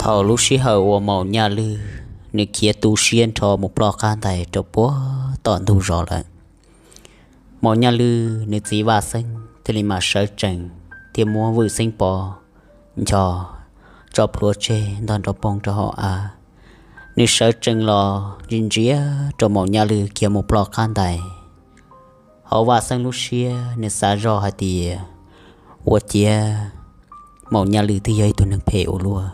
Thaum lub sij hawm uas Maum Nyaj Lwj nws khiav tu siab nrho mus ploj qab ntais rau puag tom ntug zos lawm, Maum Nyaj Lwj nws txiv Vaj Xeeb thiaj li mam sawv tsees thiab muab Vwj Xeeb Pov ncho tso plhuav tseg ntog nrov poog rau hauv av. Nws sawv tsees los ntsia ntsia rau Maum Nyaj Lwj khiav mus ploj qab ntais. Hauv Vaj Xeeb lub siab nws xav zoj hais tias, ua ciav Maum Nyaj Lwj twb yog ib tug neeg phem ua luaj.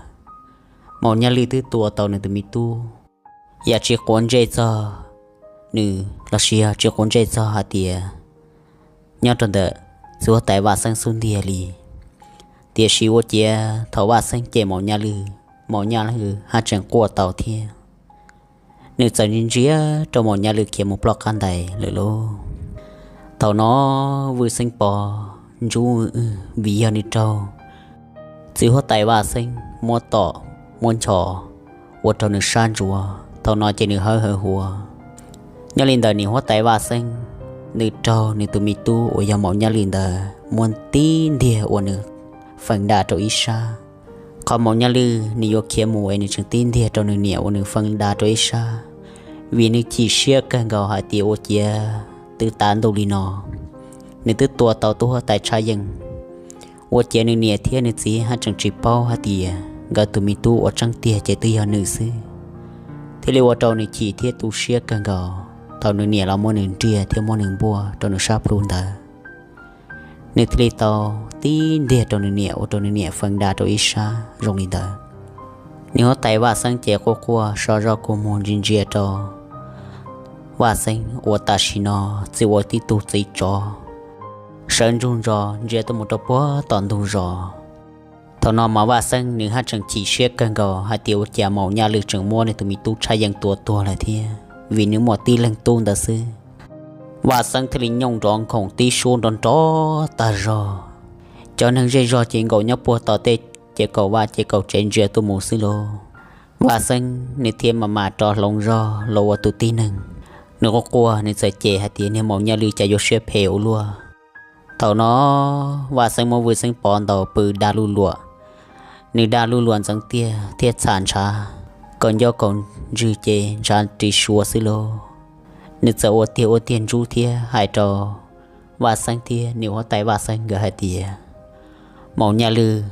Maum Nyaj Lwj twb tua tau nws tus me tub, yam tsis quav ntsej txog nws los sis yog tsis quav ntsej txog hais tias nyob rau ntawm txiv huab tais Vaj Xeeb xub ntiag li. Tiam sis ua ciav thaum Vaj Xeeb cem Maum Nyaj Lwj, Maum Nyaj Lwj haj tseem quaj tau thiab. Nws txawm ntsia ntsia rau Maum Nyaj Lwj khiav mus ploj qab ntais lawm lauj. Thaum no Vwj Xeeb Pov ntsub vim yog nws raug txiv huab tais Vaj Xeeb muab tom muab ncho ua rau nws sab ntsuav, thaum no ces nws hawb hawv huav. Nyob li ntawd niam huab tais Vaj Xeeb nws raug nws tus me tub uas yog Maum Nyaj Lwj ntawd muab tib ntiag ua nws feem da rau ib sab. Qhov Maum Nyaj Lwj nws yuav khiav mus es nws tseem tib ntiag rau nws niam ua nws feem da rau ib sab, vim nws chim siab kawg nkaus hais tias ua ciav twb tav ntuj li no, nws twb tua tau tub huab tais Tshaj Yeej, ua ciav nws niam thiab nws txiv haj tseem tsis paub hais tias nkawd tus me tub uas tseeb tiag ces twb yog nws xwb. Thiaj li ua rau nws chim thiab tu siab kawg nkaus, thaum nws niam los muab nws nriag thiab muab nws npuaj rau nws sab plhu ntawd, nws thiaj li tau tib ntiag rau nws niam ua rau nws niam feem da rau ib sab zoo li ntawd. Niam huab tais Vaj Xeeb ces quaj quaj so zog kua muag ntsia ntsia rau Vaj Xeeb uas tam sim no txawm ua tib tug txiv tsov sawv ntsug ntso ntsia tuaj mus rau puag tom ntug zos. Thaum no mas Vaj Xeeb nws haj tseem chim siab kawg nkaus hais tias ua cas Maum Nyaj Lwj tseem muab nws tus me tub Tshaj Yeej tua tuag lawm thiab, vim nws muaj tib leeg tub ntawd xwb. Vaj Xeeb thiaj li nyooj nrov nkhoom tib suab nrov nrov tag zog. Cov neeg zej zog ces nkaum nyob puag tom tej ces kaum vaj ces kaum tsev ntsia tuaj mus xwb lauj. Vaj Xeeb nws thiaj mam mam rov hloov zog los ua tus tib neeg, nws quaj quaj nws txawm cem hais tias niag Maum Nyaj Lwj cas yuav siab phem ua luaj. Thaum no Vaj Xeeb muab Vwj Xeeb Pov ntaus pw dag luj luam, nws dag luj luam ntxeev tiag thiab txham ntshav, kaum ncauj kaum ntswg ces ntshav ris suav xwb lauj. Nws txawm ua tiag ua tiag ntsub thiab hais rau Vaj Xeeb thiab niam huab tais Vaj Xeeb nkawd hais tias, Maum Nyaj Lwj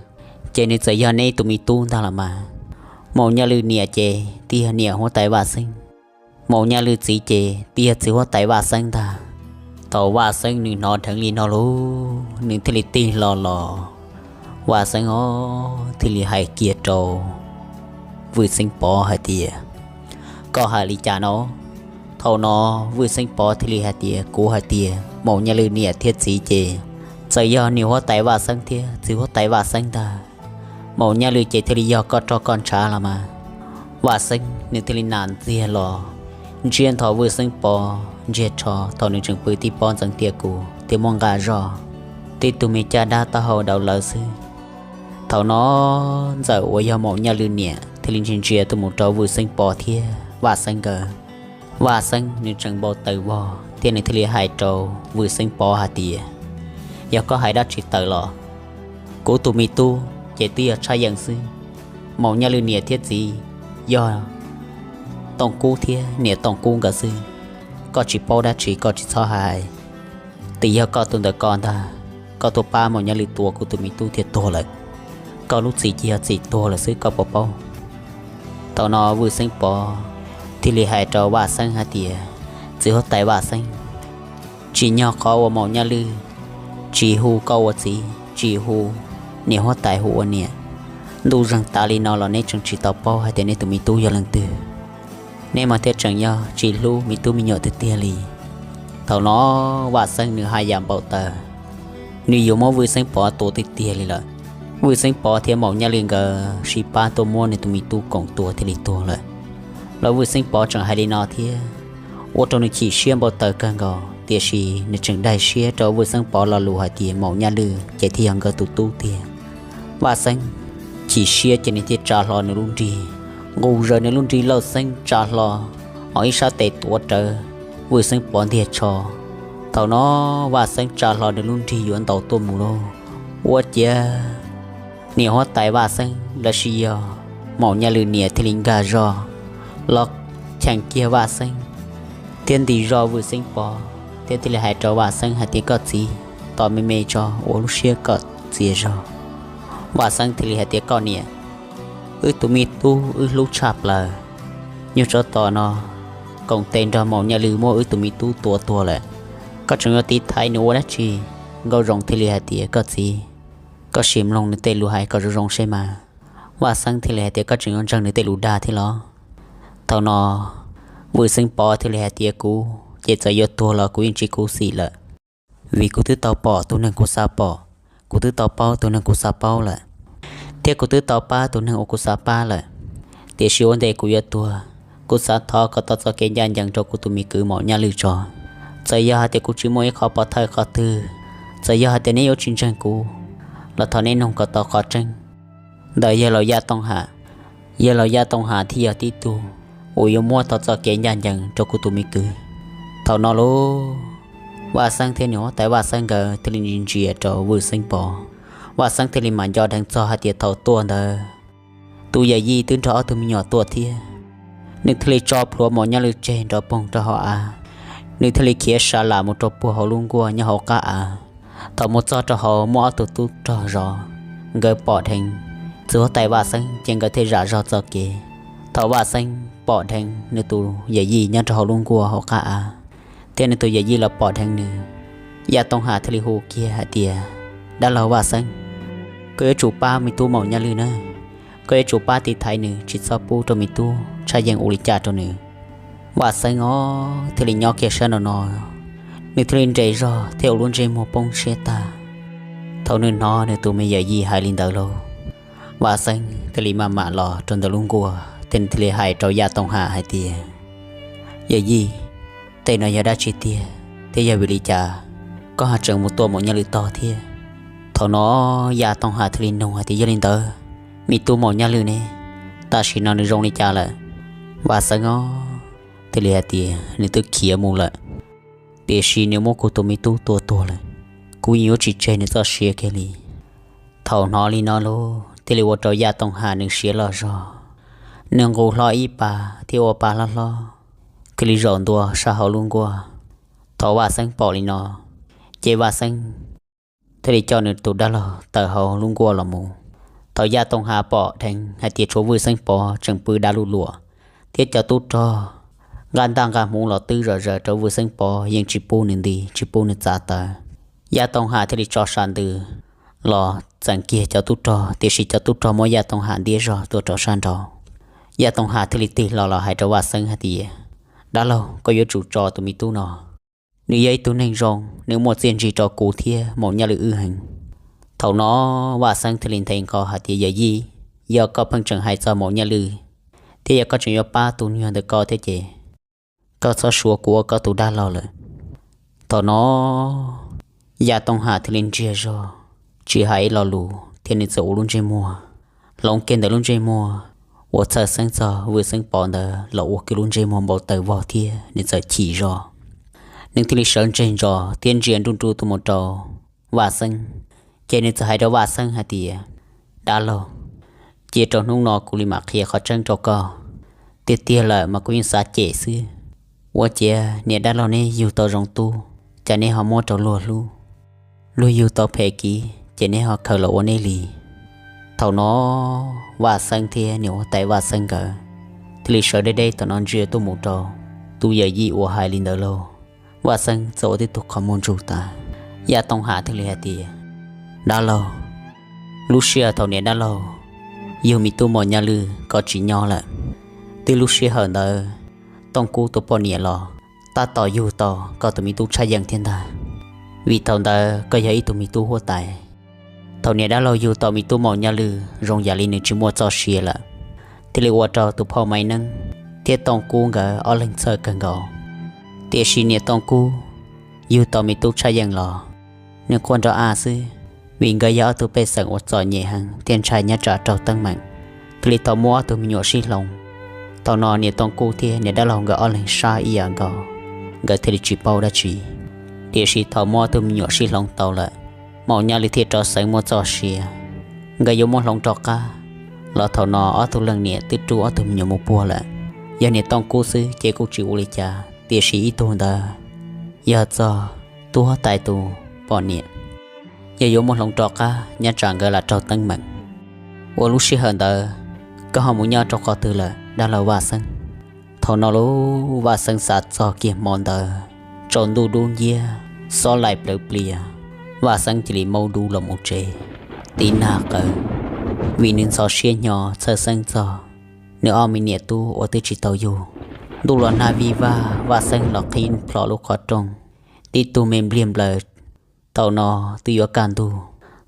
ces nws txawm yog neb tus me tub ntag los mas. Maum Nyaj Lwj niam ces twb yog niam huab tais Vaj Xeeb, Maum Nyaj Lwj txiv ces twb yog txiv huab tais Vaj Xeeb ntag. Thaum Vaj Xeeb nws hnov dheev li no lauj, nws thiaj li tig hlo los. Vaj Xeeb os thiaj li hais kiag rau Vwj Xeeb Pov hais tias, koj hais li cas no? Thaum no Vwj Xeeb Pov thiaj li hais tias, kuv hais tias Maum Nyaj Lwj niam thiab txiv ces txawm yog niam huab tais Vaj Xeeb thiab txiv huab tais Vaj Xeeb ntag. Maum Nyaj Lwj ces thiaj li yog koj roj koj ntshav los mas. Vaj Xeeb nws thiaj li nam ntxiag los ntsiab nthos Vwj Xeeb Pov ntsiag rho thaum nws tseem pw tib pob ntxeev tiag kuv thiab muab nqa zog tib tug me caj dab taub hau daus lawv xwb. Thaum no ntxawm uas yog Maum Nyaj Lwj niam thiaj li ntsia ntsia tuaj mus rau Vwj Xeeb Pov thiab Vaj Xeeb nkawd. Vaj Xeeb nws tseem npau taws vog thiab nws thiaj li hais rau Vwj Xeeb Pov hais tias, yog koj hais dab tsi tawm los, kuv tus me tub ces twb yog Tshaj Yeej xwb. Maum Nyaj Lwj niam thiab txiv yog Tooj Kub thiab niam Tooj Kub nkawd xwb. Koj tsis paub dab tsi koj tsis txhob hais. Twb yog koj tus ntawm koj ntag, koj tuaj pab Maum Nyaj Lwj tua kuv tus me tub thiaj tuag lawm. Koj lub txim ces yog txim tuag lawm xwb koj puas paub? Thaum no Vwj Xeeb Pov thiaj li hais rau Vaj Xeeb hais tias, txiv huab tais Vaj Xeeb, tsim nyog qhov uas Maum Nyaj Lwj tsis hu koj ua txiv, tsis hu niam huab tais hu ua niam, ntuj zeeg tas li no los neb tseem tsis tau paub hais tias neb tus me tub yog leej twg. Neb mas thiaj tseem yog tsis hlub me tub me nyuam tiag tiag li. Thaum no Vaj Xeeb nws haj yam npau taws, nws yuav muab Vwj Xeeb Pov tua tiag tiag li lawm. Vwj Xeeb Pov thiab Maum Nyaj Lwj nkawd sib pab tuaj muab nws tus me tub koom tua thiaj li tuag lawm. Los Vwj Xeeb Pov tseem hais li no thiab, ua rau nws chim siab npau taws kawg nkaus, tiam sis nws tseem daig siab rau Vwj Xeeb Pov lo lus hais tias Maum Nyaj Lwj ces thiaj yog nkawd tus tub tiag. Vaj Xeeb chim siab ces nws thiaj tsa hlo nws lub nrig, nqus zaws nws lub nrig lauj xeeb tsa hlo, ho ib sab tes tuav rawv Vwj Xeeb Pov ntiag tsho. Thaum no Vaj Xeeb tsa hlo nws lub nrig yuav ntaus tuaj mus lauj, ua ciav niam huab tais Vaj Xeeb los sis yog Maum Nyaj Lwm niam thiaj li nkag zog los cheem kiag Vaj Xeeb thiab ntim zog Vwm Xeeb Pov thiab thiaj li hais rau Vaj Xeeb hais tias, koj txiv, tos me me tso, ua lub siab kom txias zog. Vaj Xeeb thiaj li hais tias, koj niam, wb tus me tub wb hlub tshaj plaws, nyuag tsov tom no koom tes nrog Maum Nyaj Lwm muab wb tus me tub tua tuag lawm, koj tseem yuav tiv thaiv nws ua dab tsi? Nkauj Zoo thiaj li hais tias, koj txiv, koj sim mloog nws tej lus hais kom zoo zoo seb mas. Vaj Xeeb thiaj li hais tias, koj tseem yuav ntseeg nws tej lus dag thiab los? Thaum no Vwm Xeeb Pov thiaj li hais tias, kuv ces txawm yuav tuag los kuv yeej tsis khuv xim lawm, vim kuv twb tau pom tus neeg kuv xav pom, kuv twb tau paub tus neeg kuv xav paub lawm, thiab kuv twb tau pab tus neeg uas kuv xav pab lawm. Tiam sis ua ntej kuv yuav tuag, kuv xav thov kom tau txoj kev ncaj ncees rau kuv tus me kwv Maum Nyaj Lwm tso. Txawm yog hais tias kuv tsis muaj ib qho pov thawj qhov twg, txawm yog hais tias neb yuav tsis ntseeg kuv los thov neb noog kom tau qhov tseeb ntawm yawg laus Yaj Tooj Ham. Yawg laus Yaj Tooj Ham thiaj yog tib tug uas yuav muab tau txoj kev ncaj ncees rau kuv tus me kwv. Thaum no lauj, Vaj Xeeb thiab nws huab tais Vaj Xeeb nkawd thiaj li ntsia ntsia rau Vwm Xeeb Pov. Vaj Xeeb thiaj li mam nco dheev txog hais tias thaum tuaj ntawd, tus yawm yij twb nrog ob tug me nyuam tuaj thiab. Nws thiaj li tso plhuav Maum Nyaj Lwm tseg nrov poog rau hauv av, nws thiaj li khiav sa lam mus rau puag hauv lub nkuaj nyob hauv qab av. Thaum mus txog rau hauv muaj ob tug tub rog zov, nkawd pom dheev txiv huab tais Vaj Xeeb ces nkawd thiaj zam zog txoj kev. Thaum Vaj Xeeb pom dheev nws tus yawm yij nyob rau hauv lub nkuaj hauv qab av, thiab nws tus yawm yij los pom dheev nws, Yaj Tooj Ham thiaj li hu kiag hais tias, dab laug Vaj Xeeb, koj yuav tsum pab me tub Maum Nyaj Lwm na, koj yuav tsum pab tiv thaiv nws tsis txhob pub rau me tub Tshaj Yeej ua li cas rau nws. Vaj Xeeb os thiaj li nyob kiag sab nraum no, nws thiaj li nres zog thiab ua lub ntsej muag poob siab tag. Thaum nws hnov nws tus me yawm yij hais li ntawd lauj, Vaj Xeeb thiaj li maj mam los rau ntawm lub nkuaj thiab nws thiaj li hais rau Yaj Tooj Ham hais tias, yawm yij, tej no yog dab tsi tiag thiab yog vim li cas koj ho tseem mus tua Maum Nyaj Lwm tog thiab? Thaum no Yaj Tooj Ham thiaj li nug hais tias, yog li ntawd, me tub Maum Nyaj Lwm ne, tam sim no nws zoo li cas lawm? Vaj Xeeb os thiaj li hais tias, nws twb khiav mus lawm, tiam sis nws muab kuv tus me tub tua tuag lawm, kuv yeej yuav tsis tseg nws txoj sia kiag li. Thaum hnov li no lauj, thiaj li ua rau Yaj Tooj Ham nws siab loj zog, nws nqus hlo ib pas thiab ua pa hlob hlob, thiaj li zaum ntua sab hauv lub nkuaj. Thaum Vaj Xeeb pom li no, ces Vaj Xeeb thiaj li coj nws tus dab laug tawm hauv lub nkuaj los mus. Thaum Yaj Tooj Ham pom dheev hais tias tshuav Vwm Xeeb Pov tseem pw dab luj luam, thiab cov tub rog nqa ntaj nqa hmuv los twb zom zaws rau Vwm Xeeb Pov yeej tsis pub nws nti tsis pub nws txav taw. Yaj Tooj Ham thiaj li tso sam ntws los txeem kiag cov tub rog, tiam sis cov tub rog muab Yaj Tooj Ham ntiab zog tuaj rau sab nraud. Yaj Tooj Ham thiaj li tig hlo los hais rau Vaj Xeeb hais tias, dab laug, koj yuav tsum tso tus me tub no, nws yog ib tug neeg zoo, nws muaj txiaj ntsig rau kuv thiab Maum Nyaj Lwm wb heev. Thaum no Vaj Xeeb thiaj li nthe nqho hais tias, yawm yij, yog koj pheej tseem hais txog Maum Nyaj Lwm, thiab yog koj tseem yuav pab tus nyuag ntawm koj thiab ces koj txhob suav kuv ua koj tus dab laug lawm. Thaum no Yaj Tooj Ham thiaj li ntsiag zog, tsis hais ib lo lus thiab nws txawm ua lub ntsej muag hloov kiag ntawm lub ntsej muag uas txhawj xeeb txog Vwm Xeeb Pov ntawd los ua kiag lub ntsej muag npau taws vog thiab nws txawm chim zog. Nws thiaj li sawv ntseg ntsos thiab ntsia nruj nruj tuaj mus rau Vaj Xeeb, ces nws txawm hais rau Vaj Xeeb hais tias, dab laug, cia rau hnub no kuv li mam qhia qhov tseeb rau koj. Tiag tiag lawm mas kuv yeej xav cem xwb. Ua ciav niam dab laug neb yug tau zoo tub, cas neb ho muab rau luag hlub, luag yug tau phem kiv ces neb ho khaws los ua neb li. Thaum no Vaj Xeeb thiab niam huab tais Vaj Xeeb nkawd thiaj li sawv deb deb tom no ntsia tuaj mus rau tus yawm yij uas hais li ntawd lauj. Vaj Xeeb txawm ua tib tug qhov muag ntsug tas. Yaj Tooj Ham thiaj li hais tias, dab laug, lub sij hawm thaum niam dab laug yug me tub Maum Nyaj Lwm koj tsis nyob lawm. Twb lub sij hawm ntawd Tooj Kub tus poj niam los tab tom yug tau koj tus me tub Tshaj Yeej thiab ntag, vim thaum ntawd koj yog ib tug me tub huab tais. Thaum niam dab laug yug tau me tub Maum Nyaj Lwm zoo yam li nws tsis muaj txoj sia lawm, thiaj li ua rau tus phauj Maiv Neeb thiab Tooj Kub nkawd ob leeg txhawj kawg nkaus. Tiam sis niam Tooj Kub yug tau me tub Tshaj Yeej los, nws quaj nrov a xwb, vim nkawd yog ob tug pej xeem uas txom nyem heev thiab ntshai nyob tsam raug teeb meem, thiaj li tau muab ob tug me nyuam sib hloov. Thaum no niam Tooj Kub thiab niam dab laug nkawd ob leeg sab ib yam nkaus, nkawd thiaj li tsis paub dab tsi. Tiam sis thaum muab ob tug me nyuam sib hloov tau lawm, Maum Nyaj Lwm thiaj rov xeev muaj txoj sia. Nkawd yuav muab hloov rov qab, los thaum no ob tug leej niam twb rub ob tug me nyuam mus puag lawm. Yog niam Tooj Kub xwb ces kuj tsis ua li cas, tiam sis ib tug ntawd yog txog tub huab tais tus poj niam, yog yuav muab hloov rov qab nyob tsam nkawd lam raug teeb meem. Ua lub sij hawm ntawd koj ho mus nyob rau qhov twg lawm dab laug Vaj Xeeb? Thaum no lub Vaj Xeeb xav txog kiag hmo ntawd tsaus ntuj dub nciab, xob laim plawv plias, Vaj Xeeb cia li maub dub los mus tsev, tiv nag qawv, vim nws ntxhov siab hnyo txhawj xeeb txog nws ob me niam tub uas twb tsis tau yug. Ntuj los nag vij vag, Vaj Xeeb los qhib plho lub qhov rooj, tib tug me npliag nplaws. Thaum no twb yuav kaj ntug,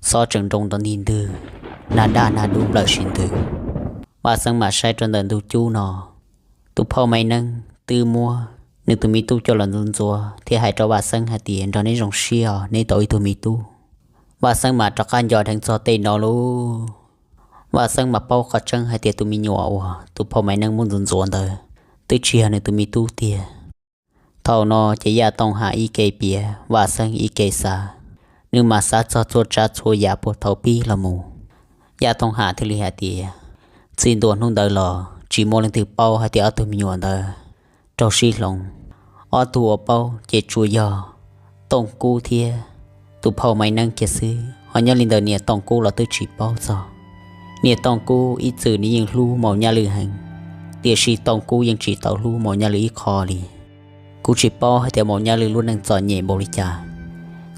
xob tseem nroo nrov nti ntwg, nag daj nag dub nplawm sis ntws. Vaj Xeeb mam saib rau ntawm ntug cub no, tus phauj Maiv Neeb twb muab nws tus me tub coj los ntxuav ntxuav thiab hais rau Vaj Xeeb hais tias, nrog neb zoo siab os, neb tau ib tug me tub. Vaj Xeeb mam rov qab nco dheev txog tej no lauj. Vaj Xeeb mam paub qhov tseeb hais tias tus me nyuam uas tus phauj Maiv Neeb muab ntxuav ntxuav ntawd twb tsis yog nws tus me tub tiag. Thaum no ces Yaj Tooj Ham ib ke piav, Vaj Xeeb ib ke xav. Nws mam xav txog txhua tsav txhua yam puag thaum pib los mus. Yaj Tooj Ham thiaj li hais tias, txij ntua hnub ntawd los tsis muaj leej twg paub hais tias ob tug me nyuam ntawd raug sib hloov. Ob tug uas paub ces tsuas yog Tooj Kub thiab tus phauj Maiv Neeb kiag xwb, ho nyob li ntawm niam Tooj Kub los twb tsis paub txog. Niam Tooj Kub ib txwm nws yeej hlub Maum Nyaj Lwm heev, tiam sis Tooj Kub yeej tsis tau hlub Maum Nyaj Lwm ib qho li. Kuv tsis paub hais tias Maum Nyaj Lwm lub neej txom nyem npaum li cas,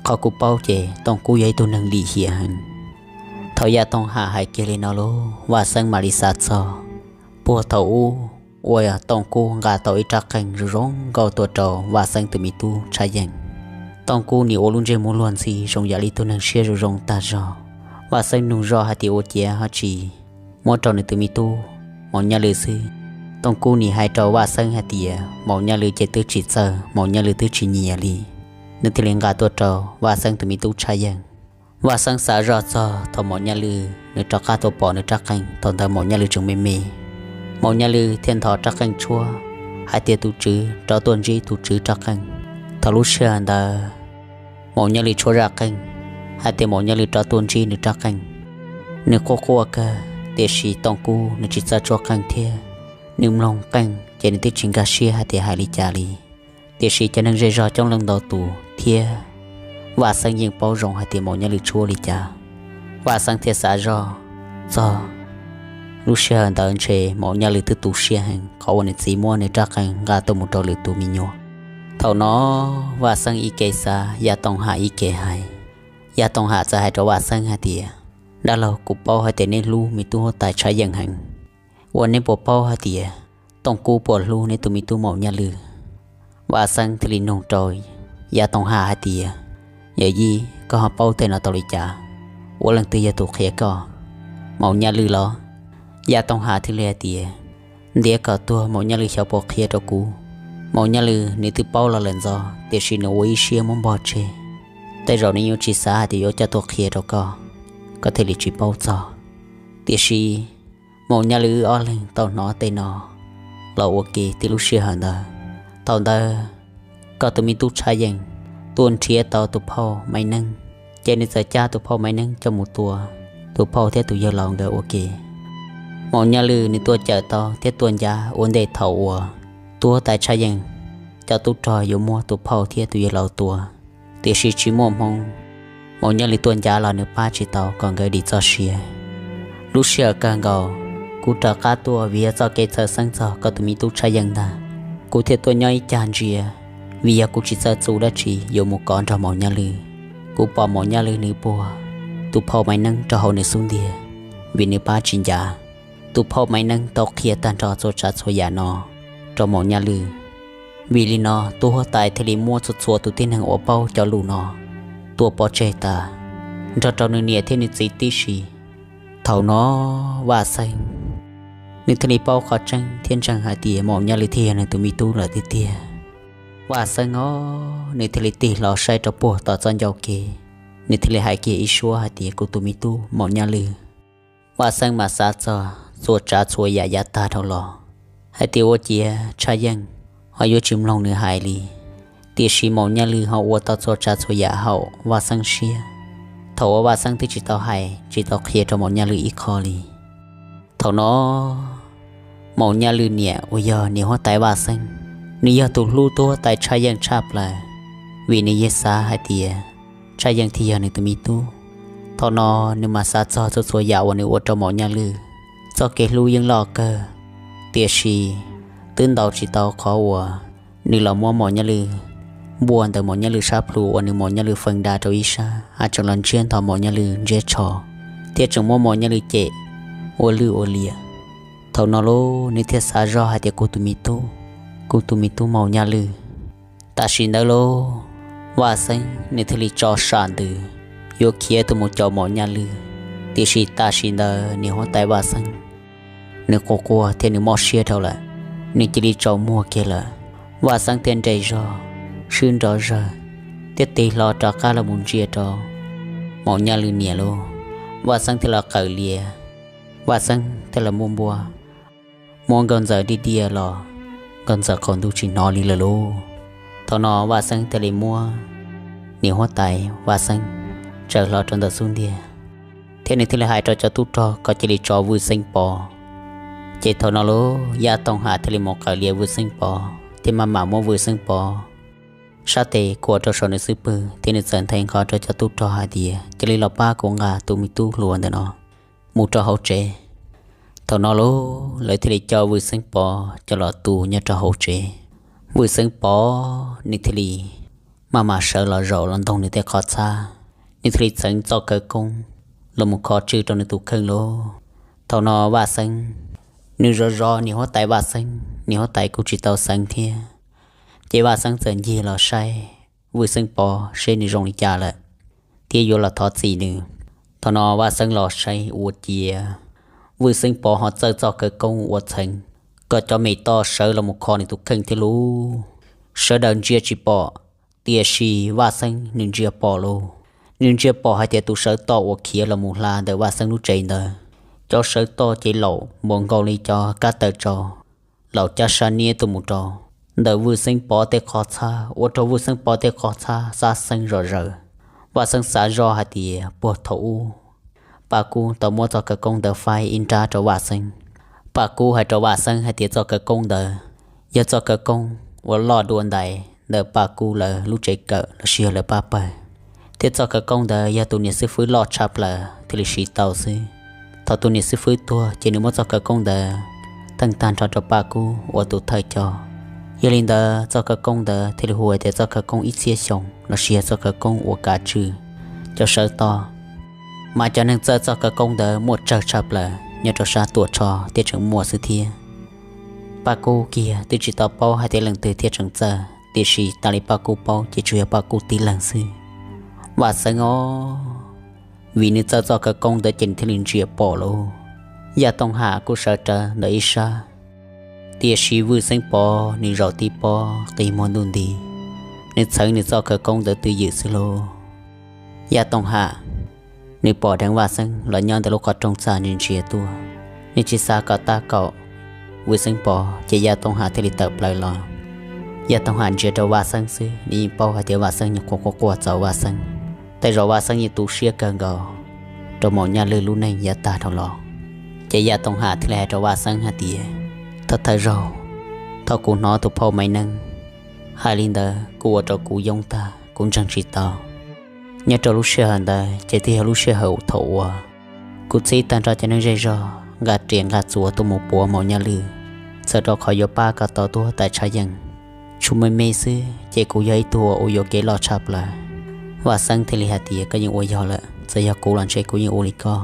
qhov kuv paub ces Tooj Kub yog ib tug neeg lim hiam heev. Thaum Yaj Tooj Ham hais kiag li no lauj, Vaj Xeeb mam li xav txog puag thaum ub uas Tooj Kub nqa tau ib rab qeej zoo zoo nkauj tuaj rau Vaj Xeeb tus me tub Tshaj Yeej. Tooj Kub nim ua lub ntsej muag luag ntxhi zoo yam li tus neeg siab zoo zoo tag zog. Vaj Xeeb nug zoj hais tias ua ciav ho tsis muab rau nws tus me tub Maum Nyaj Lwm xwb. Tooj Kub nim hais rau Vaj Xeeb hais tias Maum Nyaj Lwm ces twb tsis txawj, Maum Nyaj Lwm twb tsis nyiam li, nws thiaj li nqa tuaj rau Vaj Xeeb tus me tub Tshaj Yeej. Vaj Xeeb xav zoj txog thaum Maum Nyaj Lwm nws rov qab tuaj pom nws rab qeej, thaum ntawd Maum Nyaj Lwm tseem me me. Maum Nyaj Lwm thiaj ntho rab qeej tshuab hais tias tus tswv rov tuaj ntsib tus tswv rab qeej. Thaum lub sij hawm ntawd Maum Nyaj Lwm tshuab zaj qeej hais tias Maum Nyaj Lwm rov tuaj ntsib nws rab qeej. Nws quaj quaj kawg, tiam sis Tooj Kub nws tsis txawj tshuab qeej thiab, nws mloog qeej ces nws twb tsis nkag siab hais tias hais li cas li. Tiam sis cov neeg zej zog coob leej ntau tus thiab Vaj Xeeb yeej paub zoo hais tias Maum Nyaj Lwm tshuab li cas. Vaj Xeeb thiaj xav zoj txog lub sij hawm ntawd ntshe Maum Nyaj Lwm twb tu siab heev qhov uas nws txiv muab nws rab qeej nqa tuaj mus rau lwm tus me nyuam. Thaum no Vaj Xeeb ib ke xav, Yaj Tooj Ham ib ke hais. Yaj Tooj Ham txawm hais rau Vaj Xeeb hais tias, dab laug, kuv paub hais tias neb hlub me tub huab tais Tshaj Yeej heev, ua neb puas paub hais tias Tooj Kub puas hlub neb tus me tub Maum Nyaj Lwm? Vaj Xeeb thiaj li nug rau Yaj Tooj Ham hais tias, yawm yij, koj ho paub tej no tau li cas? Ua leej twg yog tus qhia koj? Maum Nyaj Lwm los? Yaj Tooj Ham thiaj li hais tias, ntiav kom tuag Maum Nyaj Lwm xyov puas qhia rau kuv. Maum Nyaj Lwm nws twb paub los lawm ntxov, tiam sis nws ua ib siab muab npog tseg. Tej zaum nws yuav tsis xav hais tias yuav coj tuaj qhia rau koj, koj thiaj li tsis paub txog. Tiam sis Maum Nyaj Lwm wb ob leeg tau hnov tej no los ua ke tib lub sij hawm ntawd. Thaum ntawd koj tus me tub Tshaj Yeej tuaj nrhiav tau tus phauj Maiv Neeb, ces nws txawm cab tus phauj Maiv Neeb coj mus tua tus phauj thiab tus yawg laus nkawd ua ke. Maum Nyaj Lwm nws tuaj cawm tau thiab tuaj ncav ua ntej thaum uas tub huab tais Tshaj Yeej cov tub rog yuav muab tus phauj thiab tus yawg laus tua, tiam sis tsis muaj hmoo. Maum Nyaj Lwm tuaj ncav los nws pab tsis tau kom nkawd dim txoj sia. Lub sij hawm kawg nkaus, kuv rov qab tuaj vim yog txoj kev txhawj xeeb txog koj tus me tub Tshaj Yeej ntag. Kuv thiaj tuaj nyob ib cag ntsia, vim yog kuv tsis txawj txuj dab tsi yuav mus kov nrog Maum Nyaj Lwm. Kuv pom Maum Nyaj Lwm nws puag tus phauj Maiv Neeb rau hauv nws xub ntiag, vim nws pab tsis ncav. Tus phauj Maiv Neeb tau qhia tag nrho txhua tsav txhua yam no rau Maum Nyaj Lwm. Vim li no tub huab tais thiaj li muab txhua txhua tus tib neeg uas paub cov lus no tua pov tseg tas, nrog rau nws niam thiab nws txiv tib si. Thaum no Vaj Xeeb nws thiaj li paub qhov tseeb thiab ntseeg hais tias Maum Nyaj Lwm thiaj yog nws tus me tub lawm tiag tiag. Vaj Xeeb os, nws thiaj li tig hlo saib rau puag tom txoj ncauj kev, nws thiaj li hais kiag ib suab hais tias, kuv tus me tub Maum Nyaj Lwm. Vaj Xeeb mas xav txog txhua tsav txhua yam yav tag dhau los hais tias ua ciav Tshaj Yeej ho yuav tsis mloog nws hais li. Tiam sis Maum Nyaj Lwm ho ua tau txhua tsav txhua yam haum Vaj Xeeb siab, thaum uas Vaj Xeeb twb tsis tau hais tsis tau qhia rau Maum Nyaj Lwm ib qho li. Thaum no Maum Nyaj Lwj niam uas yog niam huab tais Vaj Xeeb, nws yog tus hlub tub huab tais Tshaj Yeej tshaj plaws, vim nws yeej xav hais tias Tshaj Yeej thiaj yog nws tus me tub. Thaum no nws mam xav txog txhua txhua yam uas nws ua rau Maum Nyaj Lwj. Txoj kev hlub yeej loj kawg, tiam sis twb ntau tsis tau qhov uas nws los muab Maum Nyaj Lwj npuaj ntawm Maum Nyaj Lwj sab plhu uas nws Maum Nyaj Lwj feem da rau ib sab, haj tseem los ntsiab ntho Maum Nyaj Lwj ntsiab tsho, thiab tseem muab Maum Nyaj Lwj cem ua lwj ua liam. Thaum no lauj, nws thiaj xav zoj hais tias kuv tus me tub, kuv tus me tub Maum Nyaj Lwj. Tam sim ntawd lauj, Vaj Xeeb nws thiaj li tso sam ntws yuav khiav tuaj mus caum Maum Nyaj Lwj, tiam sis tam sim ntawd niam huab tais Vaj Xeeb nws quaj quaj thiab nws mob siab dhau lawm, nws cia li tsaus muag kiag lawm. Vaj Xeeb thiaj nres zog, swb nrov zawg, thiab tig hlo rov qab los mus ntsia rau Maum Nyaj Lwj niam lauj. Vaj Xeeb thiaj los qawm lias, Vaj Xeeb thiaj los muab npuaj, muab Nkauj Ntxawm diaj diaj los, Nkauj Ntxawm qaum ntuj tsis hnov li lawm lauj. Thaum no Vaj Xeeb thiaj li muab niam huab tais Vaj Xeeb tsaws hlo rau ntawm xub ntiag, thiab nws thiaj li hais rau cov tub rog kom cia li tso Vwj Xeeb Pov. Ces thaum no lauj, Yaj Tooj Ham thiaj li mus qawm lias Vwj Xeeb Pov thiab maj mam muab Vwj Xeeb Pov sab tes kua rau saum nws xub pwg, thiab nws txawm nthe nqho rau cov tub rog hais tias, cia li los pab kuv nqa tus me tub hluas ntawm no mus rau hauv tsev. Thaum no lauj, lawv thiaj li coj Vwj Xeeb Pov coj los tu nyob rau hauv tsev. Vwj Xeeb Pov nws thiaj li maj mam sawv los zaum los ntoog nws tej qhov txhab, nws thiaj li txheev txoj khawv koob los mus kho tswj rau nws tus kheej lauj. Thaum no Vaj Xeeb nws zov zov niam huab tais Vaj Xeeb, niam huab tais kuj tsis tau xeev thiab. Ces Vaj Xeeb txawm ncig los saib Vwj Xeeb Pov seb nws zoo li cas lawm, thiab yuav los thov txim nws. Thaum no Vaj Xeeb los saib ua ciav Vwj Xeeb Pov ho txawj txoj khawv koob uas txheev kom cov me toj sawv los mus kho nws tus kheej thiab lauj. Sawv daws ntsia tsis pom, tiam sis Vaj Xeeb nws ntsia pom lauj. Nws ntsia pom hais tias tus sawv toj uas khiav los mus hla ntawm Vaj Xeeb lub tsev ntawd, cov sawv toj ces laum npaum nkaus li cov kab taws tsau, laum cab sab niab tuaj mus rau ntawm Vwj Xeeb Pov tej qhov txhab, ua rau Vwj Xeeb Pov tej qhov txhab xab xeeb zom zaws. Vaj Xeeb xav zoj hais tias puag thaum ub Paj Kub tau muab txoj khawv koob ntawd faib ib nrab rau Vaj Xeeb. Paj Kub hais rau Vaj Xeeb hais tias txoj khawv koob ntawd yog txoj khawv koob uas loj dua ntais ntawm Paj Kub lawv lub tsev kawm los sis yog lawv pab pawg, thiab txoj khawv koob ntawd yog tus niam xib fwb loj tshaj plaws thiaj li siv tau xwb. Thaum tus niam xib fwb tuag ces nws muab txoj khawv koob ntawd theej tag nrho rau Paj Kub ua tus thawj coj. Yog li ntawd txoj khawv koob ntawd thiaj li hu hais tias txoj khawv koob ib txhiab xyoo los sis yog txoj khawv koob uas kav tswj cov sawv toj. Mas cov neeg txawj txoj khawv koob ntawd muaj tsawg tshaj plaws nyob rau sab Tuam Tsho thiab tseem muaj xwb thiab. Paj Kub kiag twb tsis tau paub hais tias leej twg thiaj tseem txawj, tiam sis tas li Paj Kub paub ces tsuas yog Paj Kub tib leeg xwb. Vaj Xeeb os, vim nws txawj txoj khawv koob ntawd ces nws thiaj li ntsia pom lauj. Yaj Tooj Ham kuj sawv rawv ntawm ib sab, tiam sis Vwj Xeeb Pov nws zaum tib pob qi muag ntuj nti, nws txheev nws txoj khawv koob ntawd twj ywm xwb lauj. Yaj Tooj Ham nws pom dheev Vaj Xeeb los nyob ntawm lub qhov rooj txaj, nws ntsia tuaj, nws tsis xav kom tab kaum Vwj Xeeb Pov, ces Yaj Tooj Ham thiaj li tawm plaws los. Yaj Tooj Ham ntsia rau Vaj Xeeb xwb, nws yeej paub hais tias Vaj Xeeb nyuam qhuav quaj quaj txaus Vaj Xeeb. Tej zaum Vaj Xeeb yeej tu siab kawg nkaus rau Maum Nyaj Lwj lub neej yav tag dhau los. Ces Yaj Tooj Ham thiaj li hais rau Vaj Xeeb hais tias, thawj thawj zaug, thaum kuv hnov tus phauj Maiv Neeb hais li ntawd kuj ua rau kuv yoob tag, kuv ntseeg tsis tau. Nyob rau lub sij hawm ntawd ces twb yog lub sij hawm thaum uas kuv txhib tag nrho cov neeg zej zog nqa riam nqa txuas tuaj mus puav Maum Nyaj Lwj, txhawm rau qhov yuav pab kom tau tub huab tais Tshaj Yeej. Tsuas me me xwb ces kuv yog ib tug uas yuam kev loj tshaj plaws. Vaj Xeeb thiaj li hais tias, koj yeej ua yog lawm, txawm yog kuv los ntshe kuv yeej ua li koj,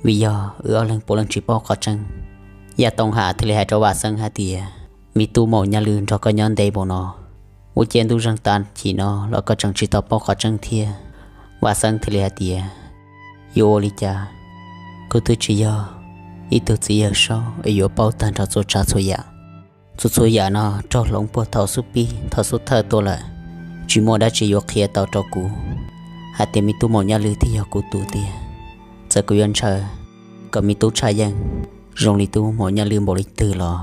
vim yog wb ob leeg puav leej tsis paub qhov tseeb. Yaj Tooj Ham thiaj li hais rau Vaj Xeeb hais tias, me tub Maum Nyaj Lwj nrog koj nyob ntev npaum no, ua ciav ntuj zeeg tag kis no los koj tseem tsis tau paub qhov tseeb thiab. Vaj Xeeb thiaj li hais tias, yuav ua li cas, kuv twb tsis yog ib tug txiv yawg saub es yuav paub tag nrho txhua tsav txhua yam. Txhua txhua yam no raug hloov puag thaum xub pib thaum xub thawj tuaj lawm, tsis muaj dab tsi yuav qhia tau rau kuv hais tias me tub Maum Nyaj Lwj thiaj yog kuv tus tiag. Txawm kuv yuav ntshaw kom me tub Tshaj Yeej zoo li tub Maum Nyaj Lwj npaum li twg los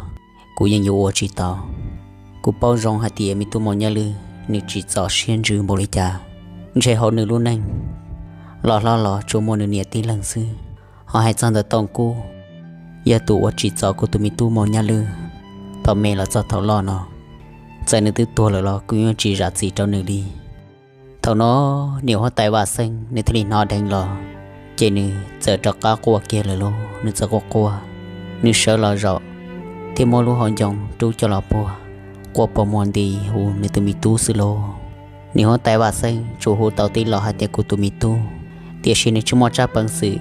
kuv yeej yuav ua tsis tau. Kuv paub zoo hais tias me tub Maum Nyaj Lwj nws tsim txom siab ntsws npaum li cas, ntshe hauv nws lub neej los hlob los tsuas muaj nws niam tib leeg xwb. Ho hais txog ntawm Tooj Kub, yog tus uas tsim txom kuv tus me tub Maum Nyaj Lwm thaum me los txog thaum loj no. Txawm nws twb tuag lawm los kuv yuav tsis zam txim rau nws li. Thaum no niam huab tais Vaj Xeeb nws thiaj li hnov dheev los, ces nws txawm rov qab quaj kiag lawm lauj. Nws txawm quaj quaj, nws sawv los zaum thiab muab lub hauv ncoo rub coj los puag, quaj pog muag nti hu nws tus me tub xwb lauj. Niam huab tais Vaj Xeeb tsuas hu tau tib lo hais tias kuv tus me tub, tiam sis nws tsis muaj tsab peev xwm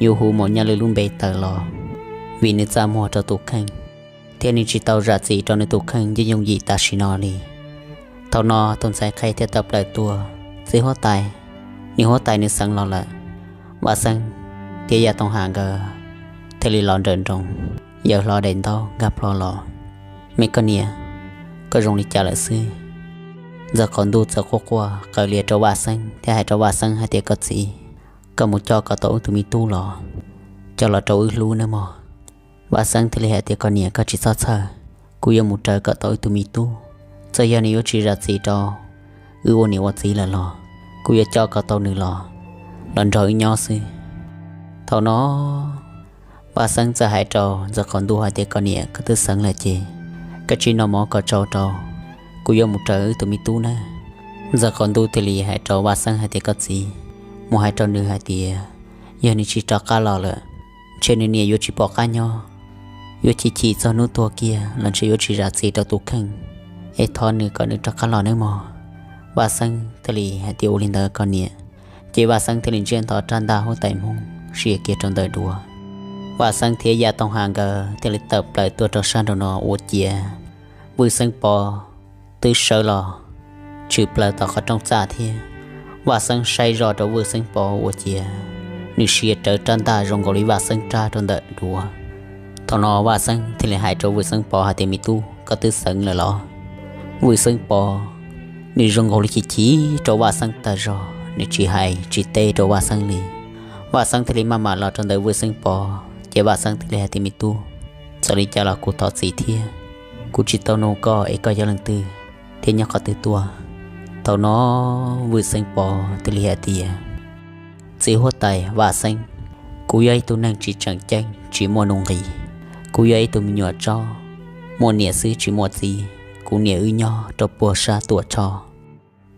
yuav hu Maum Nyaj Lwm lub npe tawm los, vim nws txaj muag rau tus kheej, thiab nws tsis tau zam txim rau nws tus kheej yeej yooj yim tam sim no li. Thaum no tus ntxhais qhe thiaj tawm plaws tuaj, txiv huab tais, niam huab tais nws xeev los lawm. Vaj Xeeb thiab Yaj Tooj Ham nkawd thiaj li los nrawm nroos, yaws hlo daim ntaub nkag plho los. Me koj niam, koj zoo li cas lawm xwb? Ntxawg Qaum Ntuj txawm quaj quaj qaws lias rau Vaj Xeeb thiab hais rau Vaj Xeeb hais tias koj txiv, koj mus coj kom tau wb tus me tub los, coj los rau wb hlub nawb mog. Vaj Xeeb thiaj li hais tias koj niam koj tsis txhob txhawj, kuv yuav mus raws kom tau wb tus me tub. Txawm yog nws yuav tsis zam txim rau wb ua niam ua txiv lawm los kuv yuav coj kom tau nws los, los nrog wb nyob xwb. Thaum no Vaj Xeeb txawm hais rau Ntxawg Qaum Ntuj hais tias koj niam koj twb xeev lawm ces koj cia li noj mov kom tsau rau, kuv yuav mus raws wb tus me tub nawb. Ntxawg Qaum Ntuj thiaj li hais rau Vaj Xeeb hais tias koj txiv, mus hais rau nws hais tias yog nws tsis rov qab los lawm, ntshe nws niam yuav tsis pom qab nyob, yuav chim chim txog hnub tuag kiag los ntshe yuav tsis zam txim rau tus kheej, es thov nws kom nws rov qab los nawb mog. Vaj Xeeb thiaj li hais tias ua li ntawd koj niam. Ces Vaj Xeeb thiaj li ntsiab ntho rab ntaj huab tais Hmoob sia kiag rau ntawm duav. Vaj Xeeb thiab Yaj Tooj Ham nkawd thiaj li tawm plaws tuaj rau sab nraum no ua ciav. Vwj Xeeb Pov twb sawv los tshwm plaws tom qhov rooj txaj thiab. Vaj Xeeb saib zoj rau Vwj Xeeb Pov ua ciav nws sia rawv rab ntaj zoo nkaus li Vaj Xeeb rab rau ntawm duav. Thaum no Vaj Xeeb thiaj li hais rau Vwj Xeeb Pov hais tias me tub, koj twb xeev lawm los? Vwj Xeeb Pov nws zoo nkaus li chim chim rau Vaj Xeeb tag zog, nws tsis hais tsis teb rau Vaj Xeeb li. Vaj Xeeb thiaj li maj mam los rau ntawm Vwj Xeeb Pov ces Vaj Xeeb thiaj li hais tias me tub, txawm li cas los kuv thov txim thiab, kuv tsis tau nug koj es koj yog leej twg thiab nyob qhov twg tuaj. Thaum no Vwj Xeeb Pov thiaj li hais tias txiv huab tais Vaj Xeeb, kuv yog ib tug neeg tsis tseem ceeb tsis muaj nuj nqis. Kuv yog ib tug me nyuam tsob muaj niam xwb tsis muaj txiv. Kuv niam wb nyob rau puag sab Tuam Tsho.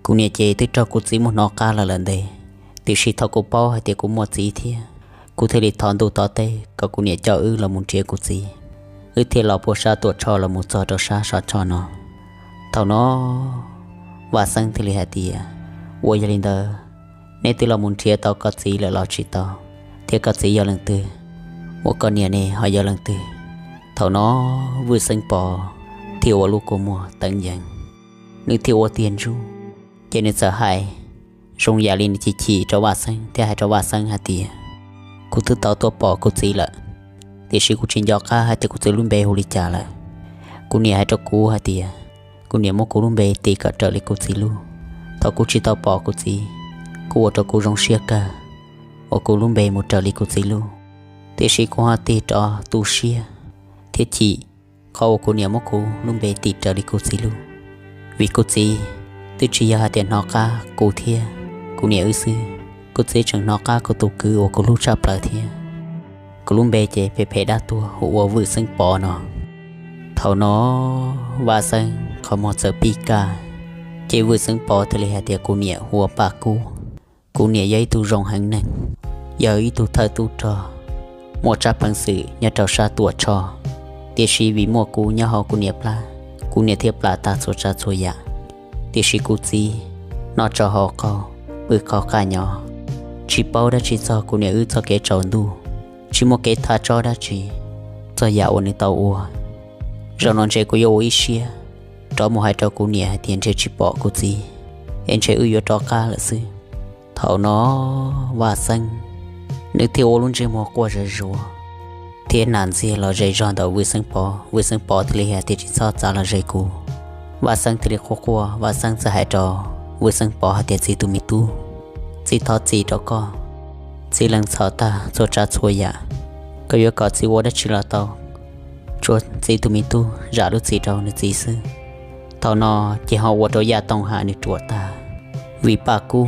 Kuv niam ces twb raug kuv txiv muab hnov qab los lawm ntev, tiam sis thaum kuv paub hais tias kuv muaj txiv thiab, kuv thiaj li thov ntuj thov teb kom kuv niam coj wb los mus nrhiav kuv txiv, wb thiaj los puag sab Tuam Tsho los mus txog rau sab Saum Tsho no. Thaum no Vaj Xeeb thiaj li hais tias ua yog li ntawd, neb twb los mus nrhiav tau koj txiv lawm los tsis tau, thiab koj txiv yog leej twg, uas koj niam ne ho yog leej twg? Thaum no Vwj Xeeb Pov thiaj ua lub kua muag teev yees, nws thiaj ua tiag ntsuj, ces nws txawm hais zoo yam li nws chim chim rau Vaj Xeeb thiab hais rau Vaj Xeeb hais tias kuv twb tau tuaj pom kuv txiv lawm, tiam sis kuv tsis nco qab hais tias kuv txiv lub npe hu li cas lawm. Kuv niam hais rau kuv hais tias kuv niam muab kuv lub npe tis kom raws li kuv txiv lub. Thaum kuv tsis tau pom kuv txiv, kuv ua rau kuv zoo siab kawg uas kuv lub npe mus raws li kuv txiv lub, tiam sis kuv ho tig rov tu siab thiab chim qhov uas kuv niam muab kuv lub npe tis raws li kuv txiv lub. Vim kuv txiv twb tsis yog hais tias hnov qab kuv thiab kuv niam wb xwb, kuv txiv tseem hnov qab kuv tus kwv uas kuv hlub tshaj plaws thiab. Kuv lub npe ces phem phem dab tuag hu ua Vwj Xeeb Pov no. Thaum no Vaj Xeeb qhov muag txawm pib kaj, ces Vwj Xeeb Pov thiaj li hais tias kuv niam hu ua Paj Kub. Kuv niam yog ib tug zoo heev neeg, yog ib tug thawj tub rog muaj tsab peev xwm nyob rau sab Tuam Tsho, tiam sis vim muaj kuv nyob hauv kuv niam plab, kuv niam thiaj plam tag txhua tsav txhua yam. Tiam sis kuv txiv noj tsau haus qaug, pw qaug qaj nyob, tsis paub dab tsi txog kuv niam wb txoj kev tsaus ntuj, tsis muaj kev thaj tsob dab tsi txog yam uas nws tau ua. Zaum no ntshe kuv yuav ua ib siab rov mus hais rau kuv niam hais tias ntshe tsis pom kuv txiv, es ntshe wb yuav rov qab lawm xwb. Thaum no Vaj Xeeb nws thiaj ua lub ntsej muag quaj zuj zus thiab nas ntxiag los ze zog ntawm Vwj Xeeb Pov. Vwj Xeeb Pov thiaj li hais tias tsis txhob txav los ze kuv. Vaj Xeeb thiaj li quaj quaj, Vaj Xeeb txawm hais rau Vwj Xeeb Pov hais tias txiv tus me tub, txiv thov txim rau koj, txiv lees txhom tag txhua tsav txhua yam, koj yuav kom txiv ua dab tsi los tau, tsuav txiv tus me tub zam lub txim rau nws txiv xwb. Thaum no ces ho ua rau Yaj Tooj Ham nws ruam tag, vim Paj Kub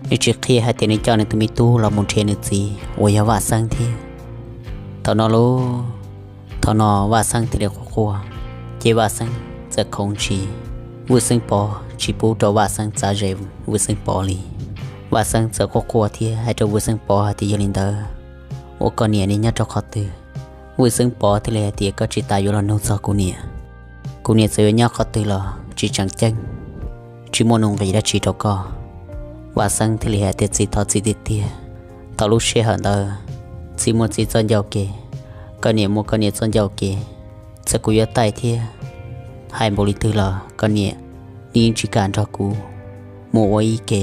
nws tsis qhia hais tias nws coj nws tus me tub los mus nrhiav nws txiv uas yog Vaj Xeeb thiab. Thaum no lauj, thaum no Vaj Xeeb thiaj li quaj quaj, ces Vaj Xeeb txawm khoov ntshis. Vwj Xeeb Pov tsis pub rau Vaj Xeeb txav ze Vwj Xeeb Pov li. Vaj Xeeb txawm quaj quaj thiab hais rau Vwj Xeeb Pov hais tias, yog li ntawd, ua koj niam ne nyob rau qhov twg? Vwj Xeeb Pov thiaj li hais tias, koj tsis tas yuav los nug txog kuv niam. Kuv niam txawm yuav nyob qhov twg los tsis tseem ceeb, tsis muaj nuj nqis dab tsi rau koj. Vaj Xeeb thiaj li hais tias, txiv, thov txiv tiag tiag. Thaum lub sij hawm ntawd, txiv muaj txiv txoj ncauj kev, koj niam muaj koj niam txoj ncauj kev. Txawm kuv yuav taij thiab hais npaum li twg los koj niam yeej tsis kam nrog kuv mus ua ib ke.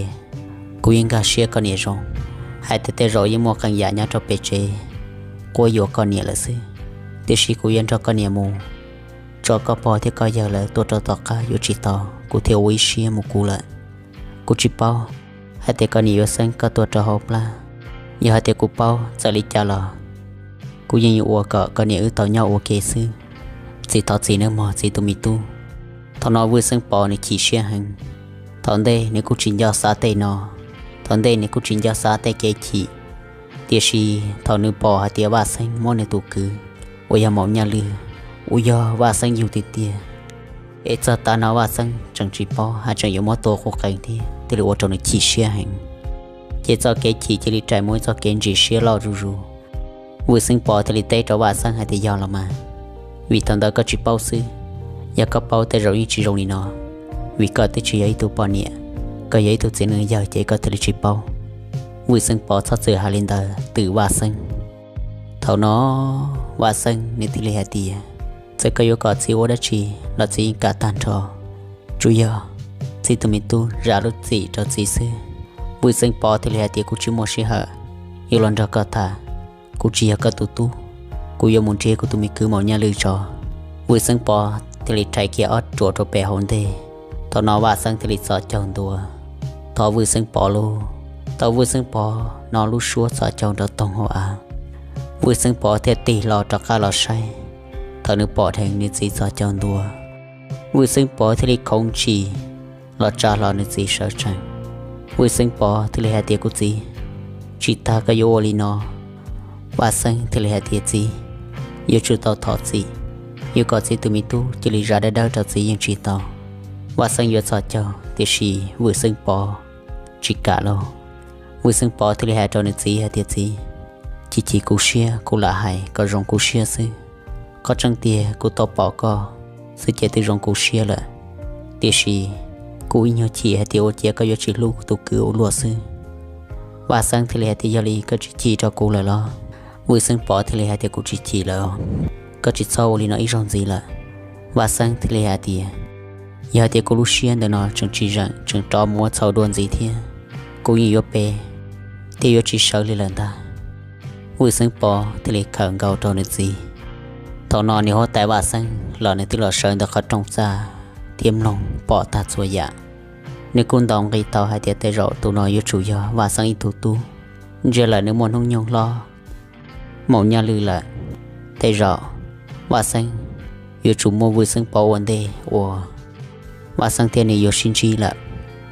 Kuv yeej nkag siab koj niam zoo, hais tias tej zaum yeej muaj qee yam nyob rau pem tsev quab yuam koj niam lawm xwb. Tiam sis kuv yuav nrog koj niam mus, tso koj pog thiab koj yawg lawv tuaj rau tom qab yuav tsis tau, kuv thiaj ua ib siab mus kuv lawm. Kuv tsis paub hais tias koj niam yuav xeeb koj tuaj rau hauv plab. Yog hais tias kuv paub txawm li cas los kuv yeej yuav ua kom koj niam wb tau nyob ua ke xwb. Txiv, thov txiv nawb mog txiv tus me tub. Thaum no Vwj Xeeb Pov nws chim siab heev. Thaum ntej nws kuj tsis nco xav tej no, thaum ntej nws kuj tsis nco xav tej kev chim. Tiam sis thaum nws pom hais tias Vaj Xeeb muab nws tus kwv uas yog Maum Nyaj Lwj, uas yog Vaj Xeeb yug tiag tiag, es txog tav no Vaj Xeeb tseem tsis paub hais tseem yuav muab tua quj qees thiab, thiaj li ua rau nws chim siab heev. Ces txoj kev chim cia li rais mus ib txoj kev ntsim siab loj zuj zus. Vwj Xeeb Pov thiaj li teb rau Vaj Xeeb hais tias, yog los mas, vim thaum ntawd koj tsis paub xwb, yog koj paub tej zaum yeej tsis zoo li no, vim koj twb tsis yog ib tug poj niam, koj yog ib tug txiv neej yawg ces koj thiaj li tsis paub. Vwj Xeeb Pov txhob txwm hais li ntawd twm Vaj Xeeb. Thaum no Vaj Xeeb nws thiaj li hais tias, txawm koj yuav kom txiv ua dab tsi los txiv yeej kam tag nrho, tsuas yog txiv tus me tub zam lub txim rau txiv xwb. Vwj Xeeb Pov thiaj li hais tias, kuv tsis muaj sij hawm yuav los nrog koj tham, kuv tsis yog koj tus tub, kuv yuav mus nrhiav kuv tus me kwv Maum Nyaj Lwj tso. Vwj Xeeb Pov thiaj li rhais kiag ob ruam rau pem hauv ntej. Thaum no Vaj Xeeb thiaj li txhos caug ntua thov Vwj Xeeb Pov lauj. Thaum Vwj Xeeb Pov hnov lub suab txhos caug nrov toog hauv av, Vwj Xeeb Pov thiaj tig hlo rov qab los saib. Thaum nws pom dheev nws txiv txhos caug ntua, Vwj Xeeb Pov thiaj li khoov ntshis los tsa hlo nws txiv sawv tsees. Vwj Xeeb Pov thiaj li hais tias, kuv txiv, tsis tas koj yuav ua li no. Vaj Xeeb thiaj li hais tias, txiv, yuav tsum tau thov txim, yuav kom txiv tus me tub cia li zam dawb dawb rau txiv yeej tsis tau. Vaj Xeeb yuav txhos caug tiam sis Vwj Xeeb Pov tsis kam lauj. Vwj Xeeb Pov thiaj li hais rau nws txiv hais tias, txiv, chim chim kuv siab, kuv lam hais kom zoo kuv siab xwb. Qhov tseeb tiag kuv tau pom koj xwb ces twb zoo kuv siab lawm, tiam sis kuv ib nyuag chim hais tias ua ciav koj yuav tsis hlub kuv tus kwv ua luaj xwb. Vaj Xeeb thiaj li hais tias, yog li koj tsis chim rau kuv lawm los? Vwj Xeeb Pov thiaj li hais tias, kuv tsis chim lawm, koj tsis txhob ua li no ib zaug ntxiv lawm. Vaj Xeeb thiaj li hais tias, yog hais tias kuv lub siab ntawm no tseem tsis zeem tseem rov mus ua txhaum dua ntxiv thiab, kuv yeej yuav pe thiab yuav tsis sawv li lawm ntag. Vwj Xeeb Pov thiaj li khawm nkaus rau nws txiv. Thaum no niam huab tais Vaj Xeeb los nws twb los sawv ntawm qhov rooj txaj thiab mloog pom tag txhua yam. Nws kuj ntaus nqi tau hais tias tej zaum tus no yuav tsum yog Vaj Xeeb ib tug tub, ntsia lawm nws muaj hnub nyoog hlob Maum Nyaj Lwj lawm. Tej zaum Vaj Xeeb yuav tsum muab Vwj Xeeb Pov ua ntej uas Vaj Xeeb thiab nws yuav sib ntsib lawm.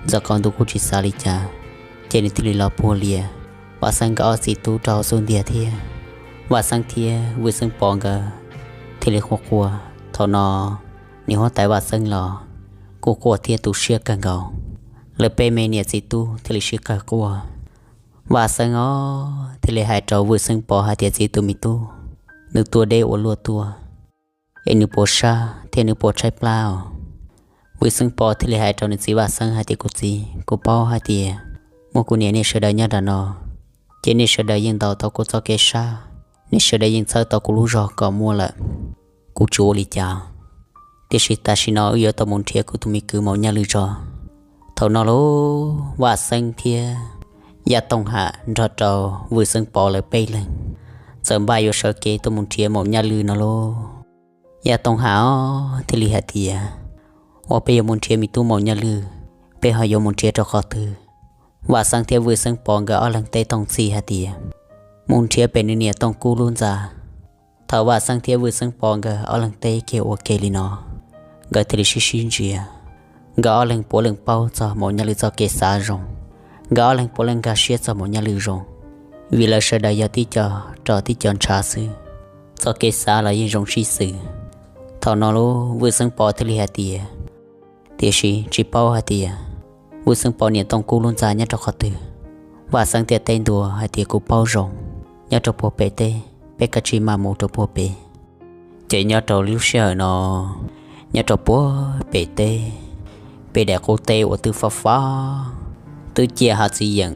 Ntxawm Qaus Ntuj kuj tsis xav li cas, ces nws thiaj li los puag lias Vaj Xeeb nkawd ob txiv tub rau hauv xub ntiag thiab. Vaj Xeeb thiab Vwj Xeeb Pov nkawd thiaj li quaj quaj. Thaum no niam huab tais Vaj Xeeb los kuj quaj thiab tu siab kawg nkaus. Lawv peb me niam txiv tub thiaj li sib qawg quaj. Vaj Xeeb os thiaj li hais rau Vwj Xeeb Pov hais tias, txiv tus me tub, nws tuaj deb ua luaj tuaj, es nws puas sab thiab nws puas tshaib plab os? Vwj Xeeb Pov thiaj li hais rau nws txiv Vaj Xeeb hais tias, kuv txiv, kuv paub hais tias muaj kuv niam nej sawv daws nyob nram no, ces nej sawv daws yeej ntaus tau kuv txoj kev sab, nej sawv daws yeej txhawb tau kuv lub zog kom muaj lawm. Kuv tsis ua li cas, tiam sis tam sim no wb yuav tau mus nrhiav kuv tus me kwv Maum Nyaj Lwj tso. Thaum no lauj, Vaj Xeeb thiab Yaj Tooj Ham nrog rau Vwj Xeeb Pov lawv peb leeg txawm npaj yuav sawv kev tuaj mus nrhiav Maum Nyaj Lwj no lauj. Yaj Tooj Ham os thiaj li hais tias, ua peb yuav mus nrhiav me tub Maum Nyaj Lwj, peb ho yuav mus nrhiav rau qhov twg? Vaj Xeeb thiab Vwj Xeeb Pov nkawd ob leeg teb toog txhij hais tias, mus nrhiav pem nws niam Tooj Kub lub ntxa. Thaum Vaj Xeeb thiab Vwj Xeeb Pov nkawd ob leeg teb kiag ua ke li no, nkawd thiaj li sib sib ntsia. Nkawd ob leeg puav leej paub txog Maum Nyaj Lwj txoj kev xav zoo, nkawd ob leeg puav leej nkag siab txog Maum Nyaj Lwj zoo, vim lawv sawv daws yog tib co rog tib co ntshav xwb. txoj kev xav los yeej zoo sib xws. Thaum no lub Vwj Xeeb Pov thiaj li hais tias, tiam sis tsis paub hais tias Vwj Xeeb Pov niam Tooj Kub lub ntxa nyob rau qhov twg. Vaj Xeeb thiaj teb ntua hais tias, kuv paub zoo, nyob rau puag pem teb, peb kav tsij mam mus rau puag pem. Ces nyob rau lub sij hawm no, nyob rau puag pem teb, pem daim qub teb uas twb fab fab, twb ciaj hav txiv yeem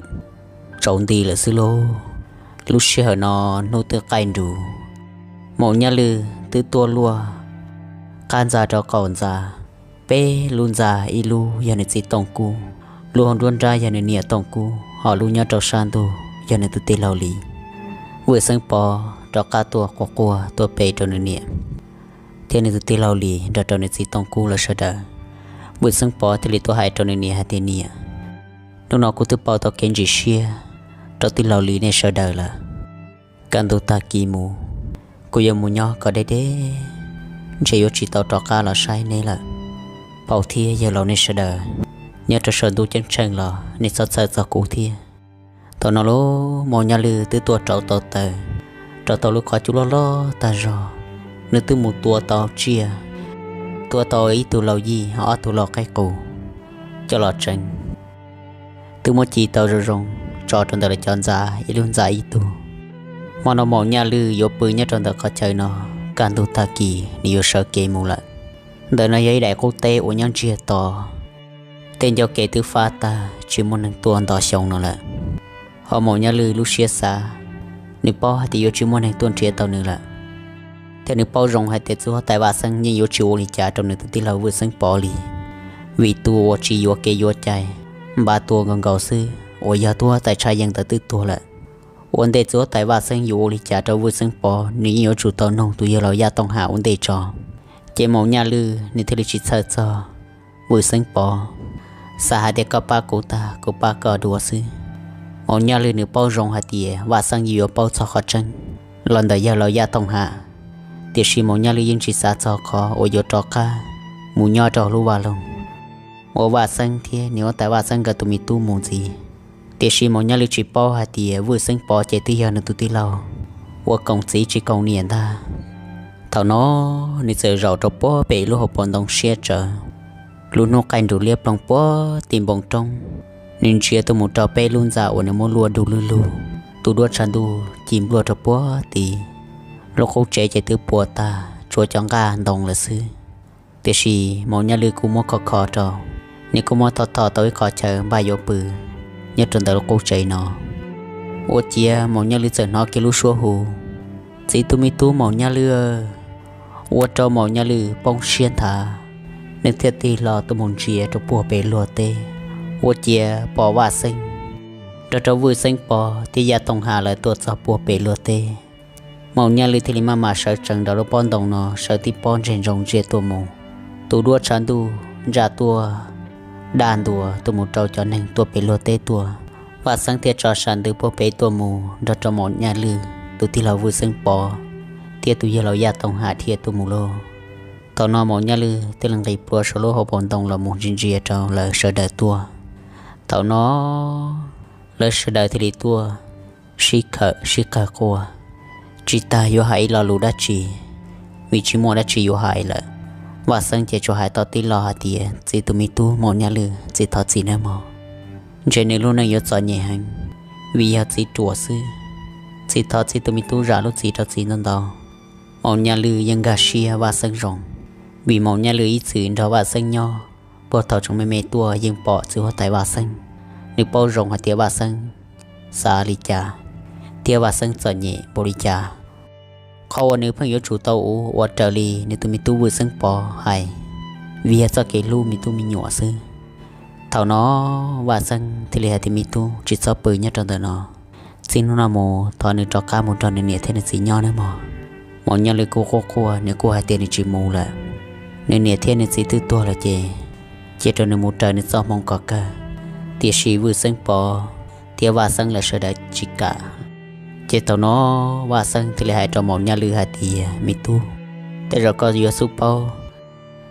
tsaus nti lawm xwb lauj. Lub sij hawm no hnub twb qaij nrus, Maum Nyaj Lwj twb tuaj luaj qab ntxa rau qaum ntxa, peb lub ntxa, ib lub yog nws txiv Tooj Kub, lub hauv nruab nrab yog nws niam Tooj Kub, ho lub nyob rau sab ntug yog nws tus tij laug Lis. Vwj Xeeb Pov rov qab tuaj quaj quaj tuaj pe rau nws niam thiab nws tus tij laug Lis nrog rau nws txiv Tooj Kub lawv sawv daws. Vwj Xeeb Pov thiaj li tuaj hais rau nws niam hais tias, niam, hnub no kuv twb pauj tau kev ntsim siab rau tij laug Lis nej sawv daws lawm. Kaj ntug tag kis mus, kuv yuav mus nyob kom deb deb, ntshe yuav tsis tau rov qab los saib neb lawm. Phauj thiab yawg laus nej sawv daws, nyob rau saum ntuj ceeb tsheej los nej txhob txhawj txog kuv thiab. Thaum no lub Maum Nyaj Lwj twb tuaj rauv tau taws, rauv tau lub qhov cub loj loj tag zog, nws twb mus tua tau tsiaj, tua tau ib tug laus yij, ob tug laus qaib qus coj los tsev, twb muab ci tau zoo zoo tso rau ntawm lawv cov ntxa, ib lub ntxa ib tug. Hmo no Maum Nyaj Lwj yuav pw nyob rau ntawm qhov chaw no, kaj ntug tag kis nws yuav sawv kev mus lawm. Ntawm no yog ib daim qub teb uas nyob ntsiag to, tej ncauj kev twb fab tag tsis muaj neeg tuaj nto xyoo no lawm. Ho Maum Nyaj Lwj lub siab xav, nws paub hais tias yuav tsis muaj neeg tuaj nrhiav tau nws lawm, thiab nws paub zoo hais tias txiv huab tais Vaj Xeeb yeej yuav tsis ua li cas rau nws tus tij laug Vwj Xeeb Pov li, vim tus uas tsis yuav kev yuav cai, npaj tua nkaus nkaus xwb uas yog tub huab tais Tshaj Yeej ntawd twb tuag lawm. Ua ntej txiv huab tais Vaj Xeeb yuav ua li cas rau Vwj Xeeb Pov, nws yeej yuav tsum tau nug tus yawg laus Yaj Tooj Ham ua ntej tso. Ces Maum Nyaj Lwj nws thiaj li tsis txhawj txog Vwj Xeeb Pov, xav hais tias koj pab kuv tag kuv pab koj dua xwb. Maum Nyaj Lwj nws paub zoo hais tias Vaj Xeeb yeej yuav paub txog qhov tseeb los ntawm yawg laus Yaj Tooj Ham, tiam sis Maum Nyaj Lwj yeej tsis xav txog qhov uas yuav rov qab mus nyob rau lub vaj loog uas Vaj Xeeb thiab niam huab tais Vaj Xeeb nkawd tus me tub mus ntxiv. Tiam sis Maum Nyaj Lwj tsis paub hais tias Vwj Xeeb Pov ces twb yog nws tus tij laug uas koom txiv tsis koom niam ntag. Thaum no nws txawm zaum rau puag pem lub hauv paus ntoo siab tsawv. Lub hnub qaij nrus liab ploog puag tim npoo roob, nws ntsia tuaj mus rau peb lub ntxa uas nws muab luaj du lug lug, tus duab tshav ntuj ci npluaj rau puag tid. Lub qub tsev ces twb puas tag, tshuav cov nqaj ntoo lawm xwb. Tiam sis Maum Nyaj Lwj kuj muab kho kho rau, nws kuj muab thov thov tau ib qho chaw npaj yuav pw nyob rau ntawm lub qub tsev no. Ua ciav Maum Nyaj Lwj txawm hnov kiag lub suab hu, txiv tus me tub Maum Nyaj Lwj, ua rau Maum Nyaj Lwj poob siab nthav. Nws thiaj tig hlo tuaj mus ntsia rau puag pem luag teb, ua ciav pom Vaj Xeeb nrog rau Vwj Xeeb Pov thiab Yaj Tooj Ham lawv tuaj txog puag pem luag teb. Maum Nyaj Lwj thiaj li maj mam sawv tsees nraum lub pob ntoo no, sawv tib pob ntseg ntsoov ntsia tuaj mus. Tus duab tshav ntuj ntsa tuaj daj ntua tuaj mus rau cov neeg tuaj pem luag teb tuaj. Vaj Xeeb thiaj tso sam ntws puag pem tuaj mus nrog rau Maum Nyaj Lwj tus tij laug Vwj Xeeb Pov thiab tus yawg laus Yaj Tooj Ham dhia tuaj mus lauj. Thaum no Maum Nyaj Lwj thiaj li nqis plhuav saum lub hauv paus ntoo los mus ntsia ntsia rau lawv sawv daws tuaj. Thaum no lawv sawv daws thiaj li tuaj sib khawm sib qawg quaj, tsis tas yuav hais ib lo lus dab tsi, vim tsis muaj dab tsi yuav hais lawm. Vaj Xeeb ces tsuas hais tau tib lo hais tias, txiv tus me tub Maum Nyaj Lwj, txiv thov txim nawb mog. Ntshe nws lub neej yuav txom nyem heev, vim yog txiv ruam xwb. Txiv thov txiv tus me tub zam lub txim rau txiv ntau ntau. Maum Nyaj Lwj yeej nkag siab Vaj Xeeb zoo, vim Maum Nyaj Lwj ib txwm nrog Vaj Xeeb nyob, puag thaum tseem me me tuaj yeej pom txiv huab tais Vaj Xeeb. Nws paub zoo hais tias Vaj Xeeb xav li cas thiab Vaj Xeeb txom nyem npaum li cas. Qhov uas nws pheej yuav tsum tau ua raws li nws tus me tub Vwj Xeeb Pov hais, vim yog txoj kev hlub me tub me nyuam xwb. Thaum no Vaj Xeeb thiaj li hais tias, me tub, tsis txhob pw nyob rau ntawm no. Txij hnub no mus thov nws rov qab mus nrog nws niam thiab nws txiv nyob nawb mog. Maum Nyaj Lwj kuj quaj quaj, nws kuj hais tias nws tsis mus lawm. Nws niam thiab nws txiv twb tuag lawm ces cia rau nws mus raws nws txoj hmoo kom kawg. Tiam sis Vwj Xeeb Pov thiab Vaj Xeeb lawv sawv daws tsis kam. Ces thaum no Vaj Xeeb thiaj li hais rau Maum Nyaj Lwj hais tias, me tub, tej zaum koj yuav xub paub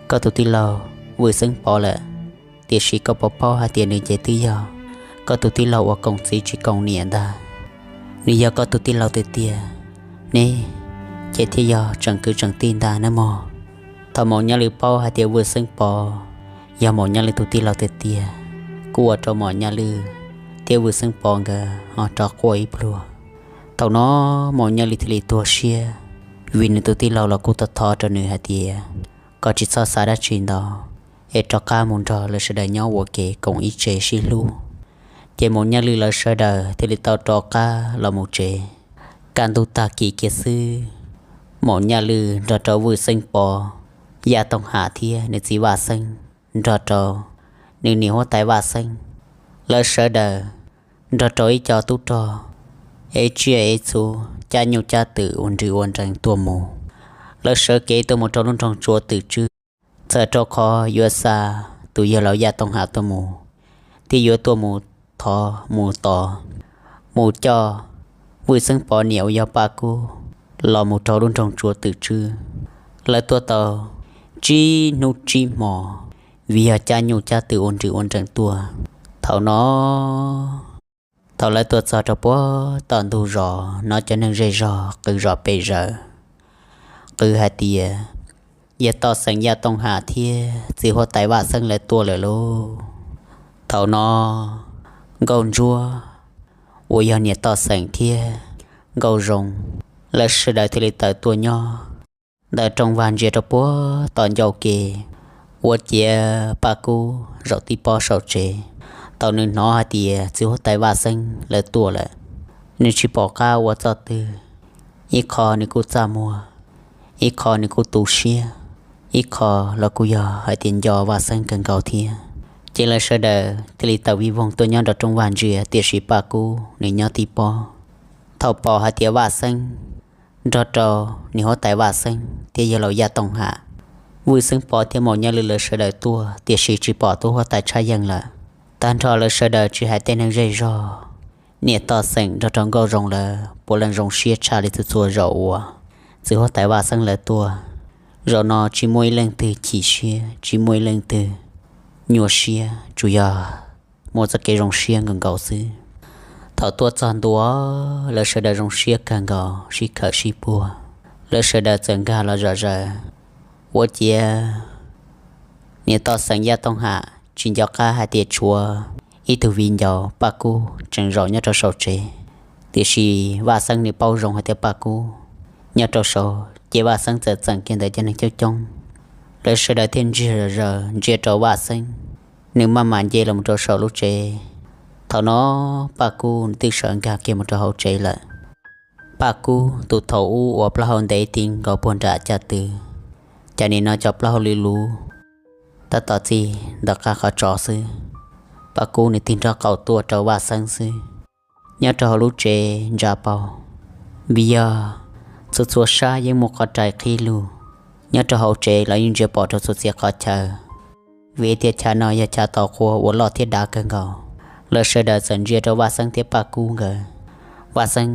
koj tus tij laug Vwj Xeeb Pov lawm, tiam sis koj puas paub hais tias nws ces twb yog koj tus tij laug uas koom txiv tsis koom niam ntag. Nws yog koj tus tij laug tiag tiag, neb ces thiaj yog tseem kwv tseem tij ntag nawb mog. Thaum Maum Nyaj Lwm paub hais tias Vwj Xeeb Pov yog Maum Nyaj Lwm tus tij laug tiag tiag, kuj ua rau Maum Nyaj Lwm thiab Vwj Xeeb Pov nkawd ho rov quaj ib pluag. Thaum no Maum Nyaj Lwm thiaj li tuag siab, vim nws tus tij laug los kuj thov thov rau nws hais tias kom tsis txhob xav dab tsi ntau, es rov qab mus nrog lawv sawv daws nyob ua ke koom ib tse sib hlub. Ces Maum Nyaj Lwm lawv sawv daws thiaj li tau rov qab los mus tsev. Kaj ntug tag kis kiag xwb, Maum Nyaj Lwm nrog rau Vwj Xeeb Pov, Yaj Tooj Ham thiab nws txiv Vaj Xeeb, nrog rau nws niam huab tais Vaj Xeeb, lawv sawv daws nrog rau ib co tub rog ev tsiaj ev txhu, cab nyuj cab twm ua nrws ua nrees tuaj mus. Lawv sawv kev tuaj mus rau lub nroog Tsua Twm Tswb, txawm rau qhov yuav xa tus yawg laus Yaj Tooj Ham tuaj mus, thiab yuav tuaj mus thov mus tos, mus coj Vwj Xeeb Pov niam uas yog Paj Kub los mus rau lub nroog Tsua Twm Tswb. Lawv tuaj tau tsib hnub tsib hmo, vim yog cab nyuj cab twm ua nrws ua nrees tuaj. Thaum no thaum lawv tuaj txog rau puag tom ntug zos no, cov neeg zej zog qw zom pes zaws, qw hais tias, Yawg Toj Xeem Yaj Tooj Ham thiab txiv huab tais Vaj Xeeb lawv tuaj lawm lauj. Thaum no Nkauj Ntsuab uas yog niam Toj Xeem thiab Nkauj Zoo, lawv sawv daws thiaj li tawm tuaj nyob ntawm rooj vag ntsia rau puag tom ncauj ke, ua ciav Paj Kub zaum tib pob saum tsev. Thaum nws hnov hais tias txiv huab tais Vaj Xeeb lawv tuaj lawm, nws tsis pom qab ua txoj twg, ib qho nws kuj txaj muag, ib qho nws kuj tu siab, ib qho los kuj yog hais tias nco Vaj Xeeb kawg nkaus thiab. Ces lawv sawv daws thiaj li tawm vij voog tuaj nyob nram rooj vag ntsia, tiam sis Paj Kub nws nyob tib pob. Thaum pom hais tias Vaj Xeeb nrog rau niam huab tais Vaj Xeeb thiab yawg laus Yaj Tooj Ham, Vwj Xeeb Pov thiab Maum Nyaj Lwm lawv sawv daws tuaj, tiam sis tsis pom tub huab tais Tshaj Yeej lawm. Tag nrho lawv sawv daws tsis hais tej neeg zej zog, niam Toj Xeem nrog rau Nkauj Zoo lawv puav leej zoo siab tshaj li txhua txhua zaus uas txiv huab tais Vaj Xeeb lawv tuaj. Zaum no tsis muaj ib leej twg chim siab, tsis muaj ib leej twg nyuaj siab, tsuas yog muaj txoj kev zoo siab nkaus nkaus xwb. Thaum tuaj txog ntua, lawv sawv daws zoo siab kawg nkaus, sib khawm sib puag. Lawv sawv daws txawm nkag los zom zaws, ua ciav niam Toj Xeem Yaj Tooj Ham tsis nco qab hais tias tshuav ib tug viv ncaus Paj Kub tseem zaum nyob rau saum tsev. Tiam sis Vaj Xeeb nws paub zoo hais tias Paj Kub nyob rau saud, ces Vaj Xeeb txawm txeem kiag ntawm cov neeg coob coob. Lawv sawv daws thiaj ntsiag zom zaws ntsia rau Vaj Xeeb, nws maj mam nce los rau saum lub tsev. Thaum no Paj Kub nws twb sawv nkag kiag mus rau hauv tsev lawm. Paj Kub tus thaum ub uas plaub hau ntev ti nkaus puag nram caj tw, cas nim no cov plaub hau lwj luv tab tom txij ntawm qab qhov tsos xwb. Paj Kub nws tig nrob qaum tuaj rau Vaj Xeeb xwb. Nyob rau hauv lub tsev ntsa paug, vim yog txhua txhua sab yeej muaj qhov rais qhib lug, nyob rau hauv tsev los yeej ntsia pom rau txhua txhia qhov chaw, vim tias chav no yog chav tau qhua uas loj thiab dav kawg nkaus. Lawv sawv daws txawm ntsia rau Vaj Xeeb thiab Paj Kub nkawd. Vaj Xeeb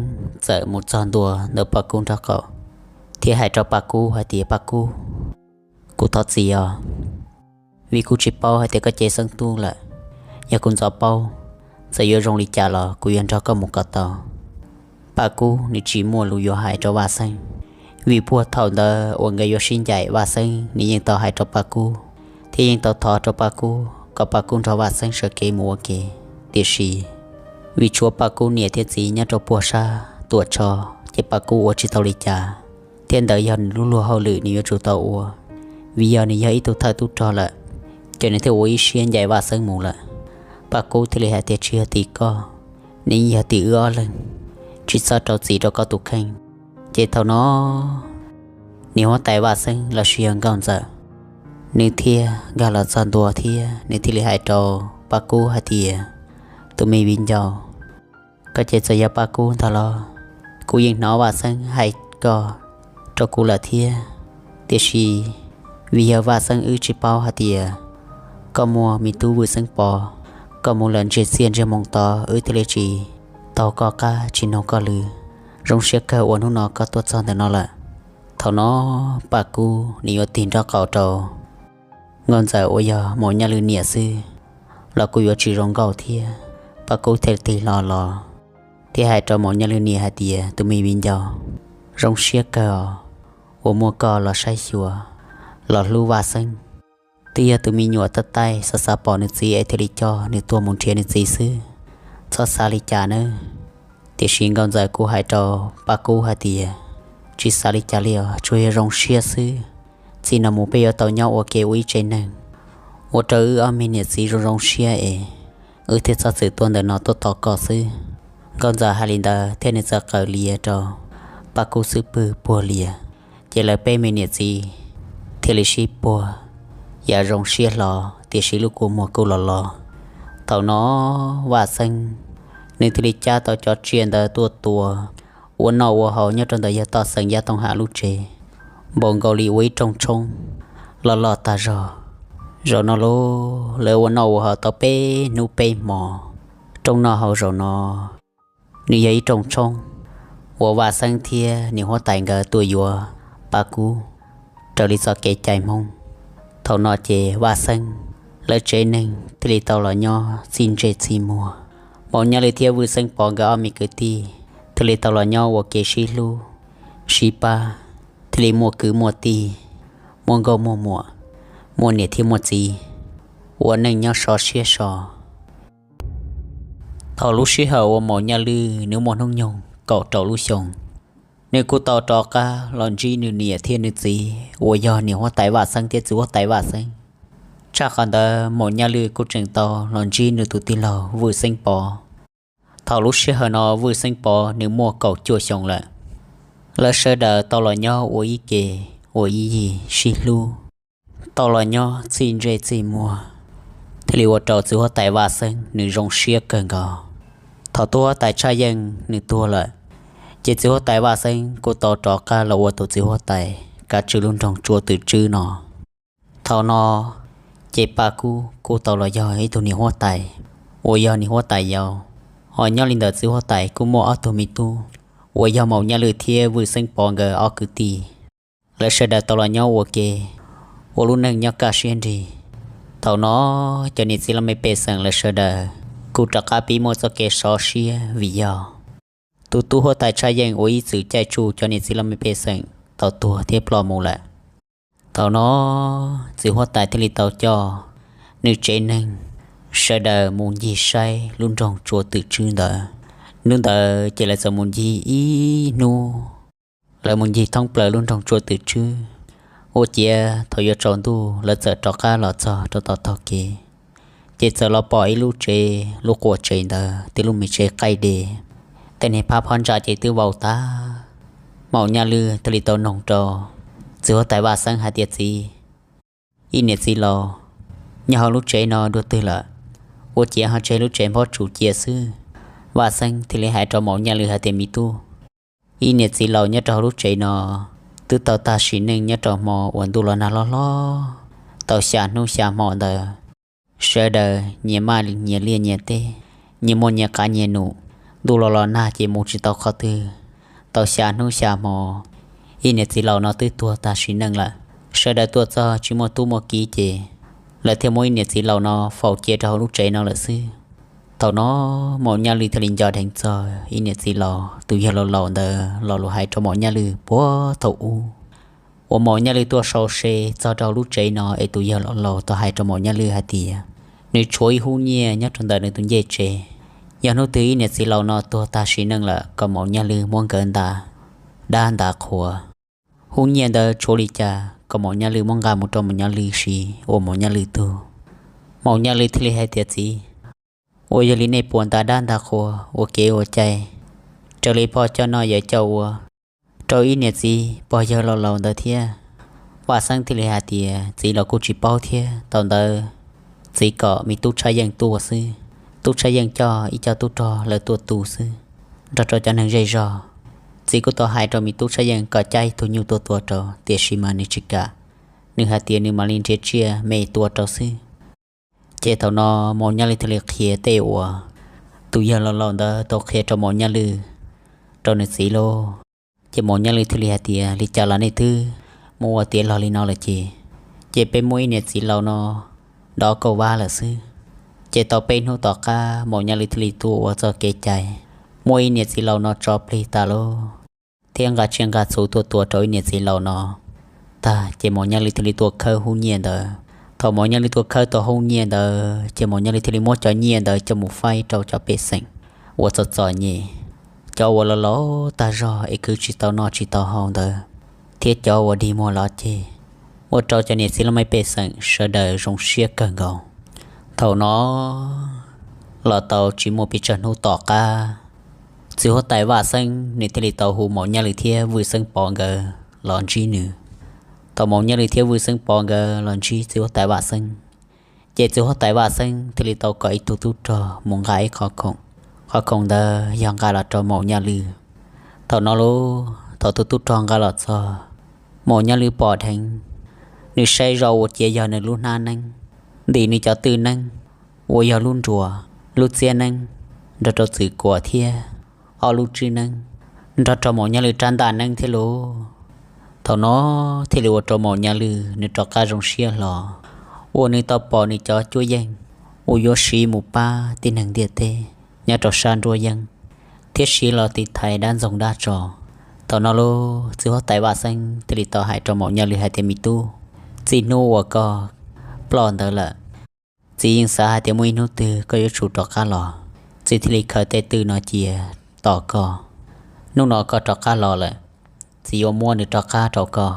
txawm mus txog ntua ntawm Paj Kub nrob qaum, thiab hais rau Paj Kub hais tias, Paj Kub, kuv thov txim os, vim kuv tsis paub hais tias koj cev xeeb tub lawm. Yog kuv ntxov paub, txawm yuav zoo li cas los kuv yuav nrog koj mus kom tau. Paj Kub nws tsis muaj lus yuav hais rau Vaj Xeeb, vim puag thaum ntawd uas nkawd yuav sib ncaim, Vaj Xeeb nws yeej tau hais rau Paj Kub thiab yeej tau thov rau Paj Kub kom Paj Kub nrog Vaj Xeeb sawv kev mus ua ke. Tiam sis vim tshuav Paj Kub niam thiab txiv nyob rau puag sab Tuam Tsho, ces Paj Kub ua tsis tau li cas, thiab ntawd yog nws lub luag hauj lwm nws yuav tsum tau ua. Vim yog nws yog ib tug thawj tub rog lawm, ces nws thiaj ua ib siab ncaim Vaj Xeeb mus lawm. Paj Kub thiaj li hais tias, Tsis yog tim koj, nws yog tim wb ob leeg, tsis txhob rau txim rau koj tus kheej. Ces thaum no niam huab tais Vaj Xeeb los sis yog Nkauj Ntxawm, nws thiaj nkag los txog ntua thiab nws thiaj li hais rau Paj Kub hais tias, Tus me viv ncaus, koj ces txawm yog Paj Kub ntag los? Kuv yeej hnov Vaj Xeeb hais koj rau kuv lawm thiab, tiam sis vim yog Vaj Xeeb wb tsis paub hais tias koj muaj me tub Vwj Xeeb Pov, koj mus lawm ntsiag txiaj ntsiag moo tod, wb thiaj li tsis taug koj qab tsis noog koj lus. Zoo siab kawg uas hnub no koj tuaj txog ntawm no lawm. Thaum no Paj Kub nws yuav tig nrob qaum rau Nkauj Ntxawm uas yog Maum Nyaj Lwm niam xwb los kuj yuav tsis zoo nkauj thiab. Paj Kub thiaj tig hlo los thiab hais rau Maum Nyaj Lwm niam hais tias, Tus me viv ncaus, zoo siab kawg os, uas muaj koj los saib xyuas, los hlub Vaj Xeeb. Twb yog tus me nyuam tab taij xav xav pom nws txiv es thiaj li coj nws tuaj mus nrhiav nws txiv xwb. Txhob xav li cas nawb. Tiam sis Nkauj Ntxawm kuj hais rau Paj Kub hais tias, tsis xav li cas li os, tsuas yog zoo siab xwb. Txij no mus peb yuav tau nyob ua ke ua ib tsev neeg, ua rau wb ob me niam txiv zoo zoo siab es wb thiaj txhob txwm tuaj ntawm no tuaj tos koj xwb. Nkauj Ntxawm hais li ntawd thiab nws txawm qawm lias rau Paj Kub xub pwg puag lias, ces lawv peb me niam txiv thiaj li sib puag, yam zoo siab hlo, tiam sis lub kua muag kuj los los. Thaum no Vaj Xeeb nws thiaj li cab tau cov tsiaj ntawd tuaj tua, ua noj ua haus nyob rau ntawm yawg Toj Xeem Yaj Tooj Ham lub tsev, npaum nkaus li ua ib rooj tshoob loj loj tag zog. Zaum no lauj, lawv ua noj ua haus tau peb hnub peb hmo. Rooj noj haus zaum no nws yog ib rooj tshoob uas Vaj Xeeb thiab niam huab tais nkawd tuaj yuav Paj Kub raws li txoj kev cai Hmoob. Thaum no ces Vaj Xeeb lawv tsev neeg thiaj li tau los nyob txij ntsej txij muag. Maum Nyaj Lwj thiab Vwj Xeeb Pov nkawd ob me kwv tij thiaj li tau los nyob ua ke sib hlub sib pab, thiaj li muaj kwv muaj tij, muaj nkauj muaj muam, muaj niam thiab muaj txiv, ua neej nyob sov siab so. Thaum lub sij hawm uas Maum Nyaj Lwj nws muaj hnub nyoog kaum rau lub xyoo, nws kuj tau rov qab los ntsib nws niam thiab nws txiv uas yog niam huab tais Vaj Xeeb thiab txiv huab tais Vaj Xeeb. Tshaj qhov ntawd Maum Nyaj Lwj kuj tseem tau los ntsib nws tus tij laug Vwj Xeeb Pov. Thaum lub sij hawm no Vwj Xeeb Pov nws muaj kaum cuaj xyoo lawm. Lawv sawv daws tau los nyob ua ib ke, ua ib yig sib hlub, tau los nyob txij ntsej txij muag, thiaj li ua rau txiv huab tais Vaj Xeeb nws zoo siab kawg nkaus. Thaum tub huab tais Tshaj Yeej nws tuag lawm, ces txiv huab tais Vaj Xeeb kuj tau rov qab los ua tus txiv huab tais kav tswj lub nroog Tsua Twm Tswb no. Thaum no ces Paj Kub kuj tau los yog ib tug niam huab tais uas yog niam huab tais yau, ho nyob li ntawm txiv huab tais kuj muaj ob tug me tub uas yog Maum Nyaj Lwj thiab Vwj Xeeb Pov nkawd ob kwv tij. Lawv sawv daws tau los nyob ua ke, ua lub neej nyob kaj siab nrig. Thaum no cov niam txiv laj mej pej xeem lawv sawv daws kuj rov qab pib muaj txoj kev sov siab vim yog tus tub huab tais Tshaj Yeej uas ib txwm caij tsuj cov niam txiv laj mej pej xeem tau tuag thiab ploj mus lawm. Thaum no txiv huab tais thiaj li tau coj nws tsev neeg sawv daws mus ncig saib lub nroog Tsua Twm Tswb ntawd. Hnub ntawd ces lawv txawm mus ncig ib hnub, lawv mus ncig thoob plaws lub nroog Tsua Twm Tswb. Ua ciav thaum yuav tsaus ntuj lawv txawm rov qab los txog rau tom taug kev, ces txawm los pom ib lub tsev, lub quas tsev ntawd twb lub me tsev qaij dej, tej niag phab phab ntsa ces twb vau tag. Maum Nyaj Lwj thiaj li tau noog rau txiv huab tais Vaj Xeeb hais tias, txiv, ib niam txiv laus nyob hauv lub tsev no dua twg lawm? Ua ciav ho tseg lub tsev nphob tsuas cia xwb. Vaj Xeeb thiaj li hais rau Maum Nyaj Lwj hais tias, me tub, ib niam txiv laus nyob rau hauv lub tsev no twb tau tag sim neej nyob rau hmo uas ntuj los nag hlob hlob tau xya hnub xya hmo ntawd. Sawv daws nyias maj nyias liaj nyias teb, nyias muaj nyias qav nyias num, ntuj los los nag ces mus tsis tau qhov twg. Tau xya hnub xya hmo, ib niam txiv laus no twb tuag tag sim neej lawm. Sawv daws tuaj txog tsis muaj tub muaj kiv ces lawv thiaj muab ib niam txiv laus no faus cia rau hauv lub tsev no lawm xwb. Thaum no Maum Nyaj Lwj thiaj li nco dheev txog ib niam txiv laus tus yawg laus laus ntawd lo lus hais rau Maum Nyaj Lwj puag thaum ub. Uas Maum Nyaj Lwj tuaj sau se txog rau hauv lub tsev no es tus yawg laus laus tau hais rau Maum Nyaj Lwj hais tias, nws tshuav ib hub nyiaj nyob rau ntawm nws tus ncej tsev. Yog hnub twg ib niam txiv laus no tuag tag sim neej lawm kom Maum Nyaj Lwj muab nkawd nta dab nta qhua. Hub nyiaj ntawd tshuav li cas kom Maum Nyaj Lwj muab nqa mus rau Maum Nyaj Lwj siv uas Maum Nyaj Lwj tug. Maum Nyaj Lwj thiaj li hais tias, txiv, uas yog li nej puas nta dab nta qhua ua kev ua cai, raws li pog coj noj yawm coj ua rau ib niam txiv pog yawg laus laus ntawd thiab? Vaj Xeeb thiaj li hais tias, txiv los kuj tsis paub thiab, thaum ntawd txiv kom me tub Tshaj Yeej tuaj xwb. Tub Tshaj Yeej coj ib co tub rog lawv tuaj tu xwb, nrog rau cov neeg zej zog. Txiv kuj tau hais rau me tub Tshaj Yeej kom cab ib tug nyuj tuaj tua rau, tiam sis mas nws tsis kam, nws hais tias nws mam li nrhiav tsiaj me tua rau xwb. Ces thaum no Maum Nyaj Lwj thiaj li qhia tej uas tus yawg laus laus ntawd tau qhia rau Maum Nyaj Lwj rau nws txiv lauj. Ces Maum Nyaj Lwj thiaj li hais tias, li cas los nej twb mus ua tiav los li no lawm ces, ces peb muab ib niam txiv laus no dov kauj vab lawm xwb. Ces tau peb hnub tom qab Maum Nyaj Lwj thiaj li tuaj ua txoj kev cai muab ib niam txiv laus no tso plig tas lauj. thiab nqa tsiaj nqa txhu tuaj tua rau ib niam txiv laus no tag ces Maum Nyaj Lwj thiaj li tuaj khawb hub nyiaj ntawd. Thaum Maum Nyaj Lwj tuaj khawb tau hub nyiaj ntawd ces Maum Nyaj Lwj thiaj li muab cov nyiaj ntawd coj mus faib rau cov pej xeem uas txom txom nyem, cov uas laus laus tag zog es khwv tsis tau noj tsis tau haus ntawd, thiab cov uas dig muag los ceg, ua rau cov niam txiv laj mej pej xeem sawv daws zoo siab kawg nkaus. Thaum no los tau tsis muaj pes tsawg hnub tom qab, txiv huab tais Vaj Xeeb nws thiaj li tau hu Maum Nyaj Lwj thiab Vwj Xeeb Pov nkawd los ntsib nws. Thaum Maum Nyaj Lwj thiab Vwj Xeeb Pov nkawd los ntsib txiv huab tais Vaj Xeeb, ces txiv huab tais Vaj Xeeb thiaj li tau kom ib tug tub rog mus nqa ib qhov khoom. Qhov khoom ntawd yog nqa los rau Maum Nyaj Lwj. Thaum no lauj, thaum tus tub rog nqa los txog, Maum Nyaj Lwj pom dheev, nws saib zoj ua ciav yog nws lub hnab neeb, ntim nws cov tw neeb uas yog lub nruas, lub txiab neeb, nrog rau txwm kuam thiab ob lub tswb neeb nrog rau Maum Nyaj Lwj rab ntaj neeb thiab lauj. Thaum no thiaj li ua rau Maum Nyaj Lwj nws rov qab zoo siab hlo uas nws tau pom nws cov cuab yeej uas yuav siv mus pab tib neeg ntiaj teb nyob rau sab nruab yeeb thiab siv los tiv thaiv dab ntxoog dab tso. Thaum no lauj, txiv huab tais Vaj Xeeb thiaj li tau hais rau Maum Nyaj Lwj hais tias, Me tub, txij hnub uas koj ploj ntawd lawm, txiv yeej xav hais tias muaj ib hnub twg koj yuav tsum rov qab los. Txiv thiaj li khaws tej tw no cia tos koj. Hnub no koj rov qab los lawm, txiv yuav muab nws rov qab rau koj.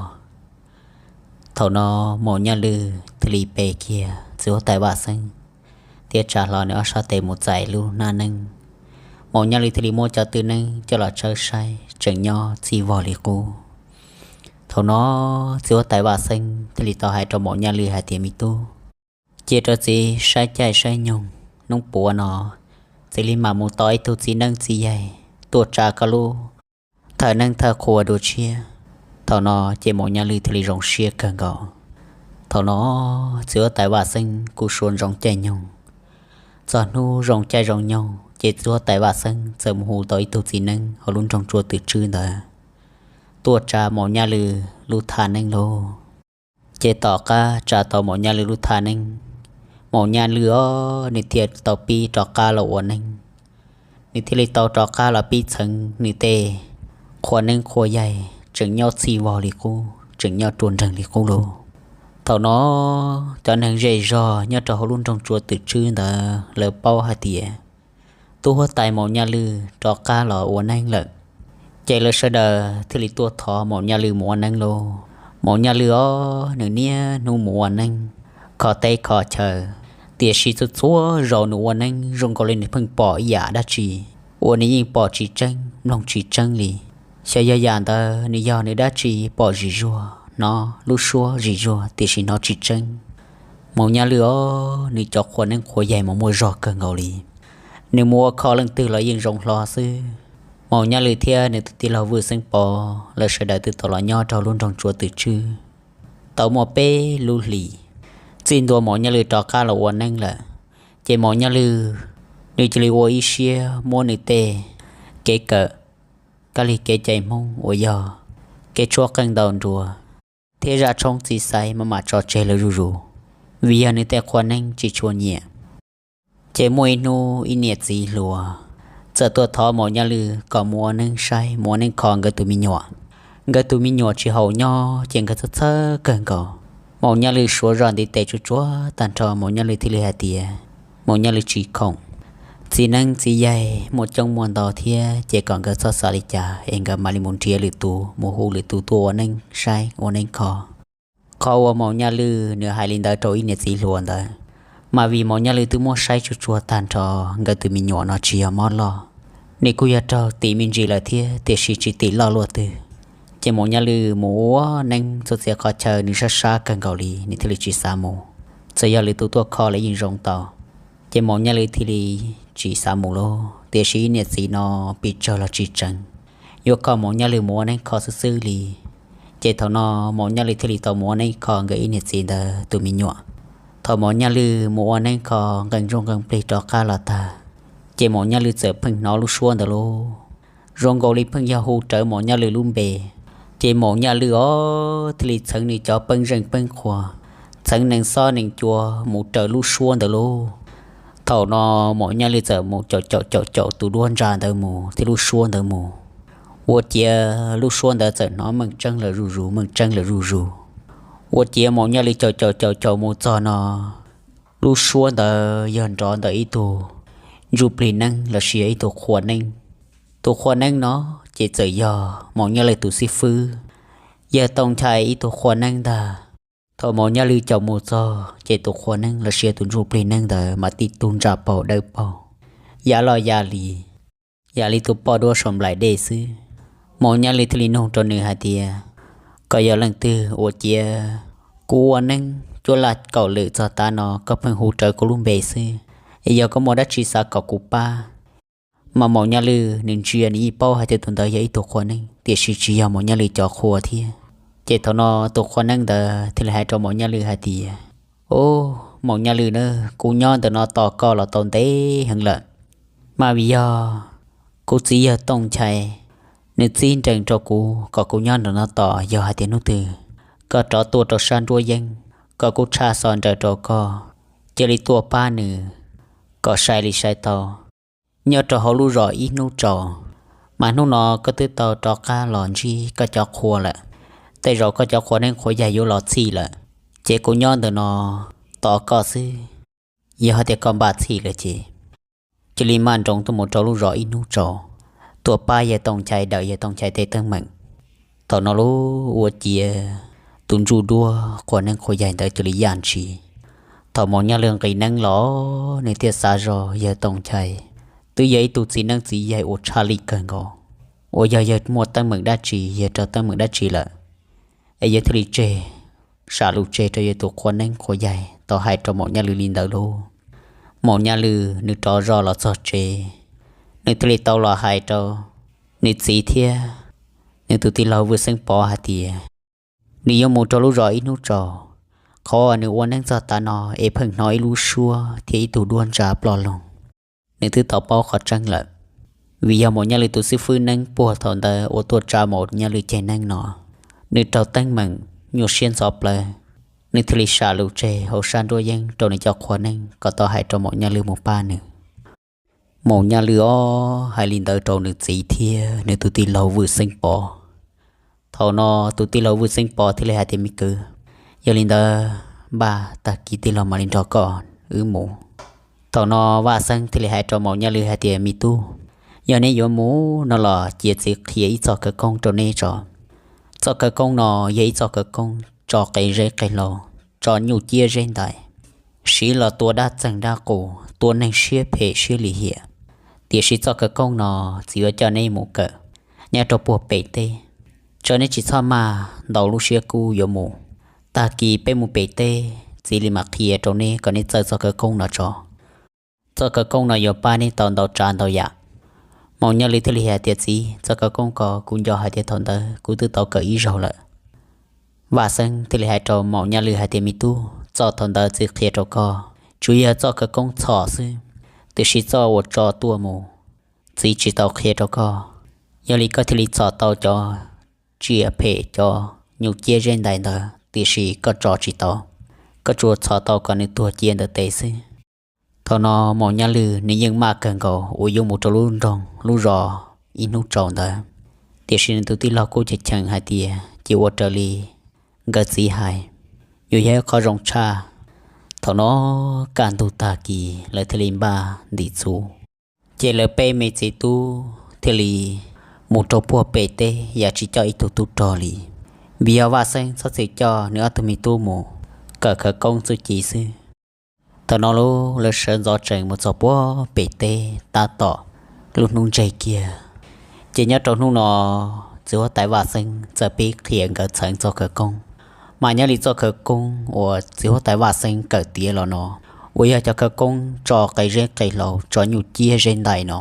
Thaum no Maum Nyaj Lwj thiaj li pe kiag txiv huab tais Vaj Xeeb thiab tsa hlo nws ob sab tes mus txais lub hnab neeb. Maum Nyaj Lwj thiaj li muab cov tw neeb coj los tshawb saib tseem nyob txij vog li qub. Thaum no txiv huab tais Vaj Xeeb thiaj li tau hais rau Maum Nyaj Lwj hais tias, Me tub, cia rau txiv saib caij saib nyoog, hnub puav no txiv li mam mus tos ib tug txiv neeb txiv yaig tuaj tsa koj lub thawj neeb thawj qhua dua tshiab. Thaum no ces Maum Nyaj Lwj thiaj li zoo siab kawg nkaus. Thaum no txiv huab tais Vaj Xeeb kuj suav ntsoov caij nyoog. Txog hnub zoo caij zoo nyoog ces txiv huab tais Vaj Xeeb txawm mus hu tau ib tug txiv neeb hauv lub nroog Tsua Twm Tswb ntawd tuaj tsa Maum Nyaj Lwj lub thaj neeb lauj. Ces tom qab tsa tau Maum Nyaj Lwj lub thaj neeb, Maum Nyaj Lwj os nws thiaj tau pib rov qab los ua neeb. Nws thiaj li tau rov qab los pib txheev nws tej qhua neeb qhua yaig tseem nyob txij vog li qub, tseem nyob ruaj nreeg li qub lauj. Thaum no cov neeg zej zog nyob rau hauv lub nroog Tsua Twm Tswb ntawd lawv paub hais tias tub huab tais Maum Nyaj Lwj rov qab los ua neeb lawm, ces lawv sawv daws thiaj li tuaj thov Maum Nyaj Lwj mus ua neeb lauj. Maum Nyaj Lwj os nws niaj hnub mus ua neeb kho teb kho chaw, tiam sis txhua txhua zaus nws ua neeb zoo nkaus li nws pheej pom ib yam dab tsi uas nws yeej pom tsis tseeb mloog tsis tseeb li. Xyov yog yam ntawd nws yog nws dab tsi pom zim zuag, hnov lub suab zim zuag tiam sis hnov tsis tseeb. Maum Nyaj Lwj os nws cov qhua neeb qhua yaig mas muaj zog kawg nkaus li. Nws mus ua kho leej twg los yeej zoo hlo xwb. Maum Nyaj Lwj thiab nws tus tij laug Vwj Xeeb Pov lawv sawv daws twb tau los nyob rau lub nroog Tsua Twm Tswb tau muaj peb lub hlis. Txij ntua Maum Nyaj Lwj rov qab los ua neeb lawm, ces Maum Nyaj Lwj nws cia li ua ib siab muab nws tej kev kawm, kab lig kev cai Hmoob uas yog kev tshuab qeej ntaus nruas thiab zaj tshoob txiv xaiv maj mam tso tseg lawm zuj zus, vim yog nws tej qhua neeb tsis tshua nyiam. Ces muaj ib hnub ib niam txiv hluas txawm tuaj thov Maum Nyaj Lwj kom mus ua neeb saib, mus ua neeb kho nkawd tus me nyuam. Nkawd tus me nyuam tsis haum nyob ces nkawd txhawj txhawj kawg nkaus. Maum Nyaj Lwj suav zoj ntiv tes tsuag tsuag tag nrho, Maum Nyaj Lwj thiaj li hais tias Maum Nyaj Lwj tsis khoom. Txiv neeb txiv yaig muaj coob muaj ntau thiab ces kom nkawd txhob xav li cas es nkawd mam li mus nrhiav lwm tus, mus hu lwm tus tuaj ua neeb saib ua neeb kho. Qhov uas Maum Nyaj Lwj nws hais li ntawd rau ib niam txiv hluas ntawd, mas vim Maum Nyaj Lwj twb muab saib tsuag tsuag tag nrho nkawd tus me nyuam no tsis yog mob loj. Nws kuj yog raug tim me ntsis lawm thiab tiam sis tsis tim loj luaj twg. Ces Maum Nyaj Lwj mus ua neeb txhua txhia qhov chaw nws sab sab kawg nkaus li, nws thiaj li tsis xav mus. Txawm yog lwm tus tuaj kho los yeej zoo tau. Ces Maum Nyaj Lwj thiaj li tsis xav mus lauj, tiam sis ib niam txiv no pes tsawg los tsis tseev, yuav kom Maum Nyaj Lwj mus ua neeb kho xwb xwb li. Ces thaum no Maum Nyaj Lwj thiaj li tau mus ua neeb kho nkawd ib niam txiv ntawd tus me nyuam. Thaum Maum Nyaj Lwj mus ua neeb kho nqee ntsuj nqee plig rov qab los tag, ces Maum Nyaj Lwj txawm pheej hnov lub suab ntawd lauj, zoo nkaus li pheej yog hu rawv Maum Nyaj Lwj lub npe. Ces Maum Nyaj Lwj os thiaj li txheev nws cov peeb zeej peeb qhua, txheev nees xob nees cua mus raws lub suab ntawd lauj. Thaum no Maum Nyaj Lwj txawm mus caum caum caum caum tus duab ntsa ntawd mus thiab lub suab ntawd mus, Ua ciav lub suab ntawd txawm hnov meej tseeb lawm zuj zus, meej tseeb lawm zuj zus. Ua ciav Maum Nyaj Lwm caum caum caum caum mus txog no, lub suab ntawd yog nrov ntawm ib tug ntsuj plig neeb los sis yog ib tug qhua neeb. Tus qhua neeb no ces txawm yog Maum Nyaj Lwm tus xib fwb Yawg Tooj Nchai ib tug qhua neeb ntag. Thaum Maum Nyaj Lwm caum mus txog ces tus qhua neeb los sis tus ntsuj plig neeb ntawd mas tib tug ntsa paug dawb paug, ya loj ya li, ya li tus poj duab saum nplaim dej xwb. Maum Nyaj Lwm thiaj li nug rau nws hais tias, koj yog leej twg? Ua ciav kuv ua neeb cuaj laj kaum lwm txog tav no koj pheej hu rawv kuv lub npe xwb, es yog koj muaj dab tsi xav kom kuv pab? Mas Maum Nyaj Lwm nws ntsia nws yeej paub hais tias tus ntawd yog ib tug qhua neeb, tiam sis tsis yog Maum Nyaj Lwm cov qhua thiab. Ces thaum no tus qhua neeb ntawd thiaj li hais rau Maum Nyaj Lwm hais tias, o, Maum Nyaj Lwm na, kuv nyob ntawm no tos koj los tau ntev heev lawm. Mas vim yog kuv txiv yawg Tooj Nchai, nws txib nrees rau kuv kom kuv nyob ntawm no tos, yog hais tias hnub twg koj rov tuaj rau sab nruab yeeb, koj kuj tshaj xov nrawm rau koj, cia li tuaj pab nws kom sai li sai tau. Nyob rau hauv lub zos ib hnub tsaus, mas hnub no koj twb tau rov qab los ntsib koj cov qhua lawm. Tej zaum koj cov qhua neeb qhua yaig yuav los txhij lawm, ces kuv nyob ntawm no tos koj xwb. Yog hais tias koj npaj txhij lawm ces cia li maj nroos tuaj mus rau lub zos ib hnub tsaus, tuaj pab yawg Tooj Nchai, daws yawg Tooj Nchai tej teeb meem. Thaum no lub ua ciav tus ntsuj duab qhua neeb qhua yaig ntawd cia li yaj ntshis. Thaum Maum Nyaj Lwm nqis neeb los, nws thiaj xav zog yawg Tooj Nchai twb yog ib tug txiv neeb txiv yaig uas tshaj lij kawg nkaus, uas yog yawg muaj teeb meem dab tsi, yawg raug teeb meem dab tsi lawm, es yawg thiaj li tseg, sam lus tseg rau yawg tus qhua neeb qhua yaig tau hais rau Maum Nyaj Lwm li ntawd lauj. Maum Nyaj Lwm nws rov zog los txog tsev, nws thiaj li tau los hais rau nws txiv thiab nws tus tij laug Vwj Xeeb Pov hais tias, nws yuav mus rau lub zos ib hnub tsaus. Qhov uas nws ua neeb txog tav no es pheej hnov ib lub suab thiab ib tug duab ntsa ploj loog. Nws twb tau paub qhov tseeb lawm, vim yog Maum Nyaj Lwm tus xib fwb neeb puag thaum ntawd uas tuaj tsa Maum Nyaj Lwm ceg neeb no, nws raug teeb meem nyuaj siab ntxhov plawv. Nws thiaj li sam lus tseg hauv sab nruab yeeb rau nws cov qhua neeb kom tau hais rau Maum Nyaj Lwm mus pab nws. Maum Nyaj Lwm ob hais li ntawd rau nws txiv thiab nws tus tij laug Vwj Xeeb Pov. Thaum no tus tij laug Vwj Xeeb Pov thiaj li hais tias, me kwv, yog li ntawd npaj tag kis tij laug mam li nrog koj wb mus. Thaum no Vaj Xeeb thiaj li hais rau Maum Nyaj Lwm hais tias, me tub, yog neb yuav mus no los cia txiv qhia ib txoj khawv koob rau neb tso. Txoj khawv koob no yog ib txoj khawv koob tso qe zeb qe hlau, tso nyuj ciab zeb ntais, siv los tua dab txeeg dab qus, tua neeg siab phem siab lim hiam. Tiam sis txoj khawv koob no txiv yuav coj neb mus kawm nyob rau puag pem teb, tso neb tsis txhob maj ntau lub siab kub yuav mus. Tag kis peb mus pem teb, txiv li mam qhia rau neb kom neb txawj txoj khawv koob no tso. Txoj khawv koob no yuav pab neb tau ntau tsav ntau yam. Maum Nyaj Lwm thiaj li hais tias, txiv, txoj khawv koob ko kuv nco hais tias thaum ntawd kuv twb tau kawm ib zaug lawm. Vaj Xeeb thiaj li hais rau Maum Nyaj Lwm hais tias, me tub, txoj thaum ntawd txiv qhia rau koj tsuas yog txoj khawv koob txhom xwb, tiam sis txoj uas tso tuaj mus txiv tsis tau qhia rau koj. Yog li koj thiaj li txhom tau cov tsiaj phem cov nyuj ciab zeb ntais ntawd, tiam sis koj tso tsis tau, koj tsuas txhom tau kom nws tuag cia ntawm tes xwb. Thaum no Maum Nyaj Lwm nws yeej maj kawg nkaus uas yuav mus rau lub nroog lub zos ib hnub tsaus ntawd, tiam sis nws tus tij laug kuj cheem cheem hais tias cia ua raws li nkawd txiv hais, yuav yog ib qho zoo tshaj. Thaum no kaj ntug tag kis lawv thiaj li npaj ntim txhuv, ces lawv peb me txiv tub thiaj li mus rau puag pem teb yam tsis coj ib tug tub rog li, vim yog Vaj Xeeb txhob txwm coj nws ob tug me tub mus kawm khawv koob txuj ci xwb. Thaum no lub lawv sawv ntxov tsees mus txog puag pem teb tab tom lub hnub ntseg kiag, ces nyob rau hnub no txiv huab tais Vaj Xeeb txawm pib qhia nkawd txheev txoj khawv koob. Mas nyob li txoj khawv koob uas txiv huab tais Vaj Xeeb kawm tiav los no, uas yog cov khawv koob tso qe zeb qe hlau tso nyuj ciab zeb ntais no,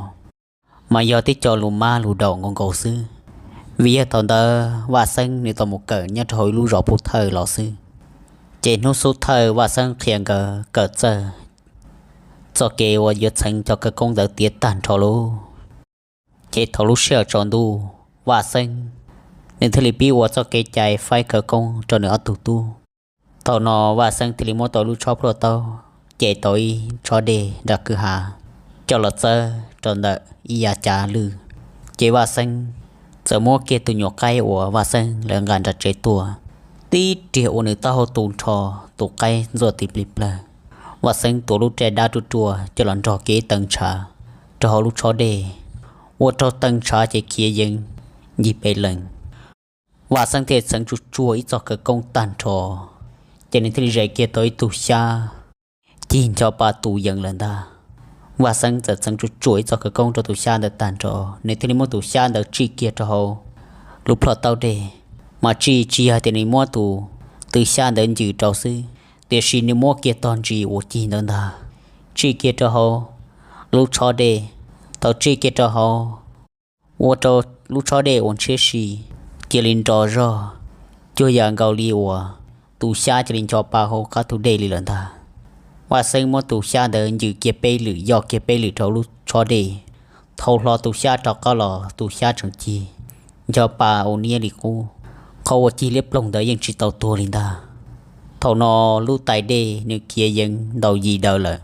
mas yog tib co lus mab lus daum nkaus nkaus xwb. Vim yog thaum ntawd Vaj Xeeb nws tau mus kawm nyob rau hauv ib lub zos pub thawj los xwb, ces hnub xub thawj Vaj Xeeb qhia nkawd kawm txawj txoj kev uas yuav txheev cov khawv koob ntawd tiav tag nrho lauj. Ces thaum lub sij hawm tsaus ntuj, Vaj Xeeb nws thiaj li pib ua txoj kev cai faib khawv koob rau nws ob tug tub. Thaum no Vaj Xeeb thiaj li muab tau lub tshob plhuaj taub, ces tau ib tshob dej nram kwj ha coj los txawb rau ntawm ib yav cav lwj. Ces Vaj Xeeb txawm muab kiag tus nyuam qaib uas Vaj Xeeb lawv nqa nram tsev tuaj, tib riam ua nws taub hau tu nrho, tus qaib ntxuaj tis plig plawg. Vaj Xeeb tuav lub raj dab ruaj ruaj coj los nrog kiag ib tee ntshav rau hauv lub tshob dej, ua rau tee ntshav ces khiav yees ncig peb lees. Vaj Xeeb thiaj txheev tsuj tsuag ib txoj khawv koob tag nrho, ces nws thiaj li zes kiag tau ib tug xyab cig ncho pa tu yees lawm ntag. Vaj Xeeb txawm txheev tsuj tsuag ib txoj khawv koob rau tus xyab ntawd tag nrho, nws thiaj li muab tus xyab ntawd tsij kiag rau hauv lub plhaub taub dej. Mas tsij tsis yog tias nws muab tus tw xyab ntawd ncws rau xwb, tiam sis nws muab kiag tog ntsis uas cig ntawd ntag, tsij kiag rau hauv lub tshob dej. Thaum tsij kiag rau hauv, ua rau lub tshob dej uas ntshiab si cia li nro zog, cuag yam nkaus li uas tus xyab cia li ncho pa hauv qab tus dej li lawm ntag. Vaj Xeeb muab tus xyab ntawd ncws kiag peb lwm, yoj kiag peb lwm rau lub tshob dej. Thau hlo tus xyab rov qab los, tus xyab tseem cig ncho pa ua niab li qub. Qhov uas cig liab ploog ntawd yeej tsis tau tuag li ntag. Thaum no lub tais dej nws khiav yees ntaus yim daws lawm.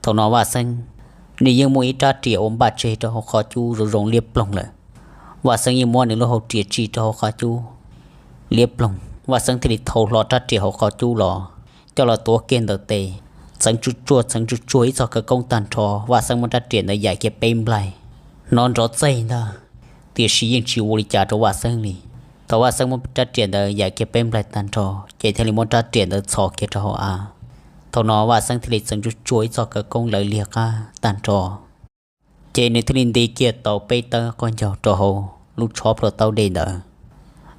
Thaum no Vaj Xeeb nws yeej muaj ib rab riam uas npaj tseg rau hauv qhov cub zoo zoo liab ploog lawm. Vaj Xeeb yeej muab nws lub hau riam tsij rau hauv qhov cub liab ploog, Vaj Xeeb thiaj li thau hlo rab riam hauv qhov cub los, coj los tuav kiag ntawm tes, txheev tsuj tsuag txheev tsuj tsuag ib txoj khawv koob tag nrho. Vaj Xeeb muab rab riam ntawd yaim kiag peb nplaig, hnov nrov txaig ntag, tiam sis yeej tsis ua li cas rau Vaj Xeeb li. Thaum Vaj Xeeb muab rab riam ntawd yaim kiag peb nplaig tag nrho, ces thiaj li muab rab riam ntawd txhos kiag rau hauv av. Thaum no Vaj Xeeb thiaj li txheev tsuj tsuag ib txoj khawv koob lawv liag qab tag nrho, ces nws thiaj li nti kiag tau peb tawb qaub ncaug rau hauv lub tshob plhaub taub dej ntawd.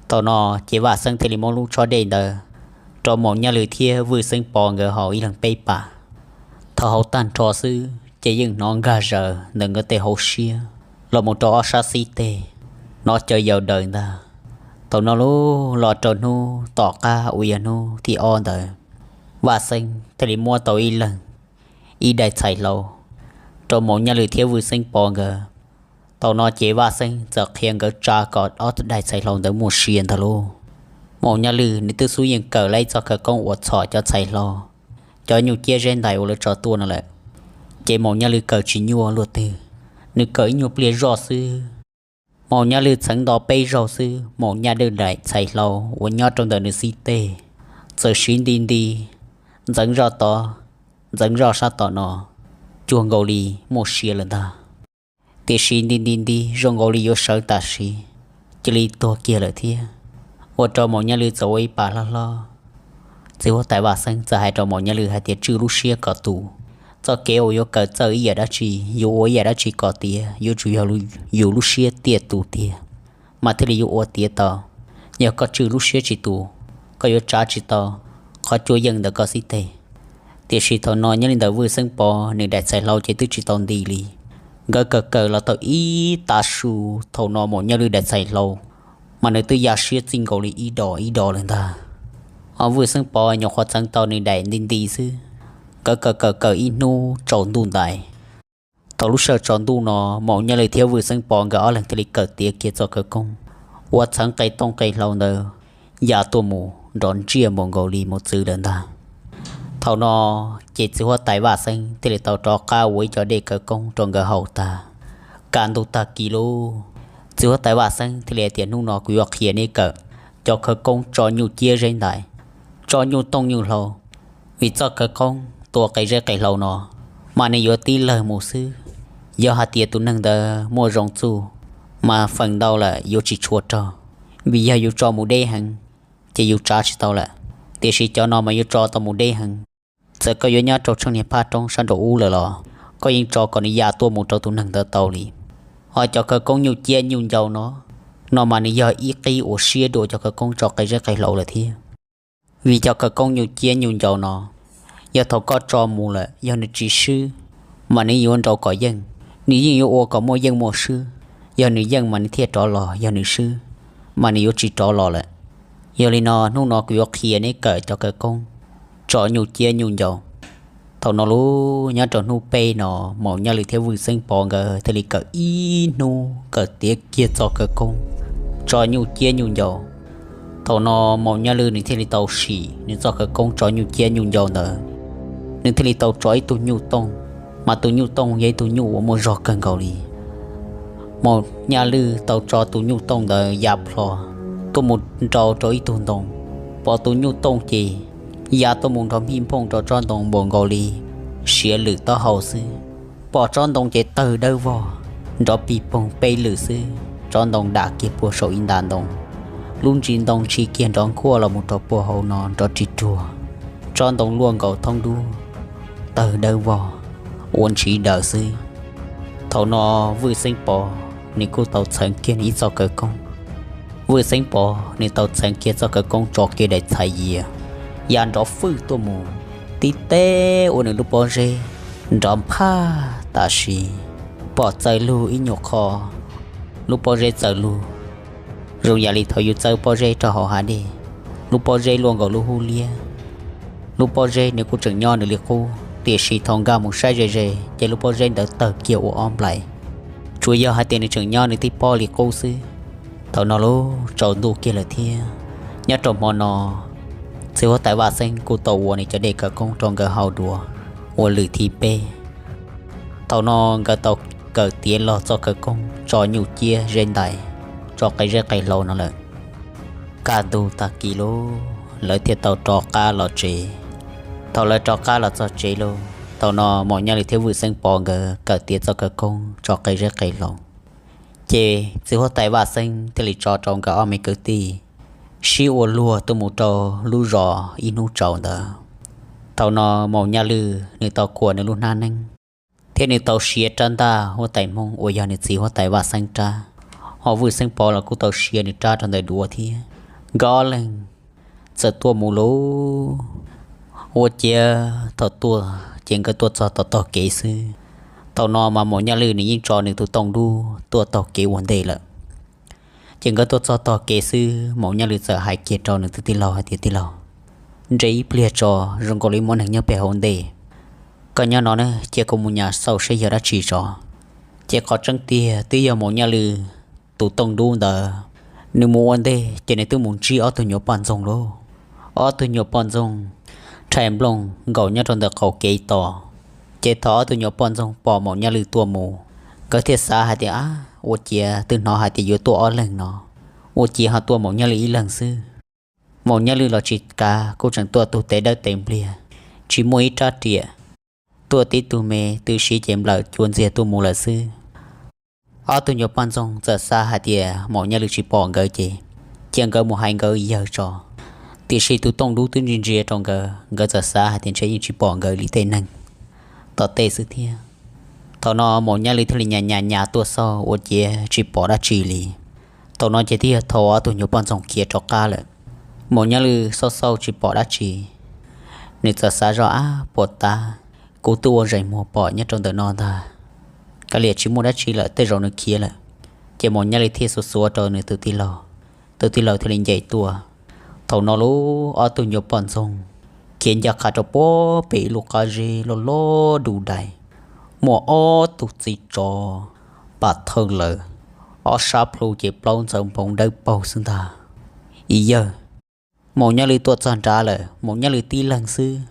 Thaum no ces Vaj Xeeb thiaj li muab lub tshob dej ntawd rau Maum Nyaj Lwm thiab Vwj Xeeb Pov nkawd haus ib leeg peb pas. Thaum haus tag nrho xwb ces yeej hnov nkag zaws ntawm nkawd tej hauv siab los mus rau ob sab xib teg, hnov caws yaus daws ntag. Thaum no lub los rau hnub tom qab uas yog hnub thib ob ntawd, Vaj Xeeb thiaj li muab tau ib leeg ib daim txhais hlau rau Maum Nyaj Lwm thiab Vwj Xeeb Pov nkawd. Thaum no ces Vaj Xeeb txawm qhia nkawd tsa kom ob daim txhais hlau ntawd muaj sia ntag lauj. Maum Nyaj Lwm nws twb xub yeej kawm lawm ib txoj khawv koob uas txhos cov txhais hlau, cov nyuj ciab zeb ntais uas lawv tso tuaj no lawm, ces Maum Nyaj Lwm kawm tsis nyuaj luaj twg, nws kawm ib nyuag pliag zoj xwb, Maum Nyaj Lwm txheev nto peb zaug xwb, Maum Nyaj Lwm daim txhais hlau uas nyob rau ntawm nws xib teg txawm siv nti nti ntxeev zoj tod ntxeev zoj sab tom no, cuag nkaus li muaj sia lawm ntag. Tiam sis nti nti nti zoo nkaus li yuav sawv tam sim cia li tuag kiag lawm thiab, ua rau Maum Nyaj Lwm txawm ua ib pas hlob hlob. Txiv huab tais Vaj Xeeb txawm hais rau Maum Nyaj Lwm hais tias tswj lub siab kom tus, txoj kev uas yuav kawm txawj ib yam dab tsi, yuav ua ib yam dab tsi kom tiav yuav tsum yog yus lub siab tiaj tus tiag mas thiaj li yuav ua tiav tau. Yog koj tswj lub siab tsis tus, koj yuav tsav tsis tau qhov cuab yeej ntawm koj xib teg. Tiam sis thaum no nyob li ntawm Vwj Xeeb Pov nws daim txhais hlau ces twb tsis tau nti li. Nkawd kawm kawm los tau ib tav su, thaum no Maum Nyaj Lwm daim txhais hlau mas nws twb ya siab txij nkaus li ib dos ib dos lawm ntag. Ho Vwj Xeeb Pov nyuam qhuav txheev tau nws daim nti nti xwb. Nkawd kawm kawm kawm ib hnub tsaus ntuj ntais. Thaum lub sij hawm tsaus ntuj no Maum Nyaj Lwm thiab Vwj Xeeb Pov nkawd ob leeg thiaj li kawm tiav kiag txoj khawv koob uas txheev qe tooj qe hlau ntawd ya tuaj mus nrov ntsiaj mus nkaus li mus txwv lawm ntag. Thaum no ces txiv huab tais Vaj Xeeb thiaj li tau rov qab ua ib co dej khawv koob rau nkawd haus tag. Kaj ntug tag kis lub, txiv huab tais Vaj Xeeb thiaj li hais tias hnub no kuv yuav qhia neb kawm cov khawv koob tso nyuj ciab zeb ntais, tso nyuj tooj nyuj hlau. Vim txoj khawv koob tua qe zeb qe hlau no mas nws yuav tib lawg mus xwb. Yog hais tias tus neeg ntawd muaj zoo txuj mas feem ntau lawm yuav tsis tshua raug, vim yog yus tso mus deb heev ces yus tsav tsis tau lawm. Tiam sis cov no mas yuav tso tau mus deb heev. Txawm koj yuav nyob rau tsheej niag phab roob sab nraum ub lawm los koj yeej tso kom nws ya tuaj mus rau tus neeg ntawd tau li. Ho cov khawv koob nyuj ciab nyuj ncau no, no mas nws yog ib qib uas siab dua cov khawv koob tso qe zeb qe hlau lawm thiab. Vim cov khawv koob nyuj ciab nyuj ncau no, yog thaum koj tso mus lawm yog nws tsis swb mas nws yuav nrau kom yeej, nws yeej yuav ua kom muaj yeej muaj swb. Yog nws yeej mas nws thiaj rov los, yog nws swb mas nws yuav tsis rov los lawm. Yog li no hnub no kuv yuav qhia neb kawm cov khawv koob tso nyuj ciab nyuj ncau. Thaum no lub nyob rau hnub peb no Maum Nyaj Lwm thiab Vwj Xeeb Pov nkawd thiaj li kawm ib hnub kawm tiav kiag txoj khawv koob tso nyuj ciab nyuj ncau. Thaum no Maum Nyaj Lwm nws thiaj li tau sim nws txoj khawv koob tso nyuj ciab nyuj ncau ntawd, nws thiaj li tau tso ib tug nyuj tooj, mas tus nyuj tooj yog ib tug nyuj uas muaj zog kawg nkaus li. Maum Nyaj Lwj tau tso tus nyuj tooj ntawd ya plho tuaj mus nrau rau ib tug ntoo, pom tus nyuj tooj ces ya tuaj mus nrov mij nphooj rau tsob ntoo npaum nkaus li siav lwm taub hau xwb. Pom tsob ntoo ces tawg dawb vog, nrov pig poog peb lwm xwb, tsob ntoo dam kiag puag saum ib nta ntoo. Lub ntsis ntoo ntshis kiag nrov nkuaj los mus rau puag hauv no nrov ris ruag, tsob ntoo luaj nkaus thoob dub, tawg dawb vog, ua ntshiv daws xwb. Thaum no Vwj Xeeb Pov nws kuj tau txheev kiag nws ib txoj khawv koob. Vwj Xeeb Pov nws tau txheev kiag txoj khawv koob tso kiag daim txhais yias ya nrov fwj tuaj mus, tib teb ua nws lub pob zeb nrov nphaj tam sim, pom txawm lug ib nyuag qho, lub pob zeb txawm lug zoo yam li thaum yus txawb pob zeb rau hauv hav dej, lub pob zeb luaj nkaus lub hub liab. Lub pob zeb nws kuj tseem nyob nws li qub, tiam sis thaum nkag mus saib ze ze ces lub pob zeb ntawd tawg kiag ua ob nplais, tsuas yog hais tias nws tseem nyob nws tib pob li qub xwb. Thaum no lub tsaus ntuj kiag lawm thiab, nyob rau hmo no txiv huab tais Vaj Xeeb kuj tau ua nws cov dej khawv koob rau nkawd haus dua ua lwm thib peb. Thaum no nkawd tau kawm tiav los txoj khawv koob tso nyuj ciab zeb ntais, tso qe zeb qe hlau no lawm. Kaj ntug tag kis lawm lawv thiaj tau rov qab los tsev. Thaum lawv rov qab los txog tsev lawm, thaum no Maum Nyaj Lwj thiab Vwj Xeeb Pov nkawd kawm tiav txoj khawv koob tso qe zeb qe hlau, ces txiv huab tais Vaj Xeeb thiaj li tso rau nkawd ob me kwv tij sib ua luag tuaj mus rau lub zos ib hnub tsaus ntawd. Thaum no Maum Nyaj Lwj nws tau khuam nws lub hnab neeb thiab nws tau siav rab ntaj huab tais Hmoob uas yog nws txiv huab tais Vaj Xeeb rab, ho Vwj Xeeb Pov los kuj tau siav nws rab rau ntawm duav thiab. Nkawd ob leeg txawm tuaj mus lawm. Ua ciav thaum tuaj ces nkawd tuaj txog tom tog kev xwb. Thaum no mas Maum Nyaj Lwj nws yeej tso nws tus tooj dub tuaj taug kev ua ntej lawm. Ces nkawd tuaj txog tog kev xwb, Maum Nyaj Lwj txawm hais kiag rau nws tus tij laug hais tias, Tij laug, nres ib pliag tso, zoo nkaus li muaj neeg nyob pem hauv ntej. Koj nyob no na, cia kuv mus nyas xauj seb yog dab tsi tso. Ces qhov tseeb tiag twb yog Maum Nyaj Lwj tus tooj dub ntawd, nws mus ua ntej ces nws twb mus ntsib ob tug nyuam poj ntxoog lauj. Ob tug nyuam poj ntxoog rhais nplooj nkaus nyob rau ntawm qaum kev tos. Ces thaum ob tug nyuam poj ntxoog pom Maum Nyaj Lwj tuaj mus, nkawd thiaj xav hais tias, Ab, ua ciav twb hnov hais tias yuav tuaj ob leeg no, ua ciav ho tuaj Maum Nyaj Lwj ib leeg xwb. Maum Nyaj Lwj los tsis kav, kuj tseem tuaj tug tes dawb tes npliag, tsis muaj ib rab riam, tuaj tib tug me twb siv ces nplawm cua ntxiag tuaj mus lawm xwb. Ob tug nyuam poj ntxoog txawm xav hais tias Maum Nyaj Lwj tsis pom nkawd ces cia nkawd mus hais nkawd yawg tso. Tiam sis tus tooj dub twb ntsia ntsia rau nkawd, nkawd txawm xav hais tias ntshe yeej tsis pom nkawd li tej neeg tom tej xwb thiab. Thaum no Maum Nyaj Lwj thiaj li nyas nyas nyas tuaj xauj ua ciav tsis pom dab tsi li. Thaum no ces twb yog thaum ob tug nyuam poj ntxoog khiav rov qab lawm. Maum Nyaj Lwj xauj xauj tsis pom dab tsi, nws txawm xav zoj, Ab, puas tas kuv twb ua zeem muag pom nyob rau ntawm no ntag, kav liam tsis muaj dab tsi lawm, tej zaum nws khiav lawm. Ces Maum Nyaj Lwj thiaj xuav xuav rau nws tus tij laug, tus tij laug thiaj li ncaim tuaj. Thaum no lub ob tug nyuam poj ntxoog khiav ncaj qha rau puag pem ib lub qab zeb loj loj du dais, muaj ob tug txiv tsov pam thawj lawm, ob sab plhu ces plaub ntxawv npoo dawb paug xwb ntag. Ib yawg, Maum Nyaj Lwj tuaj txog nrad lawm, Maum Nyaj Lwj tib leeg xwb,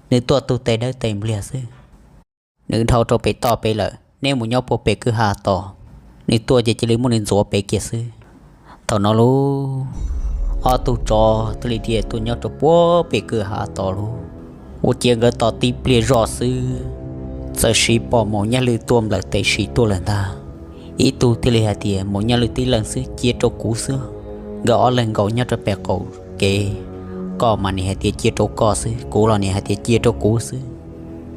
nws tuaj tug tes dawb tes npliag xwb. Nws dhau rau pem toj pem lawm, neb mus nyob puag pem kwj ha tos, nws tuaj ces cia li muab nws ntxuav pem kiag xwb. Thaum no lub ob tug tsov thiaj li dhia tuaj nyob rau puag pem kwj ha tos lub. Ua ciav nkawd tos tib pliag zoj xwb, txawm sis pom Maum Nyaj Lwj tuaj nplawm tes sim tuaj lawm ntag. Ib tug thiaj li hais tias, Maum Nyaj Lwj tib leeg xwb, cia rau kuv xwb. Nkawd ob leeg nkaum nyob rau pem qaum kev, koj mas nim hais tias cia rau koj xwb, kuv los nim hais tias cia rau kuv xwb.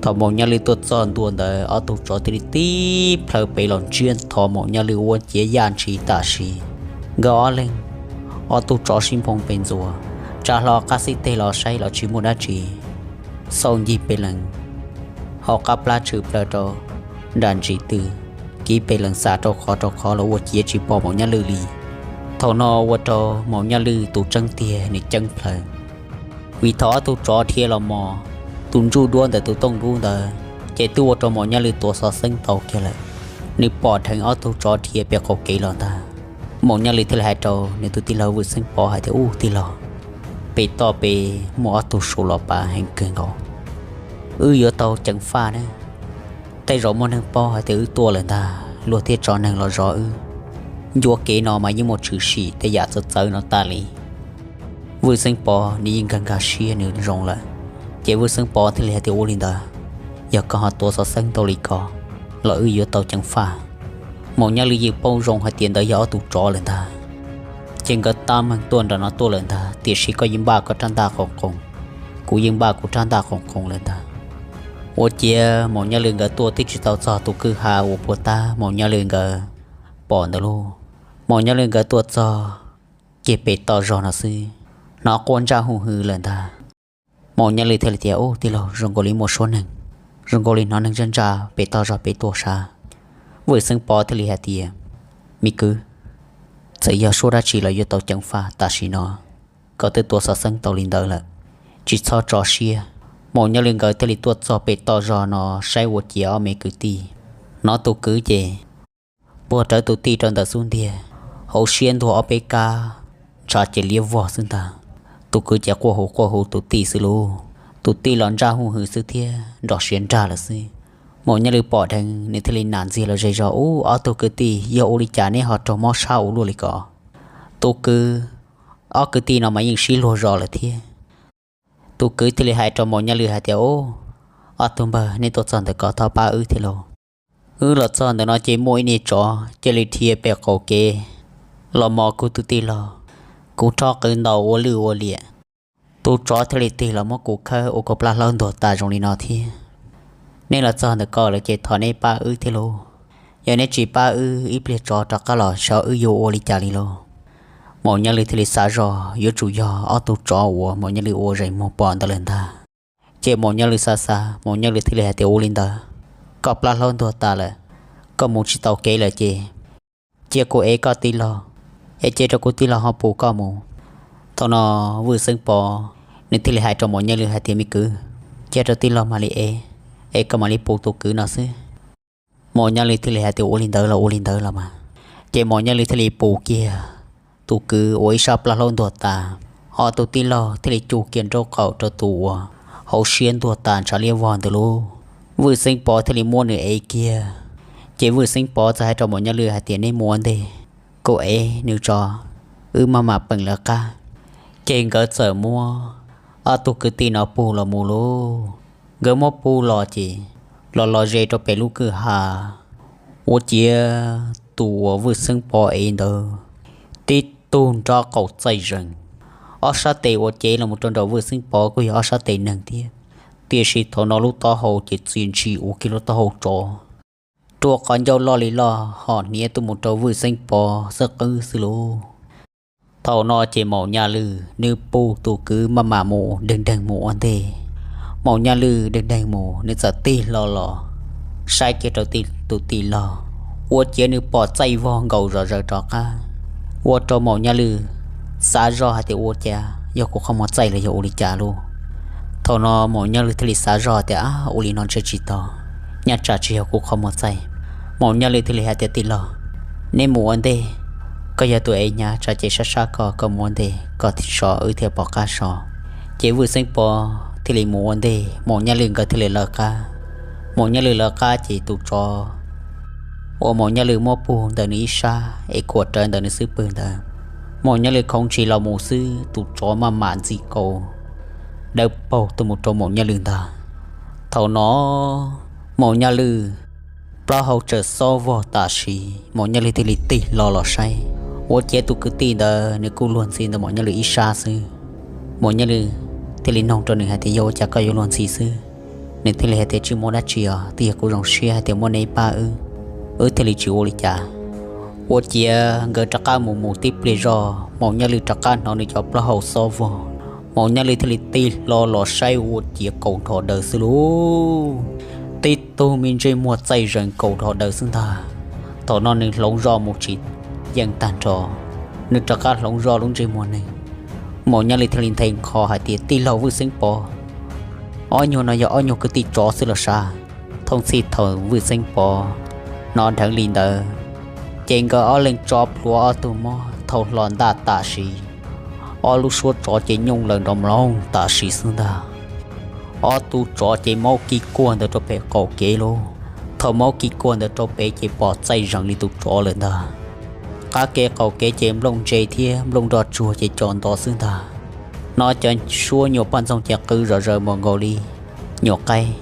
Thaum Maum Nyaj Lwj tuaj txog ntua ntawd, ob tug tsov thiaj li tib plhaw pem los ntsiab nthos Maum Nyaj Lwj ua ciav yaj ntshis tam sim. Nkawd ob leeg, ob tug tsov sib nphoo pes ntxuas, tsa hlo qab xib teg los saib los tsis muaj dab tsi. Xauj ncig pes lees hauv qab plab tshwm plaws rau nram ntsis tw, kiv pes lees xam rau qhov rau qhov los ua ciav tsis pom Maum Nyaj Lwj li. Thaum no ua rau Maum Nyaj Lwj tus tseeb tiag nws ceeb plhaws, vim thaum ob tug tsov dhia los mos, tus ntsuj duab ntawm tus tooj dub ntawd ces twb ua rau Maum Nyaj Lwj tuav xov xeeb tau kiag lawm. Nws pom dheev ob tug tsov dhia pem qaum kev los ntag. Maum Nyaj Lwj thiaj li hais rau nws tus tij laug Vwj Xeeb Pov hais tias, Ub tij laug, pem toj pem muaj ob tug Suav los pav heev kawg nkaus, wb yuav tau ceev faj ne. Tej zaum muaj neeg paub hais tias wb tuaj lawm ntag, luag thiab tso neeg los zov wb. Ncua kev no mas yeej muaj tshwm sim tej yam txawv txawv no tas li. Vwj Xeeb Pov nws yeej nkag nkag siab nws zoo lawm, ces Vwj Xeeb Pov thiaj li hais tias, Ua li ntawd, yog koj ho tuav xov xeeb tau li ko los wb yuav tau ceev faj. Maum Nyaj Lwm yeej paub zoo hais tias ntawd yog ob tug tsov lawm ntag. Ces nkawd tab meeg tuaj nram no tuaj lawm ntag, tiam sis koj yeej npaj koj rab ntaj qoos qoos, kuv yeej npaj kuv rab ntaj qoos qoos lawm ntag. Ua ciav Maum Nyaj Lwm nkawd tuaj twb tsis tau txog tus kwj ha uas puag ta Maum Nyaj Lwm nkawd pom ntawd lauj. Maum Nyaj Lwm nkawd tuaj txog kiag pem toj zog no xwb, hnov quaj ntsaj huj hwv lawm ntag. Maum Nyaj Lwm thiaj li tias, Ub, tij laug, zoo nkaus li muaj suab neeg, zoo nkaus li hnov neeg ntsaj ntsaj pem toj zog pem tuaj sav. Vwj Xeeb Pov thiaj li hais tias, Me kwv, txawm yog suab dab tsi los yuav tau ceev faj, tam sim no koj twb tuav xov xeeb tau li ntawd lawm, tsis txhob tso siab. Maum Nyaj Lwm nkawd thiaj li tuaj txog pem toj zog no saib ua ciav ob me kwv tij, hnov tus kwv ces puag rawv tus tij rau ntawm xub ntiag, hauv siab ntuag ob peb kab, ntshav ces liab vog xwb ntag. Tus kwv ces quaj hu quaj hu tus tij xwb lauj. Tus tij los ntsaj huj hwv xwb thiab nrov siav nrag lawm xwb. Maum Nyaj Lwm pom dheev nws thiaj li nam ntxiag los ze zog, Ub, ob tug kwv tij, yog ua li cas neb ho raug mob sab ua luaj li ko? Tus kwv, ob kwv tij no mas yeej sib luag zos lawm thiab. Tus kwv thiaj li hais rau Maum Nyaj Lwm hais tias, Ub, ob tug npawg, neb tuaj txog ntawm ko thov pab wb thiab lauj. Wb los txog ntawm no ces muaj ib niag tsov cia li dhia pem qaum kev los mos kuv tus tij laug, kuv rho qws ntaus ua lwj ua liam, tus tsov thiaj li tig los muab kuv khawb ua kuv plab hlaub ntuag tas zoo li no thiab. Neb los txog ntawm ko lawm ces thov neb pab wb thiab lauj. Yog neb tsis pab wb, ib pliag tsov rov qab los saib wb yuav ua li cas li lauj. Maum Nyaj Lwm thiaj li xav zog yuav tsum yog ob tug tsov uas Maum Nyaj Lwm ua zeem muag pom ntawd lawm ntag. Ces Maum Nyaj Lwm xav xav, Maum Nyaj Lwm thiaj li hais tias, Ua li ntawd, koj plab hlaub ntuag tas lawm, koj mus tsis tau kev lawm ces cia kuv ev koj tij laug, es cia rau kuv tij laug ho pus koj mus. Thaum no Vwj Xeeb Pov nws thiaj li hais rau Maum Nyaj Lwm hais tias, Me kwv, cia rau tij laug mam li ev, es koj mam li pus tus kwv no xwb. Maum Nyaj Lwm thiaj li hais tias, Ua li ntawd los ua li ntawd los mas. Ces Maum Nyaj Lwm thiaj li pus kiag tus kwv uas ib sab plab hlaub ntuag tas, ho tus tij laug thiaj li cug kiag nraub qaum rau tus uas hauv siab ntuag tas ntshav liab vog ntawd lauj. Vwj Xeeb Pov thiaj li muab nws ev kiag. Ces Vwj Xeeb Pov txawm hais rau Maum Nyaj Lwm hais tias, Neb mus ua ntej, kuv ev nws tso, wb maj mam peem lawv qab. Ces nkawd txawm muab ob tug kwv tij no pug los mus lauj. Nkawd muab pug los ces los los ze rau pem lub kwj ha, ua ciav tus uas Vwj Xeeb Pov ev ntawd tib tug nraub qaum txaij zees. Ob sab tes uas cev los mus rau nraum Vwj Xeeb Pov kuj yog ob sab tes neeg thiab, tiam sis thaum no lub taub hau ces txia ntshis ua kiag lub taub hau tsov, rua qhov ncauj loj li loj ho hniav tuaj mus rau Vwj Xeeb Pov xwb qwb xwb lauj. Thaum no ces Maum Nyaj Lwm nws pug tus kwv maj mam mus deeg deeg mus ua ntej. Maum Nyaj Lwm deeg deeg mus nws txawm tig hlo los saib kiag rau tus tij laug, ua ciav nws pom txaij vog nkaus zom zaws rov qab, ua rau Maum Nyaj Lwm xav zoj hais tias, Ua cas yog kuv qhov muag txaij los yog ua li cas lauj? Thaum no Maum Nyaj Lwm thiaj li xav zoj tias, Ab, ua li no ntshe tsis tau, nyob tsam tsis yog kuv qhov muag txaij. Maum Nyaj Lwm thiaj li hais tias, Tij laug, neb mus ua ntej, koj yog tus ev hnyav tsam ces sab sab koj, koj mus ua ntej koj so wb thiaj pom qab so. Ces Vwj Xeeb Pov thiaj li mus ua ntej, Maum Nyaj Lwm nkawd thiaj li lawv qab. Maum Nyaj Lwm lawv qab ces tus tsov uas Maum Nyaj Lwm muab pug ntawm nws ib sab es khuam rawv ntawm nws xub pwg ntawd, Maum Nyaj Lwm khoov ntshis los mus xwb tus tsov maj mam ntxim kaus dawb paug tuaj mus rau Maum Nyaj Lwm ntag. Thaum no Maum Nyaj Lwm plaub hau txawm xob vog tam sim, Maum Nyaj Lwm thiaj li tig hlo los saib, ua ciav tus kwv tij ntawd nws kuj luag ntxhi ntawm Maum Nyaj Lwm ib sab xwb. Maum Nyaj Lwm thiaj li noog rau nws hais tias, Yog ua cas koj yuav luag ntxhi xwb? Nws thiaj li hais tias, Tsis muaj dab tsi os, twb yog kuv zoo siab hais tias muaj neb pab wb, wb thiaj li tsis ua li cas. Ua ciav nkawd rov qab mus mus tib pliag zog, Maum Nyaj Lwm rov qab hnov nws cov plaub hau xob vog. Maum Nyaj Lwm thiaj li tig hlo los saib ua ciav kaus dhos daws xwb lauj. Tib tug me ntsej muag txaij zees kaus dhos daws xwb ntag. Thaum no nws hloov zoj mus tsis yeej tag nrho, nws rov qab hloov zoj lub ntsej muag neeg. Maum Nyaj Lwm thiaj li nthe nqho hais tias, Tij laug Vwj Xeeb Pov, ob nyuag no yog ob nyuag kwv tij tsov xwb los sav? Thooj txhij thaum Vwj Xeeb Pov hnov dheev li ntawd, ces nkawd ob leeg tso plhuav ob tug mob thau hlo ntaj tam sim, ob lub suab tsov ces nyooj lawm nrov mloog tam sim xwb ntag. Ob tug tsov ces maub kiv kuag ntawd rau pem qaum kev lauj. Thaum maub kis kuag ntawd rau pem ces pom txaij zees li tus tsov lawm ntag. Qab kev qaum kev ces nplooj ntse thiab nplooj nroj tsuag ces co nto xwb ntag. Hnov cov suab nyuam poj ntxoog ces qw zom zaws mus nkaus li nyuam qaib.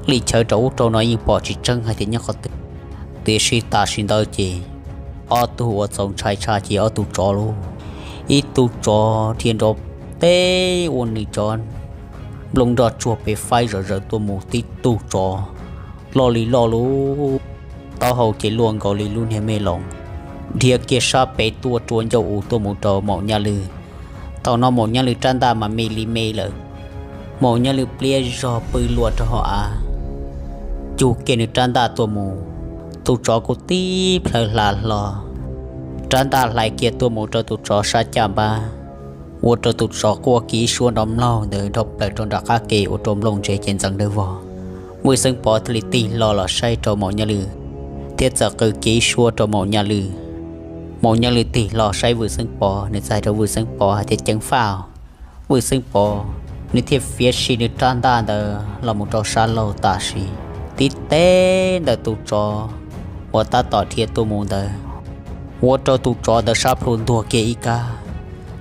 Li chaw rau ub rau no yeej pom tsis tseeb hais tias nyob qhov twg, tiam sis tam sim ntawd ces ob tug uas txaus ntshai tshaj ces ob tug tsov lauj. Ib tug tsov dhia nrov teb ua nws cov nplooj nroj tsuag pem faib zom zaws tuaj mus, tib tug tsov loj li loj lauj, taub hau ces luaj nkaus li lub niag me loos, dhia kiag sab pem tuaj rua ncauj ub tuaj mus rau Maum Nyaj Lwm. Thaum no Maum Nyaj Lwm rab ntaj mas me li me lawm. Maum Nyaj Lwm pliab zog pw luaj rau hauv av, cug kiag nws rab ntaj tuaj mus, tus tsov kuj tib plhaw hla hlo, rab ntaj hlais kiag tuaj mus rau tus tsov sab caj npab, ua rau tus tsov quaj kiv suab nrov mlaug ntawd dhau plaws rau nram qab ke ua rau nplooj ntse ces ntxeev dawb vog. Vwj Xeeb Pov thiaj li tig hlo los saib rau Maum Nyaj Lwm, thiab txawm qw kiv suab rau Maum Nyaj Lwm. Maum Nyaj Lwm tig hlo saib Vwj Xeeb Pov, nws txawm hais rau Vwj Xeeb Pov hais tias, Ceev faj, Vwj Xeeb Pov. Nws thiaj fiav si nws rab ntaj ntawd los mus rau sab laug tam sim, tib teb ntawm tus tsov uas tab tom dhia tuaj mus ntawd, ua rau tus tsov ntawd sab plhu ntuag kiag ib kab,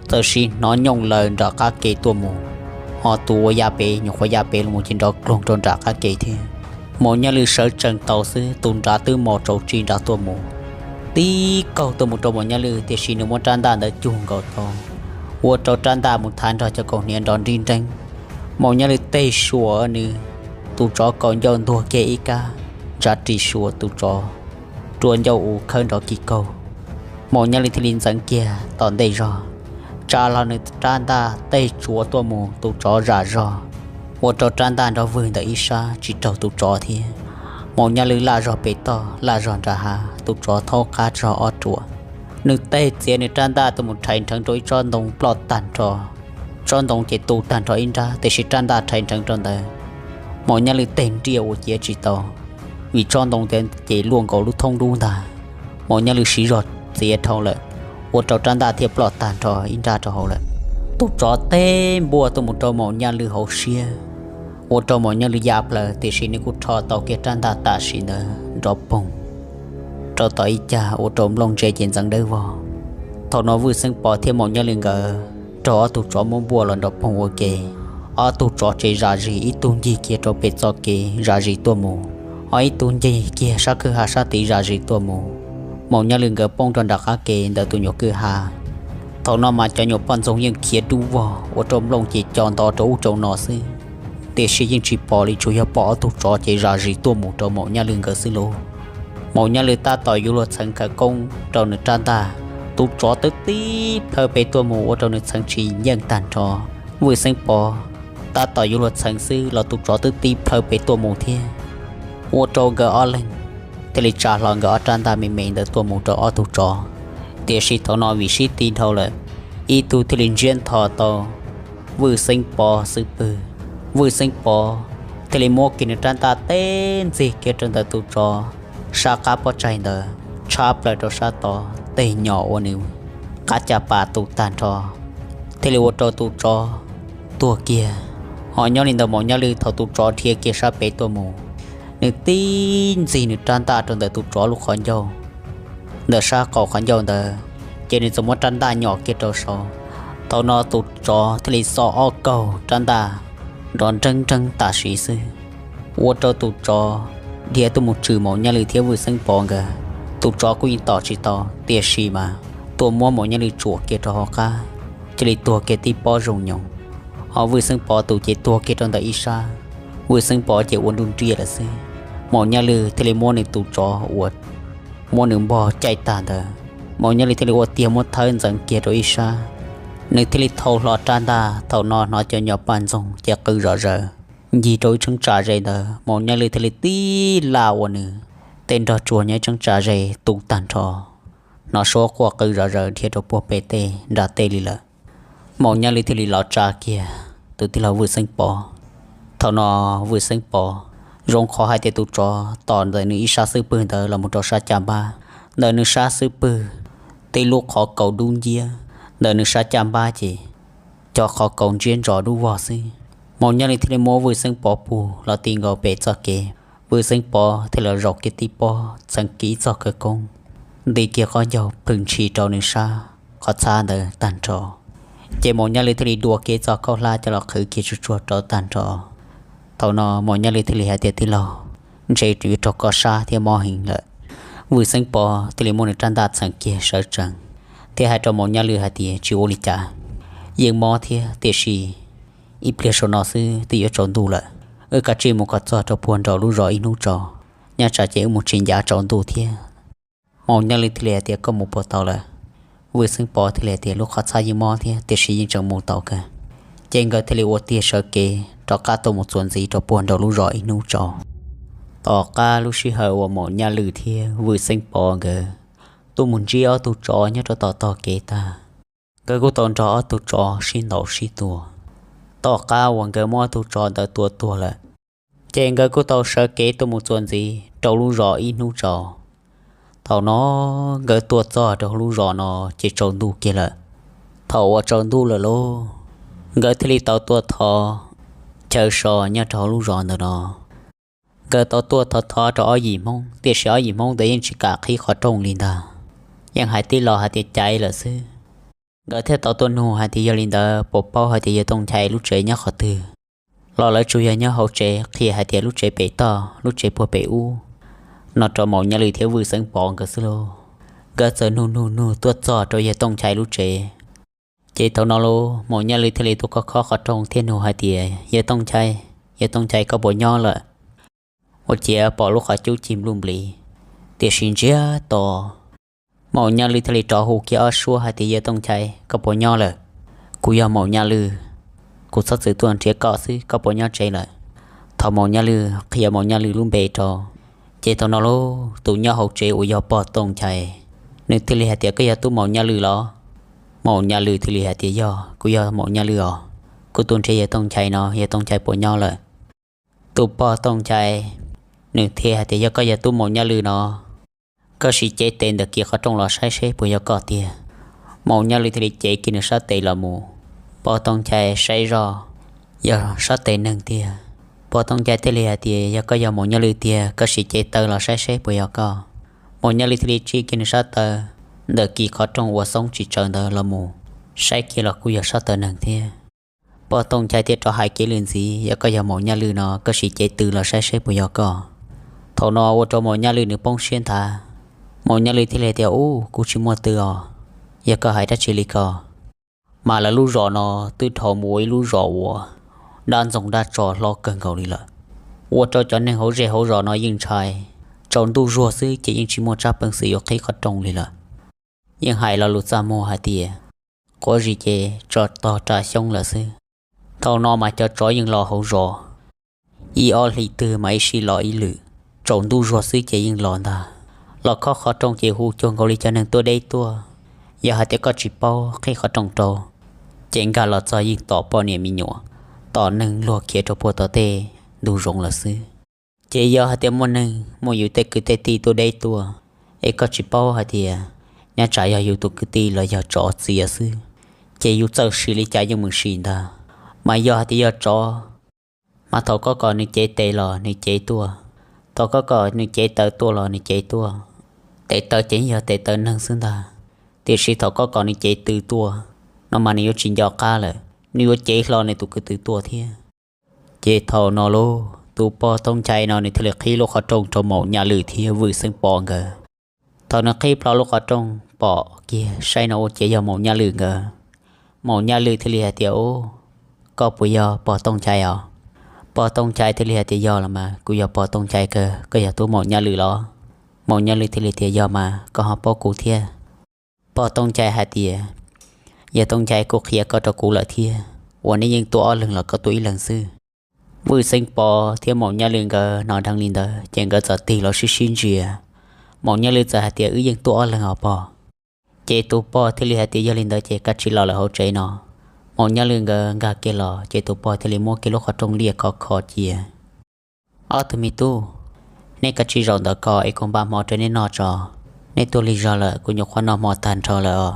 txawm sim hnov nyooj laws nram qab ke tuaj mus, ho tus uas ya pem nyuam qhuav ya pem los mus ces nrov kloog rau nram qab ke thiab. Maum Nyaj Lwm sawv tsees tau xwb tus nrad twb mos tsaus tsi nrad tuaj mus, tib kaug tuaj mus rau Maum Nyaj Lwm, tiam sis nws muab rab ntaj ntawd cug nkaus tau, ua rau rab ntaj mus thav nrog cov kaus hniav nrov nrib nreeb. Maum Nyaj Lwm tej suas nws, tus tsov kaus ncauj ntuag kiag ib kab, ntsa ris suas tus tsov rua ncauj ub khawb nrov kis kaug. Maum Nyaj Lwm thiaj li ntxeev kiag tom ntej zog, tsa hlo nws rab ntaj tej tsuav tuaj mus tus tsov zam zog, ua rau rab ntaj nrov vwg ntawm ib sab tsis raug tus tsov thiab. Maum Nyaj Lwm laj zog pem toj laj zog nram hav, tus tsov thaub qab zog ob ruam. Nws tej txiav nws rab ntaj tuaj mus rhais nrheev rau ib tsob ntoo ploj tag nrho, tsob ntoo ces tu tag nrho ib nrab, tiam sis rab ntaj rhais nrheev rau ntawd, Maum Nyaj Lwm tej nriaj ua ciav tsis tau, vim tsob ntoo ntawd ces luaj nkaus lub thoob dub ntag. Maum Nyaj Lwm siv zog txiav dhau lawm, ua rau rab ntaj thiaj ploj tag nrho ib nrab rau hauv lawm. Tus tsov teb npuaj tuaj mus rau Maum Nyaj Lwm hauv siab, ua rau Maum Nyaj Lwm ya plaws, tiam sis nws kuj rho tau kiag rab ntaj tam sim ntawd nrov poog rau tom ib cag ua rau nplooj ntse ces ntxeev dawb vog. Thaum no Vwj Xeeb Pov thiab Maum Nyaj Lwm nkawd raug ob tug tsov muab npuaj los nrov poog ua ke. Ob tug tsov tsev zam zis, ib tug ncig kiag rau pem txoj kev zam zis tuaj mus, ho ib tug ncig kiag sab kwj ha sab tid zam zis tuaj mus. Maum Nyaj Lwm nkawd poob rau nram qab ke ntawm tus nyuam kwj ha. Thaum no mas cov nyuam poj ntxoog yeej khiav dub vog ua rau nplooj ces co nto rau ub rau no xwb, tiam sis yeej tsis pom li, tsuas yog pom ob tug tsov ces zam zis tuaj mus rau Maum Nyaj Lwm nkawd xwb lauj. Maum Nyaj Lwm tab tom yuav luag txheev khawv koob rau nws rab ntaj, tus tsov twb tib plhaw pem tuaj mus ua rau nws txheev tsis yeej tag nrho. Vwj Xeeb Pov tab tom yuav luag txheev xwb los tus tsov twb tib plhaw pem tuaj mus thiab, ua rau nkawd ob leeg thiaj li tsa hlo nkawd ob rab ntaj me me ntawd tuaj mus rau ob tug tsov. Tiam sis thaum no vim sib ti dhau lawm, ib tug thiaj li ntsiab ntho tau Vwj Xeeb Pov xub pwg. Vwj Xeeb Pov thiaj li muab kiag nws rab ntaj teb ntxig kiag rau ntawm tus tsov sab qab pob tsaig ntawd, tshab plaws rau sab tod, tej nyom ua nws qab caj pas tu tag nrho, thiaj li ua rau tus tsov tuag kiag. Ho nyob li ntawd Maum Nyaj Lwm thaum tus tsov dhia kiag sab pem tuaj mus, nws tib ntxig nws rab ntaj rau ntawm tus tsov lub qhov ncauj, ntawm sab qaum qhov ncauj ntawd, ces nws txawm muab rab ntaj nyom kiag rau saud. Thaum no tus tsov thiaj li xo ob kaug rab ntaj nrov nreeb nreeb tam sim xwb, ua rau tus tsov dhia tuaj mus tswm Maum Nyaj Lwm thiab Vwj Xeeb Pov nkawd. Tus tsov kuj yeej tom tsis tau, tiam sis mas tuaj muab Maum Nyaj Lwm tsuam kiag rau hauv qab, cia li tuag kiag tib pob zoo nyoos. Ho Vwj Xeeb Pov tus ces tuag kiag rau ntawm ib sab, Vwj Xeeb Pov ces ua nruj nriaj lawm xwb. Maum Nyaj Lwm thiaj li muab nws tus tsov uas muab nws npog caij tag ntawd, Maum Nyaj Lwm thiaj li ua tiag muab thawb ntxeev kiag rau ib sab. Nws thiaj li thau hlo rab ntaj, thaum no hnov cov nyom poj ntxoog ces qw zom zaws ncig rau ib cheeb tsam ze ntawd, Maum Nyaj Lwm thiaj li tib laj ua nws tej nrog tsuag nyob ib cheeb tsam ze tu tag nrho. Hnov suab quaj qw zom zaws dhia rau puag pem tej nram tej li lawm. Maum Nyaj Lwm thiaj li los tsa kiag tus tij laug Vwj Xeeb Pov. Thaum no Vwj Xeeb Pov zoo qhov hais tias tus tsov tom ntawm nws ib sab xub pwg ntawd los mus rau sab caj npab, ntawm nws sab xub pwg tej lub qhov kaus dub nciab, ntawm nws sab caj npab ces cov qhov kaus ntsiab ntsos dub vog xwb. Maum Nyaj Lwm thiaj li muab Vwj Xeeb Pov pug los ti nkaus pem txoj kev, Vwj Xeeb Pov thiaj li zaum kiag tib pob txheev kiag txoj khawv koob, nti kiag qhov ncauj plhws ntshis rau nws sab qhov txhab ntawd tag nrho. Ces Maum Nyaj Lwj thiaj li dua kiag txoj khaub hlab coj los qhwv kiag tsuag tsuag rau tag nrho. Thaum no Maum Nyaj Lwj thiaj li hais tias, tij laug, ntshe yuav raug koj sab thiab mob heev lawm. Vwj Xeeb Pov thiaj li muab nws rab ntaj txheem kiag sawv tsees, thiab hais rau Maum Nyaj Lwj hais tias, tsis ua li cas, yeej mob thiab, tiam sis ib pliag saum no xwb twb yuav tsaus ntuj lawm. Wb kav tsij mus kom txog rau puag nraum lub zos ib hnub tso, nyob tsam ces wb mus tsis ncav tsaus ntuj thiab. Maum Nyaj Lwj thiaj li hais tias, koj mus puas tau lawm? Vwj Xeeb Pov thiaj li hais tias, lub qhov txhab yeej mob thiab, tiam sis yeej tseem mus tau kawg. Ces nkawd thiaj li ua tiag sawv kev rov qab tuaj mus txuas ntxiv rau puag nraum lub zos ib hnub tso. Tom qab lub sij hawm uas Maum Nyaj Lwj thiab Vwj Xeeb Pov nkawd tuaj mus ntsib ob tug tsov nyob rau tom tog kev tag, nkawd kuj tau nrog ob tug tsov sib ntaus sib tua. Tom qab uas nkawd muab ob tug tsov ntawd tua tuag lawm, ces nkawd kuj tau sawv kev tuaj mus txuas ntxiv rau lub zos ib hnub tso. Thaum no nkawd tuaj txog rau lub zos no ces tsaus ntuj kiag lawm. Thaum uas tsaus ntuj lawm lauj, nkawd thiaj li tau tuaj thov chaw so nyob rau lub zos ntawm no. Nkawd tau tuaj thov thov rau ob yim Hmoob, tiam sis ob yim Hmoob ntawd yeej tsis kam qhib qhov rooj li ntag, yeej hais tib lo hais tias caiv lawm xwb. Nkawd thiaj tau tuaj nug hais tias, yog li ntawd puas paub hais tias yawg Tooj Nchai lub tsev nyob qhov twg? Los lawv tsuas yog nyob hauv tsev qhia hais tias lub tsev pem toj, lub tsev puag pem ub, no rau Maum Nyaj Lwj thiab Vwj Xeeb Pov nkawd xwb lauj. Nkawd txawm nug nug nug tuaj txog rau yawg Tooj Nchai lub tsev. Ces thaum no lauj, Maum Nyaj Lwj thiaj li tuaj khob khob qhov rooj thiab nug hais tias, yawg Tooj Nchai, yawg Tooj Nchai, koj puas nyob lawm? Ua ciav pom lub qhov cub cig npluj nplis, tiam sis ntsiag to. Maum Nyaj Lwj thiaj li rov hu kiag ob suab hais tias, yawg Tooj Nchai, koj puas nyob lawm? Kuv yog Maum Nyaj Lwj, kuv txhob txwm tuaj nrhiav koj xwb, koj puas nyob tsev lawm? Thaum Maum Nyaj Lwj qhia Maum Nyaj Lwj lub npe rau, ces thaum no lauj, tus nyob hauv tsev uas yog pog Tooj Nchai, nws thiaj li hais tias, koj yog tub Maum Nyaj Lwj los? Maum Nyaj Lwj thiaj li hais tias, yog, kuv yog Maum Nyaj Lwj os. Kuv tuaj nrhiav yawg Tooj Nchai no, yawg Tooj Nchai puas nyob lawm? Tus pog Tooj Nchai nws thiaj hais tias, yog koj yog tub Maum Nyaj Lwj no, koj sim cev tes ntawm kis qhov rooj los saib seb puas yog koj tiag. Maum Nyaj Lwj thiaj li cev kiag nws sab tes los mus. Pog Tooj Nchai saib zoj, yog sab tes neeg tiag. Pog Tooj Nchai thiaj li hais tias, yog koj yog Maum Nyaj Lwj tiag, koj sim cev taw los saib seb puas yog koj. Maum Nyaj Lwj thiaj li tsij kiag nws sab taw ntawm kis qhov rooj uas xoob tsis tsawv ntawd los mus, saib kiag los kuj yog sab taw neeg thiab. Pog Tooj Nchai thiaj rov hais kiag lwm ntxiv, yog koj yog Maum Nyaj Lwj no, koj sim cev tw los saib seb puas yog koj. Thaum no ua rau Maum Nyaj Lwj nws poob siab nthav. Maum Nyaj Lwj thiaj li tias, ub, kuv tsis muaj tw os, yog koj hais dab tsi li ko? Mas lawv lub zos no twb dhau mus ua ib lub zos uas dab ntxoog dab tso hlob kawg nkaus li lawm, ua rau cov neeg hauv zej hauv zos no yeej ntshai, tsaus ntuj zuag xwb ces yeej tsis muaj tsab peev xwm yuav qhib qhov rooj li lawm. Yeej hais lo lus txaj muag hais tias, quav zis ces tso tog rau xyoob lawm xwb. Thaum no mas cov tsov yeej los hauv zos, ib ob hlis twg mas ib sij los ib lwm, tsaus ntuj zuag xwb ces yeej los ntag. Los khob qhov rooj ces hu cuag nkaus li cov neeg tuaj deb tuaj. Yog hais tias koj tsis paub qhib qhov rooj rau, ces nkag los txog yeej tom poj niam me nyuam, tom neeg luag khiav rau puag tom tej ntug zoov lawm xwb. Ces yog hais tias muaj neeg muaj yus tej kwv tej tij tuaj deb tuaj, es koj tsis paub hais tias nyob tsam yog yus tus kwv tij los yog tsov txiav xwb, ces yus txawj sim li cas yeej mus sim ntag. Mas yog hais tias yog tsov, mas thaum koj kom nws cev tes los nws cev tuaj, thaum koj kom nws cev taw tuaj los nws cev tuaj. Tes taw ces yog tes taw neeg xwb ntag, tiam sis thaum koj kom nws cev tw tuaj no mas nws yuav tsis nco qab lawm, nws yuav cev hlo nws tus kwv tw tuaj thiab. Ces thaum no lauj, tus pog Tooj Nchai no nws thiaj li qhib lub qhov rooj rau Maum Nyaj Lwm thiab Vwj Xeeb Pov nkawd. Thaum nws qhib plho lub qhov rooj pom kiag saib no ua ciav yog Maum Nyaj Lwm nkawd. Maum Nyaj Lwm thiaj li hais tias, ub, koj puas yog pog Tooj Nchai os? Pog Tooj Nchai thiaj li hais tias, yog los mas, kuv yog pog Tooj Nchai kawg, koj yog tub Maum Nyaj Lwm los? Maum Nyaj Lwm thiaj li tias, yog mas, koj ho paub kuv thiab. Pog Tooj Nchai hais tias, yog Tooj Nchai kuj qhia koj rau kuv lawm thiab, uas neb yeej tuaj ob leeg los koj tuaj ib leeg xwb? Vwj Xeeb Pov thiab Maum Nyaj Lwm nkawd hnov dheev li ntawd ces nkawd txawm tig los sib sib ntsia. Maum Nyaj Lwm txawm hais tias, wb yeej tuaj ob leeg os pog. Ces tus pog thiaj li hais tias, yog li ntawd ces kav tsij los lawm hauv tsev no. Maum Nyaj Lwm nkawd nkag kiag los ces tus pog thiaj li muab kiag lub qhov rooj liaj khov kho cia. Ob tug me tub, neb kav tsij zaum ntawm ko es kuv npaj hmo rau neb noj tso. Neb tuaj lig zog lawm, kuv nyuam qhuav noj hmo tag nrho lawm os.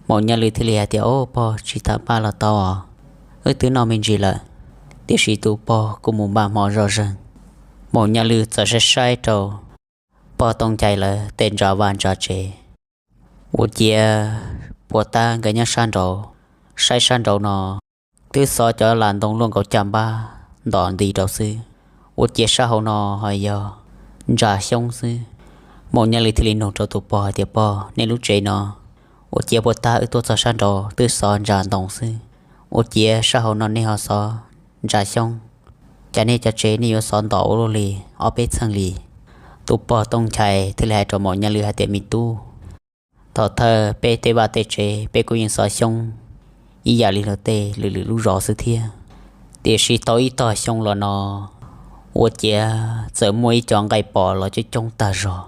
Maum Nyaj Lwm thiaj li hais tias, o pog, tsis tas npaj los tau os, wb twb noj me ntsis lawm. Tiam sis tus pog kuj mus npaj hmo zoj zeeg. Maum Nyaj Lwj txawm saib saib rau pog Tooj Nchai lawv tej ntsa vaj ntsa tsev. Ua ciav puag ta nkawd nyob sab nraud, saib sab nraud no twb xov cov lam ntoo luaj nkaus caj npab ntom nti rau xwb. Ua ciav sab hauv no ho yog ntsa xyoob xwb. Maum Nyaj Lwj thiaj li nug rau tus pog hais tias, Pog, nej lub tsev no ua ciav puag ta wb tuaj txog sab nraud twb xov ntsa ntoo xwb, ua ciav sab hauv no nej ho xov ntsa xyoob? Cas nej cov tsev nej yuav xov ntom ua luaj li ob peb txheej li? Tus pog Tooj Nchai thiaj li hais rau Maum Nyaj Lwj hais tias, Me tub, thaum thawj peb tej vaj tej tsev peb kuj yeej xov xyoob ib yam li luag tej lwm lwm lub zos xwb thiab. Tiam sis tau ib tog xyoo los no ua ciav txawm muaj ib co nqaij pos los coob coob tag zog,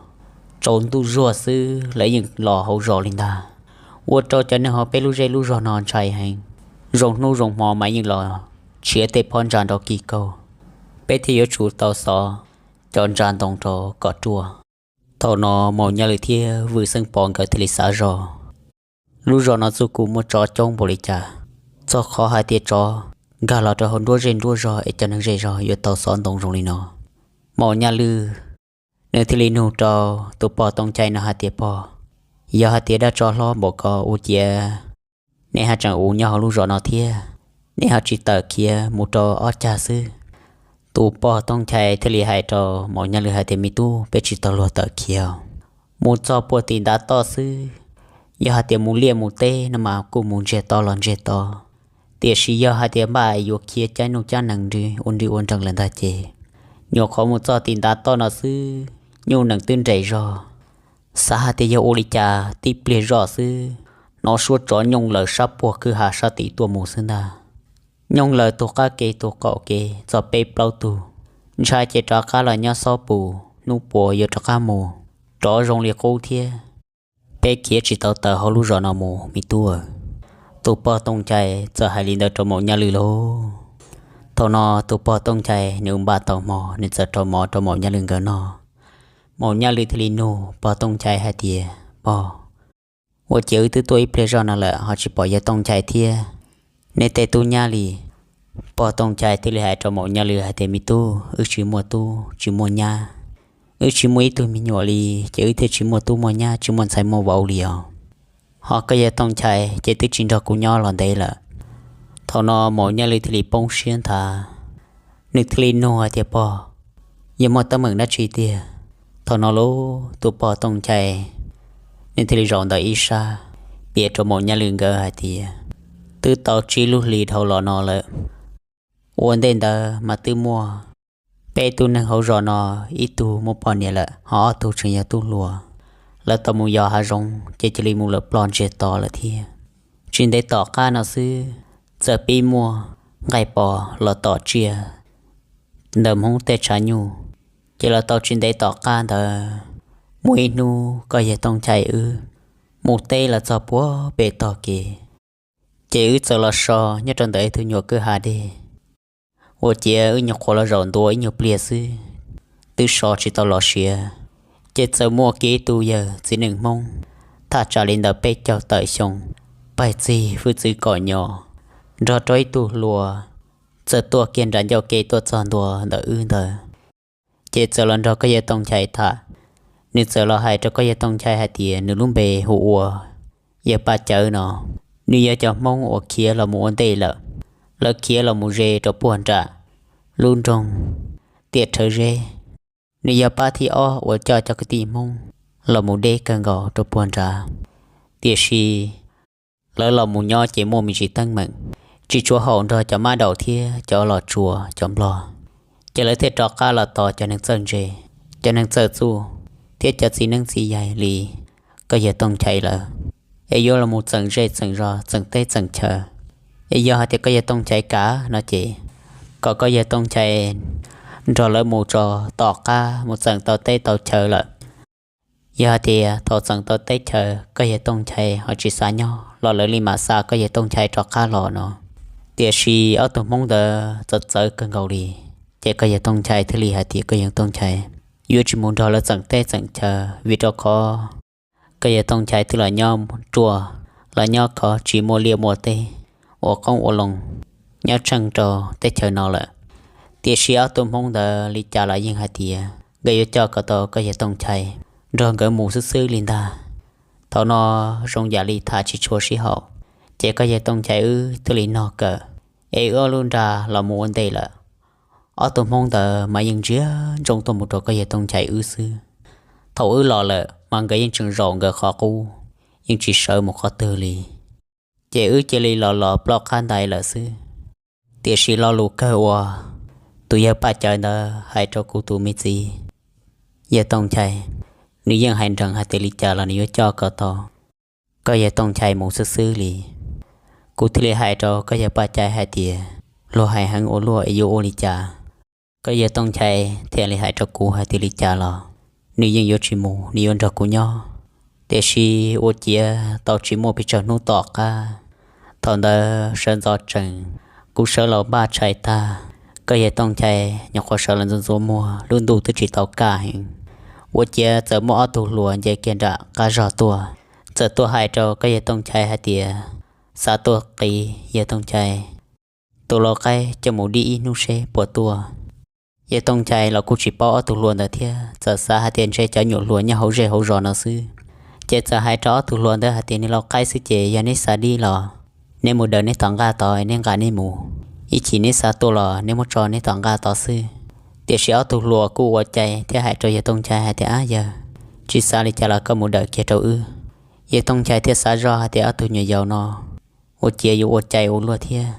tsaus ntuj zuag xwb lawv yeej los hauv zos li ntag. Ua rau cov neeg hauv peb lub zej lub zog no ntshai heev. Zoo hnub zoo hmo mas yeej los tshiav tej phab ntsa nrov kis kaug. Peb thiaj yuav tsum tau xov cov ntsa ntoo rau kom ruaj. Thaum no Maum Nyaj Lwj thiab Vwj Xeeb Pov nkawd thiaj li xav zog, lub zos no txuj kum muaj tsov coob npaum li cas, txog qhov hais tias tsov nkag los rau hauv nruab zej nruab zog es cov neeg zej zog yuav tau xov ntoo zoo li no. Maum Nyaj Lwj nws thiaj li nug rau tus pog Tooj Nchai no hais tias, Pog, yog hais tias dab tsov hlob npaum ko ua ciav nej haj tseem ua nyob hauv lub zos no thiab, nej ho tsis tawm khiav mus rau ob cag xwb? Tus pog Tooj Nchai thiaj li hais rau Maum Nyaj Lwj hais tias, Me tub, peb tsis tau luag tawm khiav, mus txog puag tim ntav toj xwb. Yog hais tias mus liaj mus teb no mas kuj mus ntsiag to los ntsiag to, tiam sis yog hais tias npaj yuav khiav caij nuj caij nees nrwg ua nrwg ua nrees lawm ntag ces nyuam qhuav mus txog tim ntav toj no xwb, nyuj nees twb nres zog. Xav hais tias yog ua li cas tib pliag zoj xwb, hnov suab tsov nyooj lawm sab puag kwj ha sab tid tuaj mus xwb ntag. Nyooj lawm tus qab kev tus qaum kev txog peb plaub tug, ntshai ces rov qab los nyob xob pus, hnub puas yuav rov qab mus. Tsov zoo li qub thiab, peb khiav tsis tau tawm hauv lub zos no mus me tub. Tus pog Tooj Nchai txawm hais li ntawd rau Maum Nyaj Lwj lauj. Thaum no tus pog Tooj Nchai nws npaj tau hmo, nws txawm rau mov rau Maum Nyaj Lwj nkawd noj. Maum Nyaj Lwj thiaj li nug pog Tooj Nchai hais tias, Pog, ua ciav wb twb tuaj ib pliag zoj no lawm ho tsis pom yawg Tooj Nchai thiab nej tej tub nyab li? Pog Tooj Nchai thiaj li hais rau Maum Nyaj Lwj hais tias, Me tub, wb tsis muaj tub tsis muaj nyab, wb tsis muaj ib tug me nyuam li, ces wb thiaj tsis muaj tub muaj nyab tsis muaj ntxhais muaj vauv li os. Ho koj yawg Tooj Nchai ces twb tsis nrog kuv nyob los ntev lawm. Thaum no Maum Nyaj Lwj thiaj li poob siab nthav, nws thiaj li nug hais tias, Pog, yog muaj teeb meem dab tsi tiag? Thaum no lauj tus pog Tooj Nchai nws thiaj li zaum ntawm ib sab piav rau Maum Nyaj Lwj nkawd hais tias, Twb tau tsib lub hlis dhau los no lawm. Ua ntej ntawd mas twb muaj peb tug neeg hauv zos no, ib tug muaj poj niam lawm ho ob tug tseem yog tub hluas. Lawv tau mus yos hav zoov ces cia li mus lawm ploj ntsiag to lawm thiab. Tsis ntev tom qab no xwb, txawm pib muaj nqaij pos los tom tsiaj ntawm Hmoob tej tshav nyuj, ces los tau tsis ntev tom qab ntawd, muaj ib hnub koj yawg Tooj Nchai wb mus teb los txog puag pem tog kev, ces wb txawm los so nyob rau ntawm ib tug nyuam kwj ha dej. Ua ciav wb nyuam qhuav los zaum ntua ib nyuag pliag xwb, twb so tsis tau los siav, ces txawm muaj kiag ib tug yawg txiv neej Hmoob thaj tsam li ntawm peb caug tawm xyoo, pais txig hwj txwv kom nyo, nrog rau ib tug hluas, txawm tuaj kiag nram ncauj ke tuaj txog ntua ntawm wb ntawd. Ces txawm los nrog koj yawg Tooj Nchai tham. Nws txawm los hais rau koj yawg Tooj Nchai hais tias nws lub npe hu ua yawg Paj Cawv no, nws yog cov Hmoob uas khiav los mus ua ntej lawm. Lawv khiav los mus ze rau puag nram lub nroog Tiaj Rhawv Zeb. Nws yog pab thib ob uas coj cov kwv tij Hmoob los mus deb kawg nkaus rau puag nrad. Tiam sis lawv los mus nyob ces muaj me ntsis teeb meem, tsis tshua haum nrog cov mab daum thiab cov los tsuas cov Nplog, ces lawv thiaj rov qab los tos cov neeg txawj ntse, cov neeg txawj txuj, thiab cov txiv neeb txiv yaig li koj yawg Tooj Nchai lawm, es yuav los mus txeem zej txeem zos txeem teb txeem chaw. Es yog hais tias koj yawg Tooj Nchai kam no ces kom koj yawg Tooj Nchai nrog lawv mus tso tom qab mus txeem tau teb tau chaw lawm. Yog hais tias thaum txeem tau teb chaw koj yawg Tooj Nchai ho tsis xav nyob los lawv li mam xa koj yawg Tooj Nchai rov qab los no. Tiam sis ob tug Hmoob ntawd txawv txawv kawg nkaus li, ces koj yawg Tooj Nchai thiaj li hais tias koj yawg Tooj Nchai yuav tsis mus nrog lawv txeem teb txeem chaw, vim rau qhov koj yawg Tooj Nchai twb los nyob ruaj, los nyob khov tsis muaj liaj muaj teb, ua qoob ua loo nyob tsheej rau teb chaws no lawm. Tiam sis ob tug Hmoob ntawd li cas los yeej hais tias nkawd yuav coj kom tau koj yawg Tooj Chai nrog nkawd mus xwb xwb li ntag. Thaum no zoo yam li tham tsis tshua sib haum, ces koj yawg Tooj Chai wb thiaj li nog kawm, es wb ob lub nra los mus ua ntej lawm. Ob tug Hmoob ntawd mas yeej ntsia ntsoov tuaj mus rau koj yawg Tooj Chai wb xwb. Thaum wb los lawm mas nkawd yeej tseem zaum nkawd qhov qub, yeej tsis sawv mus qhov twg li. Ces wb cia li los los ploj qab ntais lawm xwb. Tiam sis lo lus kawg uas tus yawg Paj Cai ntawd hais rau kuv tus me txiv yawg Tooj Chai, nws yeej hais nrees hais tias li cas los nws yuav coj kom tau koj yawg Tooj Chai mus xwb xwb li. Kuv thiaj li hais rau koj yawg Paj Cai hais tias, luag hais heev ua luaj es yuav ua li cas? Koj yawg Tooj Chai thiaj li hais rau kuv hais tias li cas los nws yeej yuav tsis mus, nws yuav nrog kuv nyob. Tiam sis ua ciav tau tsis muaj pes tsawg hnub tom qab, thaum ntawd sawv ntxov tsees, kuv sawv los npaj tshais tag, koj yawg Tooj Chai nyuam qhuav sawv los ntxuav ntxuav muag, lub ntuj twb tsis tau kaj heev. Ua ciav txawm muaj ob tug hluas nce kiag nram qab zog tuaj, txawm tuaj hais rau koj yawg Tooj Chai hais tias, xav tuaj qiv yawg Tooj Chai tus lau qaib coj mus dib ib hnub seb puas tuaj. Yawg Tooj Chai los kuj tsis paub ob tug hluas ntawd thiab, txawm xav hais tias ntshe cov nyuam hluas nyob hauv zej hauv zos no xwb. Ces txawm hais rau ob tug hluas ntawd hais tias, nws lau qaib xwb ces yog neb xav dib los neb mus daws neb tom nqaj tod, neb nqa neb mus. Ib chim neb xav tuaj los neb muab tso neb tom nqaj tod xwb. Tiam sis ob tug hluas kuj ua cai thiab hais rau yawg Tooj Chai hais tias, ab yawg, tsis xav li cas los koj mus daws kiag rau wb. Yawg Tooj Chai thiaj xav zoj hais tias ob tug nyuam yaus no ua ciav yuav ua cai ua luaj thiab.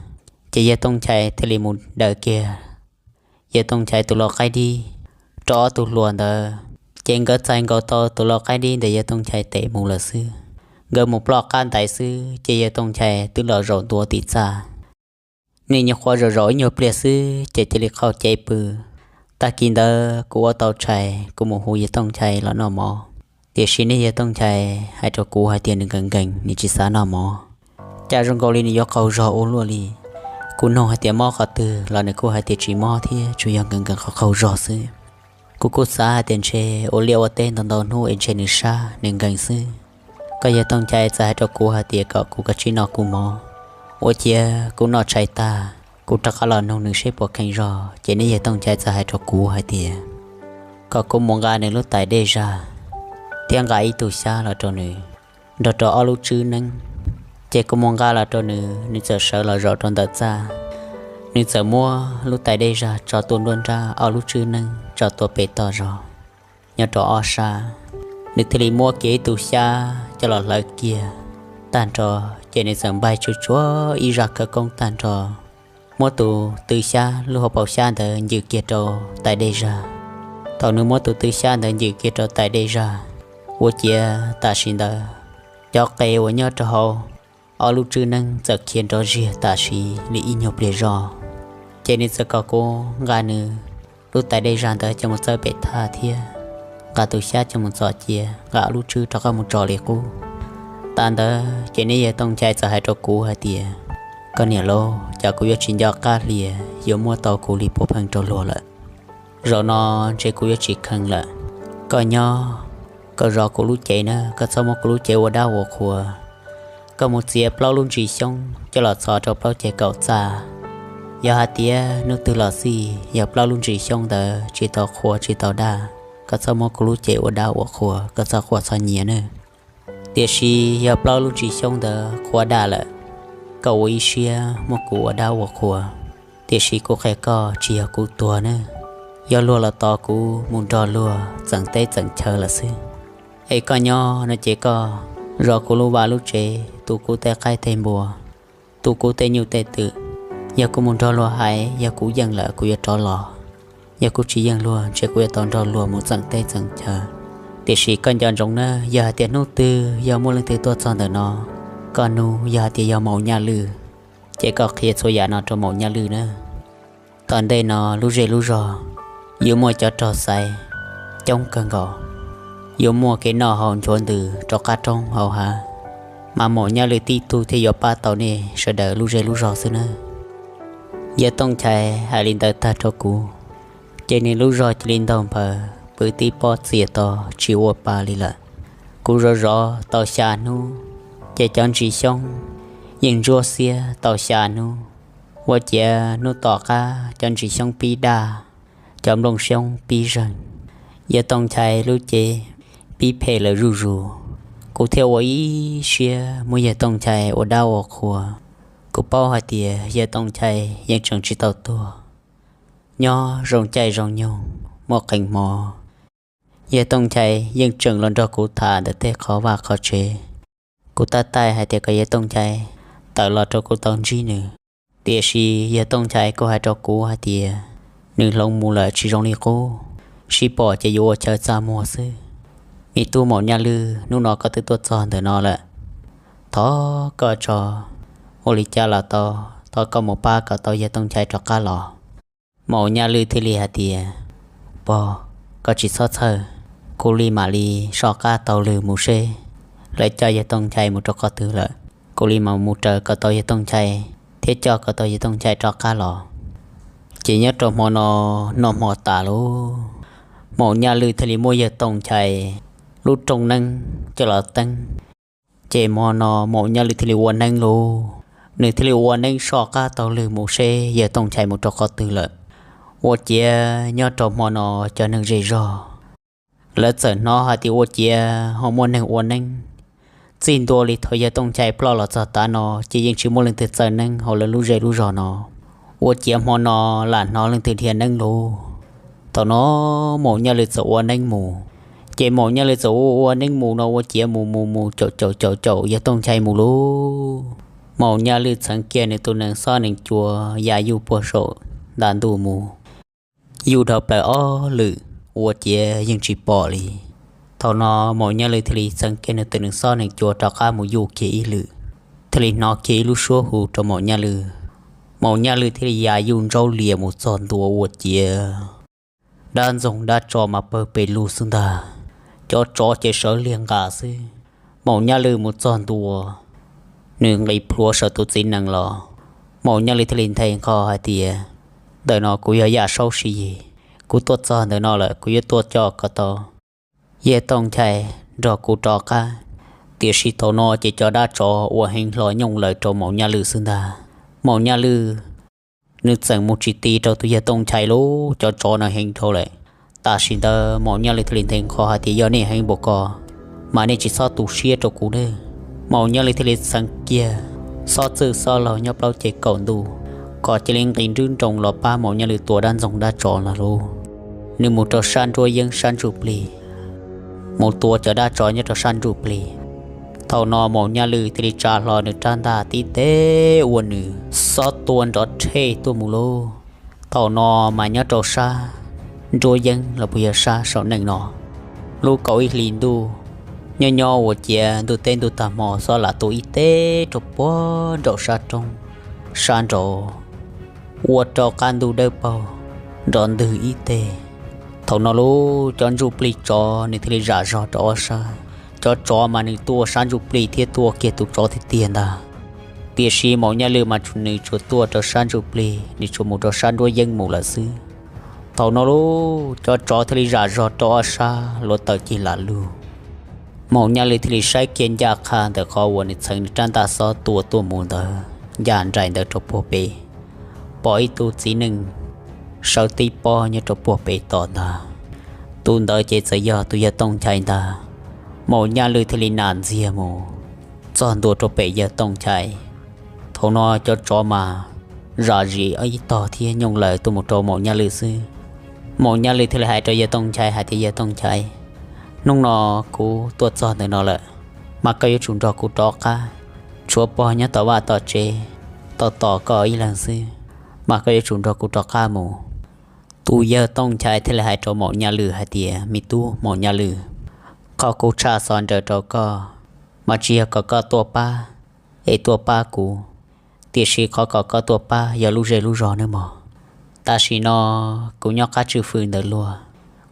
Ces yawg Tooj Chai thiaj li mus daws kiag yawg Tooj Chai tus lau qaib dib rau ob tug hluas ntawd. Ces nkawd txais nkaus tau tus lau qaib dib ntawm yawg Tooj Chai tes mus lawm xwb. Nkawd mus ploj qab ntais xwb ces yawg Tooj Chai twb los zaum ntua tim txaj. Nws nyuam qhuav zaum zaum ib nyuag pliag xwb ces cia li qaug cev pw. Tag kis ntawd kuv ua tau tshais, kuv mus hu yawg Tooj Chai los noj mov. Tiam sis niag yawg Tooj Chai hais rau kuv hais tias nws nkees nkees, nws tsis xav noj mov. Cas zoo nkaus li nws yuav qaug zog ua luaj li. Kuv nug hais tias mob qhov twg los nws kuj hais tias tsis mob thiab, tsuas yog nkees nkees qhov qaug zog xwb. Kuv kuj xav hais tias ntshe ua liaj ua teb ntau ntau hnub es ntshe nws sab nws nkees xwb. Koj yawg Tooj Chai txawm hais rau kuv hais tias kom kuv kav tsij noj kuv mov. Ua ciav kuv noj tshais tag, kuv rov qab los nug nws seb puas kheev zog, ces niag yawg Tooj Chai txawm hais rau kuv hais tias kom kuv mus nqa nws lub tais dej zag thiab nqa ib tug xyab los rau nws, nrog rau ob lub tswb neeb. Ces kuv mus nqa los rau nws, nws txawm sawv los zaum rau ntawm txaj. Nws txawm muab lub tais dej zag tso tuaj nruab nrab, ob lub tswb neeb tso tuaj pem toj zog, nyob rau ob sab. Nws thiaj li muab kiag ib tug xyab coj los hlawv kiag tag nrho, ces nws txawm npaig tsuag tsuag ib zaj khawv koob tag nrho, muab tus tw xyab lub hauv paus xyab ntawd ncws kiag rau tais dej zag. Thaum nws muab tus tw xyab ntawd ncws kiag rau tais dej zag, ua ciav tam sim ntawd cov qe uas nyob rau hauv ob lub tswb neeb txawm khiav nrov ziag tam sim li ib nyuag pliag zog. Ces nws txawm kom kuv nqa nws lub tais dej zag ntawd coj mus txawb pem thaj thiab nqa tus xyab coj mus txhos cia, nqa ob lub tswb rov qab mus tso li qub. Tas ntawd ces niag yawg Tooj Chai txawm hais rau kuv hais tias, koj niam lauj, cas kuv yuav tsis nco qab hlias yuav muab tau kuv li puav pheej rau luag lawm. Zaum no ntshe kuv yuav tsis kheev lawm. Koj nyob, koj zov kuv lub cev na, koj txhob muab kuv lub cev ua dab ua qhua. Koj mus txiav plaub lub ntsis xyoob coj los txhos rau plaub ceg kaum txaj. Yog hais tias hnub twg los xij yog plaub lub ntsis xyoob ntawd tsis tau qhua tsis tau daj, koj txhob muab kuv lub cev ua dab ua qhua, koj txhob quaj txhob nyiav nawb. Tiam sis yog plaub lub ntsis xyoob ntawd qhua daj lawm, koj ua ib siab muab kuv ua dab ua qhua. Tiam sis kuv qhia koj, tsis yog kuv tuag nawb, yog luag los tos kuv mus nrog luag txeem teb txeem chaw lawm xwb. Es koj nyob no ces koj zov kuv lub vaj lub tsev, tu kuv tej qaib tej npua, tu kuv tej nyuj tej twm. Yog kuv mus nrog luag hais, yog kuv yeej lawm kuv yuav rov los, yog kuv tsis yeej luag ntshe kuv yuav tau nrog luag mus txeem teb txeem chaw. Tiam sis koj nco ntsoov na, yog hais tias hnub twg yog muaj leej twg tuaj txog ntawm no, koj nug yog hais tias yog Maum Nyaj Lwj, ces koj qhia txhua yam no rau Maum Nyaj Lwj na. Tom ntej no lub zej lub zog yuav muaj cov rog xaiv coob kawg nkaus, yuav muaj kev noj haus nchuav ntws rov qab roob hauv hav, mas Maum Nyaj Lwj tib tug thiaj yuav pab tau nej sawv daws lub zej lub zog xwb nawb. Yawg Tooj Chai hais li ntawd tag rau kuv, ces nws lub zog cia li ntaug nphaws pw tib pob txias to tsis ua pa li lawm. Kuv zov zov tau xya hnub, ces cov ntsis xyoob yeej ntsuab xiab tau xya hnub. Ua ciav hnub tom qab cov ntsis xyoob pib daj, cov nplooj xyoob pib zeeg, yawg Tooj Nchai lub cev pib phem lawm zuj zus. Kuv thiaj ua ib siab muab yawg Tooj Nchai ua dab ua qhua. Kuv paub hais tias yawg Tooj Nchai yeej tseem tsis tau tuag, nyob zoo caij zoo nyoog muaj qee hmo yawg Tooj Nchai yeej tseem los nrog kuv tham ntawm tej qhov vaj qhov tsev. Kuv tab taij hais tias kom yawg Tooj Nchai tawm los rau kuv tau ntsib nws, tiam sis yawg Tooj Nchai kuj hais rau kuv hais tias nws hloov mus lawm tsis zoo li qub, sib pom ces yuav ua chaw txaj muag xwb. Me tub Maum Nyaj Lwj, hnub no koj twb tuaj txog ntawm no lawm, thov koj tso, ua li cas los tau, thov koj mus pab kom tau yawg Tooj Nchai rov qab los. Maum Nyaj Lwj thiaj li hais tias, Pog, koj tsis txhob txhawj, kuv li mam li soj qab taug lw mus seb lawv coj yawg Tooj Nchai mus rau qhov twg lawm. Kuv li mam mus raws kom tau yawg Tooj Nchai thiab coj kom tau yawg Tooj Nchai rov qab los. Ces nyob rau hmo no, noj hmo tas lauj, Maum Nyaj Lwj thiaj li muab yawg Tooj Nchai lub rooj neeb coj los teeb. Ces hmo no Maum Nyaj Lwj thiaj li ua neeb lauj, nws thiaj li ua neeb soj qab taug lw mus seb yawg Tooj Nchai mus rau qhov twg lawm. Ua ciav nyob rau hmo no cov neeg zej zog lawv txawm hnov hais tias ua ciav ho muaj neeg ua neeb. Txij ntua li thaum yawg Tooj Nchai ploj los txog tav no ces yeej tsis muaj leej twg txawj neeb hauv lawv lub zej lub zog no. Ua ciav hmo no lam hnov leej twg dhia neeb lauj. Thaum no Maum Nyaj Lwj txawm ua neeb mus. Ces Maum Nyaj Lwj txawm ua ua neeb mus no ua ciav mus mus mus caum caum caum caum yawg Tooj Nchai mus lauj. Maum Nyaj Lwj txheev kiag nws tus nees xob nees cua ya yuj puag saum nta ntuj mus, yuj dhau plaws ob lwm ua ciav yeej tsis pom li. Thaum no Maum Nyaj Lwj thiaj li txheev kiag nws tus nees xob nees cua rov qab mus yuj kiag ib lwm, thiaj li hnov kiag ib lub suab hu rau Maum Nyaj Lwj. Maum Nyaj Lwj thiaj li ya yuj ntsaub lias mus txog ntua ua ciav dab ntxoog dab tsov mas pawg pes lug xwb ntag. Cov tsov ces sawv liag nqa xwb. Maum Nyaj Lwj mus txog ntua, nws nqis plhuav saum tus txiv nees los. Maum Nyaj Lwj thiaj li nthe nqho hais tias, Ntawm no kuv yog Yaj Saub Siv Yis, kuv tuaj txog ntawm no lawm kuv yuav tuaj coj kom tau yawg Tooj Nchai nrog kuv rov qab. Tiam sis thaum no ces cov dab tsov ua heev hlo nyooj lawm rau Maum Nyaj Lwj xwb ntag. Maum Nyaj Lwj nws txeem mus tsis ti rau tus yawg Tooj Nchai lauj, cov tsov no heev dhau lawm. Tam sim ntawd Maum Nyaj Lwj thiaj li nthe nqho hais tias, Yog nej heev npaum ko mas nej tsis txhob tu siab rau kuv ne. Maum Nyaj Lwj thiaj li txheev kiag xob txwj xob laug nyob plaub ceg kaum ntuj kom cia li nqis nrub nroos los pab Maum Nyaj Lwj tua dab ntxoog dab tsov los lauj. Nws mus rau sab nruab yeeb sab ntsuj plig, mus tua cov dab tsov nyob rau sab ntsuj plig. Thaum no Maum Nyaj Lwj thiaj li tsa hlo nws rab ntaj tib teb ua nws xob tua nrov rhe tuaj mus lauj. Thaum no mas nyob rau sab nruab yeeb los puas yog sab saum neej no, lub kaum ib hlis ntuj, nyob nyob ua ciav ntuj teb ntuj tag hmo xob lam tu ib teb rau puag nraum sab roob sab nraud, ua rau qab ntuj dawb paug nrov ntwg ib teg. Thaum no lauj, cov ntsuj plig tsov nws thiaj li zam zog rau ob sab. Cov tsov mas nws tuaj sab ntsuj plig thiab tuaj kiag tus tsov tiag tiag ntag. Tiam sis Maum Nyaj Lwj mas nws tsuas tuaj rau sab ntsuj plig, nws tsuas mus rau sab nruab yeeb mus lawm xwb. Thaum no lauj, cov tsov thiaj li zam zog rau ob sab, luav tawm cig lam lug. Maum Nyaj Lwj thiaj li saib kiag ncaj qha ntawm qhov uas nws txheev nws rab ntaj xob tua tuaj mus ntawd ncaj nraim ntawd rau puag pem, pom ib tug txiv neej sawv tib pob nyob rau puag pem tom ntag. Tus ntawd ces txawm yog tus yawg Tooj Nchai ntag. Maum Nyaj Lwj thiaj li nam ntxiag mus txog ntua rau pem yawg Tooj Nchai. Thaum no cov tsov mas zam zis ib tog thiab nyooj lawm tuaj mus rau Maum Nyaj Lwj xwb. Maum Nyaj Lwj thiaj li hais rau yawg Tooj Nchai hais tias, Yawg Tooj Nchai, hnub no kuv tuaj txog ntawm no lawm, mas koj yuav tsum nrog kuv rov qab. Tshuav pog nyob tom vaj tom tsev tos tos koj ib leeg xwb, mas koj yuav tsum nrog kuv rov qab mus. Tus yawg Tooj Nchai thiaj li hais rau Maum Nyaj Lwj hais tias, Me tub Maum Nyaj Lwj, qhov kuv tshaj xov nraws rau koj mas tsis yog kom koj tuaj pab es tuaj pab kuv, tiam sis qhov kom koj tuaj pab yog lub zej lub zog nawb mog. Tam sim no kuv nyob qab tswj fwm ntawm luag,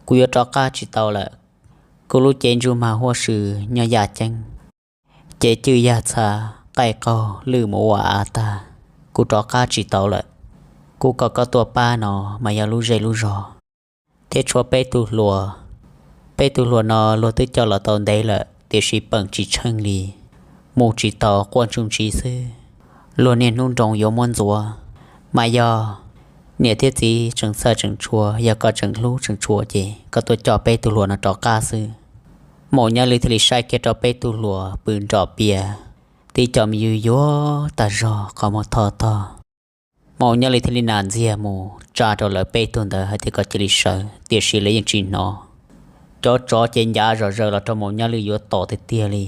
kuv yuav rov qab tsis tau lawm. Kuv lub cev ntsuj mag huab sw nyob yaj ceeb, cev cwj yaj txha, qaij qaug lwj mus ua av tag, kuv rov qab tsis tau lawm. Kuv kom koj tuaj pab no mas yog lub zej lub zog, thiab tshuav peb tug hluas. Peb tug hluas no luag twb coj los tau ntev lawm tiam sis peem tsis tsheej li, mus tsis tau, quaj ntsuj ntsiv xwb. Luag niaj hnub nroo yuav muab ntxuav, Mas yog niam thiab txiv tseem txhawj tseem tshua, yog koj tseem hlub tseem tshua ces koj tuaj coj peb tug hluas no rov qab xwb. Maum Nyaj Lwj thiaj li saib kiag rau peb tug hluas pw nrom pias, tib co me yus yuav tag zog qhov muag tho tog. Maum Nyaj Lwj thiaj li nam ntxiag mus tsa rau lawv peb tug ntawd hais tias kom cia li sawv, tiam sis lawv yeej tsis hnov. Cov tsov ces ncav zom zaws los rau Maum Nyaj Lwj yuav tom tiag tiag li,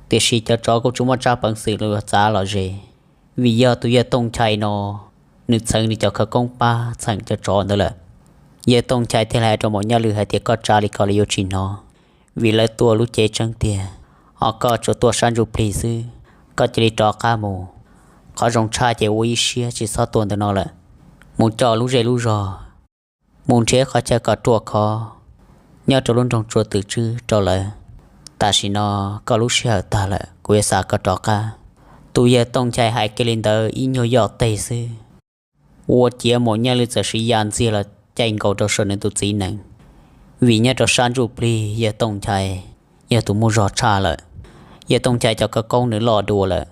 tiam sis cov tsov kuj tsis muaj tsab peev xwm los yuav txav los ze, vim yog tus yawg Tooj Nchai no nws txheev nws cov khawv koob pab txheem cov tsov ntawd lawm. Yawg Tooj Nchai thiaj li hais rau Maum Nyaj Lwj hais tias koj tsa li ko los yuav tsis hnov, vim lawv tua lub cev tseeb tiag, ho koj tsuas tuaj sab ntsuj plig xwb, koj cia li rov qab mus. Qhov zoo tshaj ces ua ib siab tsis txhob tuaj ntawm no lawm, mus coj lub zej lub zog, mus nrhiav qhov chaw kom ruaj khov nyob rau lub nroog Tsua Twm Tswb rau lawv. Tam sim no koj lub sij hawm tag lawm, kuv yuav xa koj rov qab. Tus yawg Tooj Nchai hais kiag li ntawd ib nyuag yoj teg xwb, ua ciav Maum Nyaj Lwj txawm siv ya ntxiag los caij nkaus rau saum nws tus txiv nees, vim nyob rau sab ntsuj plig yawg Tooj Nchai yog tus muaj zog tshaj lawm. Yawg Tooj Nchai cov khawv koob nws loj dua lawm,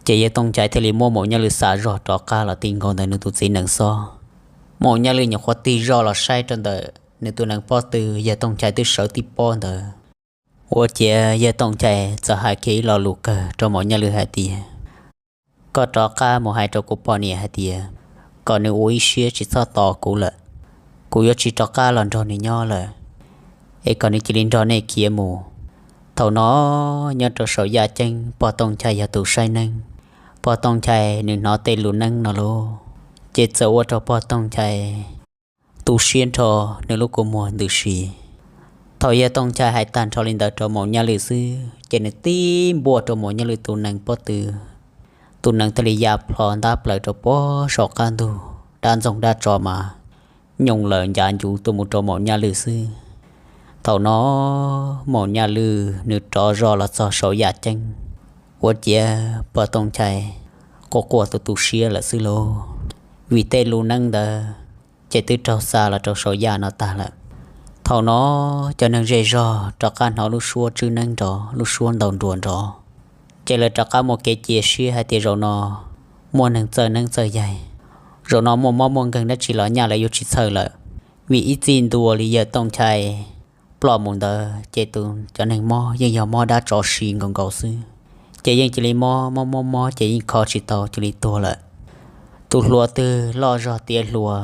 ces yawg Tooj Nchai thiaj li muab Maum Nyaj Lwj xa zog rov qab los ti nkaus ntawm nws tus txiv nees xwb. Maum Nyaj Lwj nyuam qhuav tig zog los saib rau ntawm nws tus nees pob tw, yawg Tooj Nchai twb sawv tib pob ntawd. Ua ciav yawg Tooj Nchai txawm hais kiag ib lo lus kawg rau Maum Nyaj Lwj hais tias, koj rov qab mus hais rau kuv poj niam hais tias kom nws ua ib siab tsis txhob tos kuv lawm, kuv yuav tsis rov qab los nrog nws nyob lawm, es kom nws cia li nrog nej khiav mus. Thaum no nyob rau saum yaj ceeb pog Tooj Nchai yog tus saib neeb, pog Tooj Nchai nws hnov tej lus neeb no lauj, ces txawm ua rau pog Tooj Nchai tu siab nrho, nws lub kua muag ntws si. Thaum yawg Tooj Nchai hais tag nrho li ntawd rau Maum Nyaj Lwj xwb ces nws tib npuaj rau Maum Nyaj Lwj tus nees pob tw, tus nees thiaj li ya plho ntab plaws rau pob saum qab ntug, dab ntxoog dab tso mas nyooj lawm ncav ncuv tuaj mus rau Maum Nyaj Lwj xwb. Thaum no Maum Nyaj Lwj nws rov zog los txog saum yaj ceeb, ua ciav pog Tooj Nchai quaj quaj tu tu siab lawm xwb lauj, vim tej lus neeb ntawd ces twb raug xa los rau saum yaj no tag lawm. Thaum no cov neeg zej zog rov qab hnov lub suab tswb neeb nrov, lub suab ntaus nruas nrov, ces lawv rov qab muaj kev cia siab hais tias zaum no muaj neeg txawj neeb txawj yaig, zaum no muaj mob muaj nkeeg dab tsi los nyaj lawv yuav tsis txhawj lawm, vim ib txij ntua li yawg Tooj Nchai ploj mus ntawd ces tus cov neeg mob yeej yog mob dab tsov si nkaus nkaus xwb, ces yeej cia li mob mob mob mob ces yeej kho tsis tau cia li tuag lawm. Tus hluas twg loj zog tiav hluas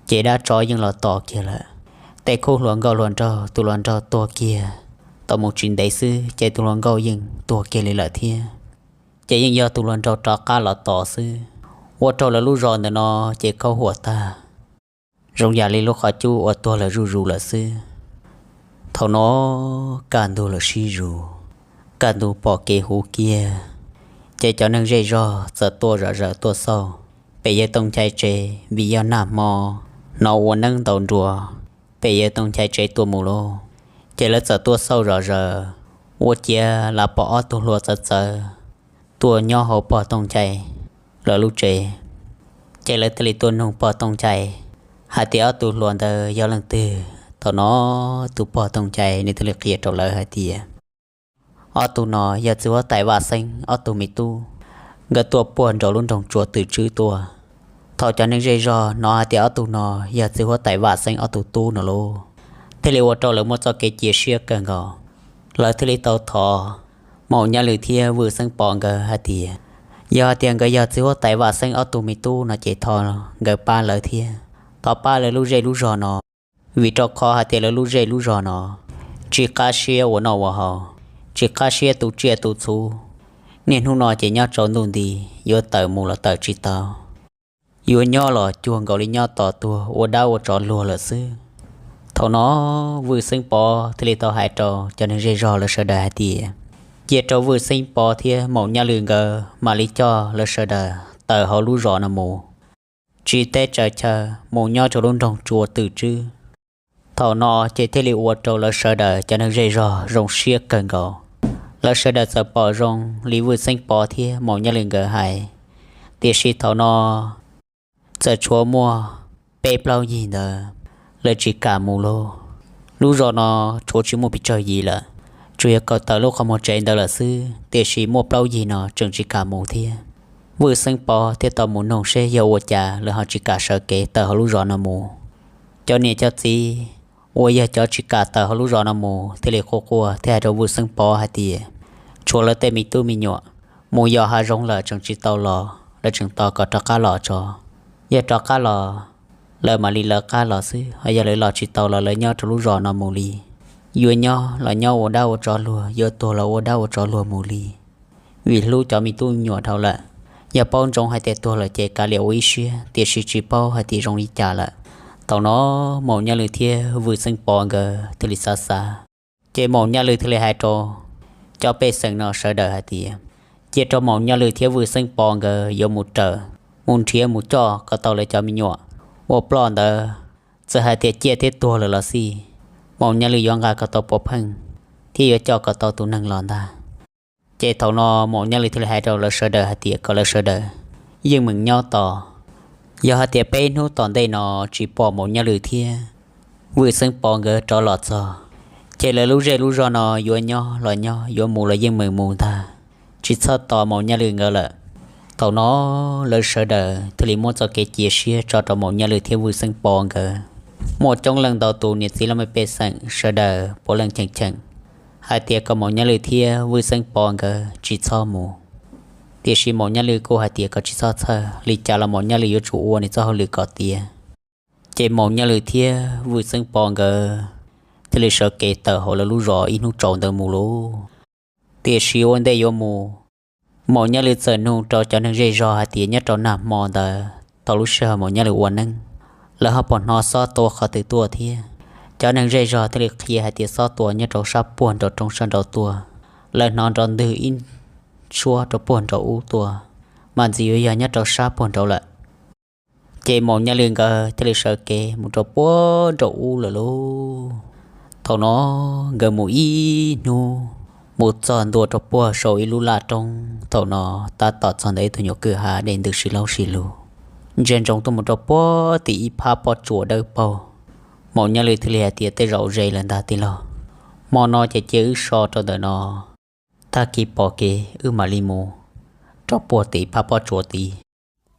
ces dab tsov yeej los tos kiag lawm. Tej khub hluas nkauj hluas nraug, tus hluas nraug tuag kiag tau mus tsis ntev xwb ces tus hluas nkauj yeej tuag kiag li lawm thiab, ces yeej yog tus hluas nraug rov qab los tos xwb. Ua rau lawv lub zos ntawm no ces khaub huam tag, zoo yam li lub qhov cub uas tuag lawm zuj zus lawm xwb. Thaum no kaj ntug lawm sib zus, kaj ntug pom kev huv kiag, ces cov neeg zej zog txawm tuaj zom zaws tuaj xauj pem yawg Tooj Nchai tsev, vim yog nag hmo hnov ua neeb ntaus nruas, pem yawg Tooj Nchai tsev tuaj mus lauj. Ces lawv txawm tuaj xauj zom zaws, ua ciav lam pom ob tug hluas txawv txawv tuaj nyob hauv pog Tooj Nchai lawv lub tsev. Ces lawv thiaj li tuaj nug pog Tooj Nchai hais tias ob tug hluas ntawd yog leej twg. Thaum no tus pog Tooj Nchai nws thiaj li qhia rau lawv hais tias ob tug no yog txiv huab tais Vaj Xeeb ob tug me tub, nkawd tuaj puag nraum lub nroog Tsua Twm Tswb tuaj. Thaum cov neeg zej zog hnov hais tias ob tug no yog txiv huab tais Vaj Xeeb ob tug tub no lauj, thiaj li ua rau lawv muaj txoj kev cia siab kawg nkaus. Lawv thiaj li tau thov Maum Nyaj Lwm thiab Vwj Xeeb Pov nkawd hais tias yog hais tias nkawd yog txiv huab tais Vaj Xeeb ob tug me tub no ces thov nkawd pab lawv thiab, thov pab lawv lub zej lub zog no, vim rau qhov hais tias lawv lub zej lub zog no tsis qab siab ua noj ua haus, tsis qab siab tu tsiaj tu txhuv. Niaj hnub no ces nyob tsaus ntuj nti, yuav tawm mus los tawm tsis tau, yuav nyob los cuag nkaus li nyob tos tuag ua dab ua tsov luag lawm xwb. Thaum no Vwj Xeeb Pov thiaj li tau hais rau cov neeg zej zog lawv sawv daws hais tias cia rau Vwj Xeeb Pov thiab Maum Nyaj Lwm nkawd mam li coj lawv sawv daws tawm hauv lub zos no mus, tsis teb tsaws chaw mus nyob rau lub nroog Tsua Twm Tswb. Thaum no ces thiaj li ua rau lawv sawv daws cov neeg zej zog zoo siab kawg nkaus. Lawv sawv daws txawm pom zoo li Vwj Xeeb Pov thiab Maum Nyaj Lwm nkawd hais, tiam sis thaum no txawm tshuav muaj peb plaub yig ntawd lawv tsis kam mus lauj. Lub zos no tshuav tsis muaj pes tsawg yim lawm, tsuas yog kawm tawm lub qhov muag tsev ntawd lawm xwb, tiam sis muaj plaub yig no tseem tsis kam mus thiab. Vwj Xeeb Pov thiaj tau mus noog seb yog ua cas lawv ho tsis kam sawv kev tawm hauv lub zos no mus. Cov niam cov txiv uas yog cov tsis kam tawm hauv lub zos no mus thiaj li quaj quaj thiab hais rau Vwj Xeeb Pov hais tias, tshuav lawv tej me tub me nyuam mus yos hav zoov lawm tseem tsis tau los, lawv tseem tos kom rov qab los tso. Yog rov qab los, lawv mam li lawv qab los xwb, ho yog lawv los tsis tau los lawv nyob rau lub zos no mus li. Yuav nyob los nyob ua dab ua tsov luag, yuav tuag los ua dab ua tsov luag mus li. Vim hlub cov me tub me nyuam dhau lawm, yog paub ntsoov hais tias tuag lawm ces kav liam ua ib siab, tiam sis tsis paub hais tias zoo li cas lawm. Thaum no Maum Nyaj Lwm thiab Vwj Xeeb Pov nkawd thiaj li xav xav, ces Maum Nyaj Lwm thiaj li hais rau cov pej xeem no sawv daws hais tias, cia rau Maum Nyaj Lwm thiab Vwj Xeeb Pov nkawd yuav mus raws, mus nrhiav mus coj kom tau lawv cov me nyuam uas ploj ntawd. Txawm hais tias ciaj thiab tuag lawm los xij, Maum Nyaj Lwm yuav nqa kom tau puav pheej thiab yuav coj kom tau tus neeg los ntag. Ces thaum no Maum Nyaj Lwm thiaj li hais rau lawv sawv daws hais tias kom lawv sawv daws yeej meem nyob tos. Yog hais tias peb hnub tom ntej no tsis pom Maum Nyaj Lwm thiab Vwj Xeeb Pov nkawd rov los txog, ces lawv lub zej lub zog no yuav nyob los nyob, yuav mus los yeej meem mus ntag, tsis txhob tos Maum Nyaj Lwm nkawd lawm. Thaum no lawv sawv daws thiaj li muab txoj kev cia siab tso rau Maum Nyaj Lwm thiab Vwj Xeeb Pov nkawd. Muaj coob leej ntau tus niam txiv los mej pej xeem sawv daws puav leej cheem cheem hais tias kom Maum Nyaj Lwm thiab Vwj Xeeb Pov nkawd tsis txhob mus. Tiam sis Maum Nyaj Lwm kuj hais tias kom tsis txhob txhawj, li cas los Maum Nyaj Lwm yuav tsum ua nws txoj hauj lwm kom tiav. Ces Maum Nyaj Lwm thiab Vwj Xeeb Pov nkawd thiaj li sawv kev tawm hauv lawv lub zos ib hnub tsaus ntawd mus lauj. Tiam sis ua ntej yuav mus, Maum Nyaj Lwm txawm nug rau cov neeg zej zog hais tias nyob rau nag hmo ntawd thaum lub sij hawm Maum Nyaj Lwm ua neeb, lawv ho puas hnov xob tua qhov twg tuaj thiab. Cov neeg zej zog thiaj li qhia hais tias xob tua nyob rau sab puag nraum roob sab nraud tuaj, lawv hnov nrov ntwg ib suab rau puag nraum ub tuaj, mas ntxim yuav yog nyob rau sab puag nraud lawm. Ces Maum Nyaj Lwm nkawd thiaj li sawv kev mus rau puag nraum ub lawm lauj. Thaum no nkawd mus ib hnub, mus txog ntua rau puag saum ib lub laj roob, thaum no tab tom txog ntawm ib tug nyuam kwj ha dej ntws sib laub sib lug, ntsia ntsoov tuaj mus rau puag tim ib phab pob tsuas dawb paug. Maum Nyaj Lwm thiaj li hais tias tej zaum ze lawm ntag tij laug, hmo no ces cia wb so rau ntawm no, tag kis pom kev wb mam li mus rau puag tim phab pob tsuas tid.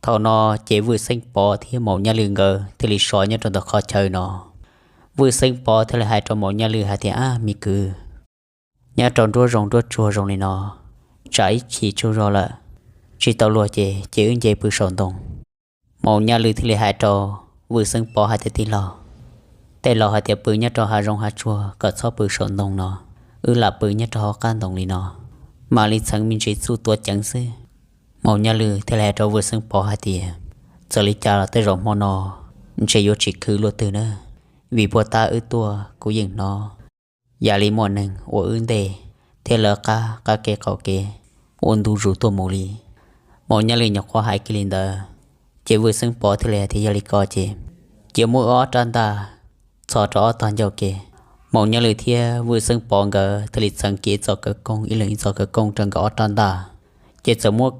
Thaum no ces Vwj Xeeb Pov thiab Maum Nyaj Lwm nkawd thiaj li so nyob rau ntawm qhov chaw no. Vwj Xeeb Pov thiaj li hais rau Maum Nyaj Lwm hais tias, ab me kwv, nyob rau nruab zoov nruab tsuag zoo li no, tsam ib chim tsaug zog lawm tsis tau luag ces cia wb nce pw saum ntoo. Maum Nyaj Lwm thiaj li hais rau Vwj Xeeb Pov hais tias tij laug, tej laus hais tias pw nyob rau hav zoov hav tsuag kom txhob pw saum ntoo no, wb lam pw nyob rau hauv qab ntoo li no, mam li txheev me ntsis txuj tuav ceev xwb. Maum Nyaj Lwm thiaj li hais rau Vwj Xeeb Pov hais tias, txawm li cas los tej zaum hmo no ntshe yuav tsis khwv luaj twg na, vim puag ta wb tuaj kuv yeej hnov yam li muaj neeg ua wb ntej thiab lawv qab qab kev qaum kev ua ntu zus tuaj mus li. Maum Nyaj Lwm nyuam qhuav hais kiag li ntawd, ces Vwj Xeeb Pov thiaj li hais tias yog li ko ces cia muab ob rab ntaj txhos rau ob tog ncauj ke. Maum Nyaj Lwm thiab Vwj Xeeb Pov nkawd thiaj li txeev kiag ib txoj khawv koob, ib leeg ib txoj khawv koob rau nkawd ob rab ntaj, ces txawm muab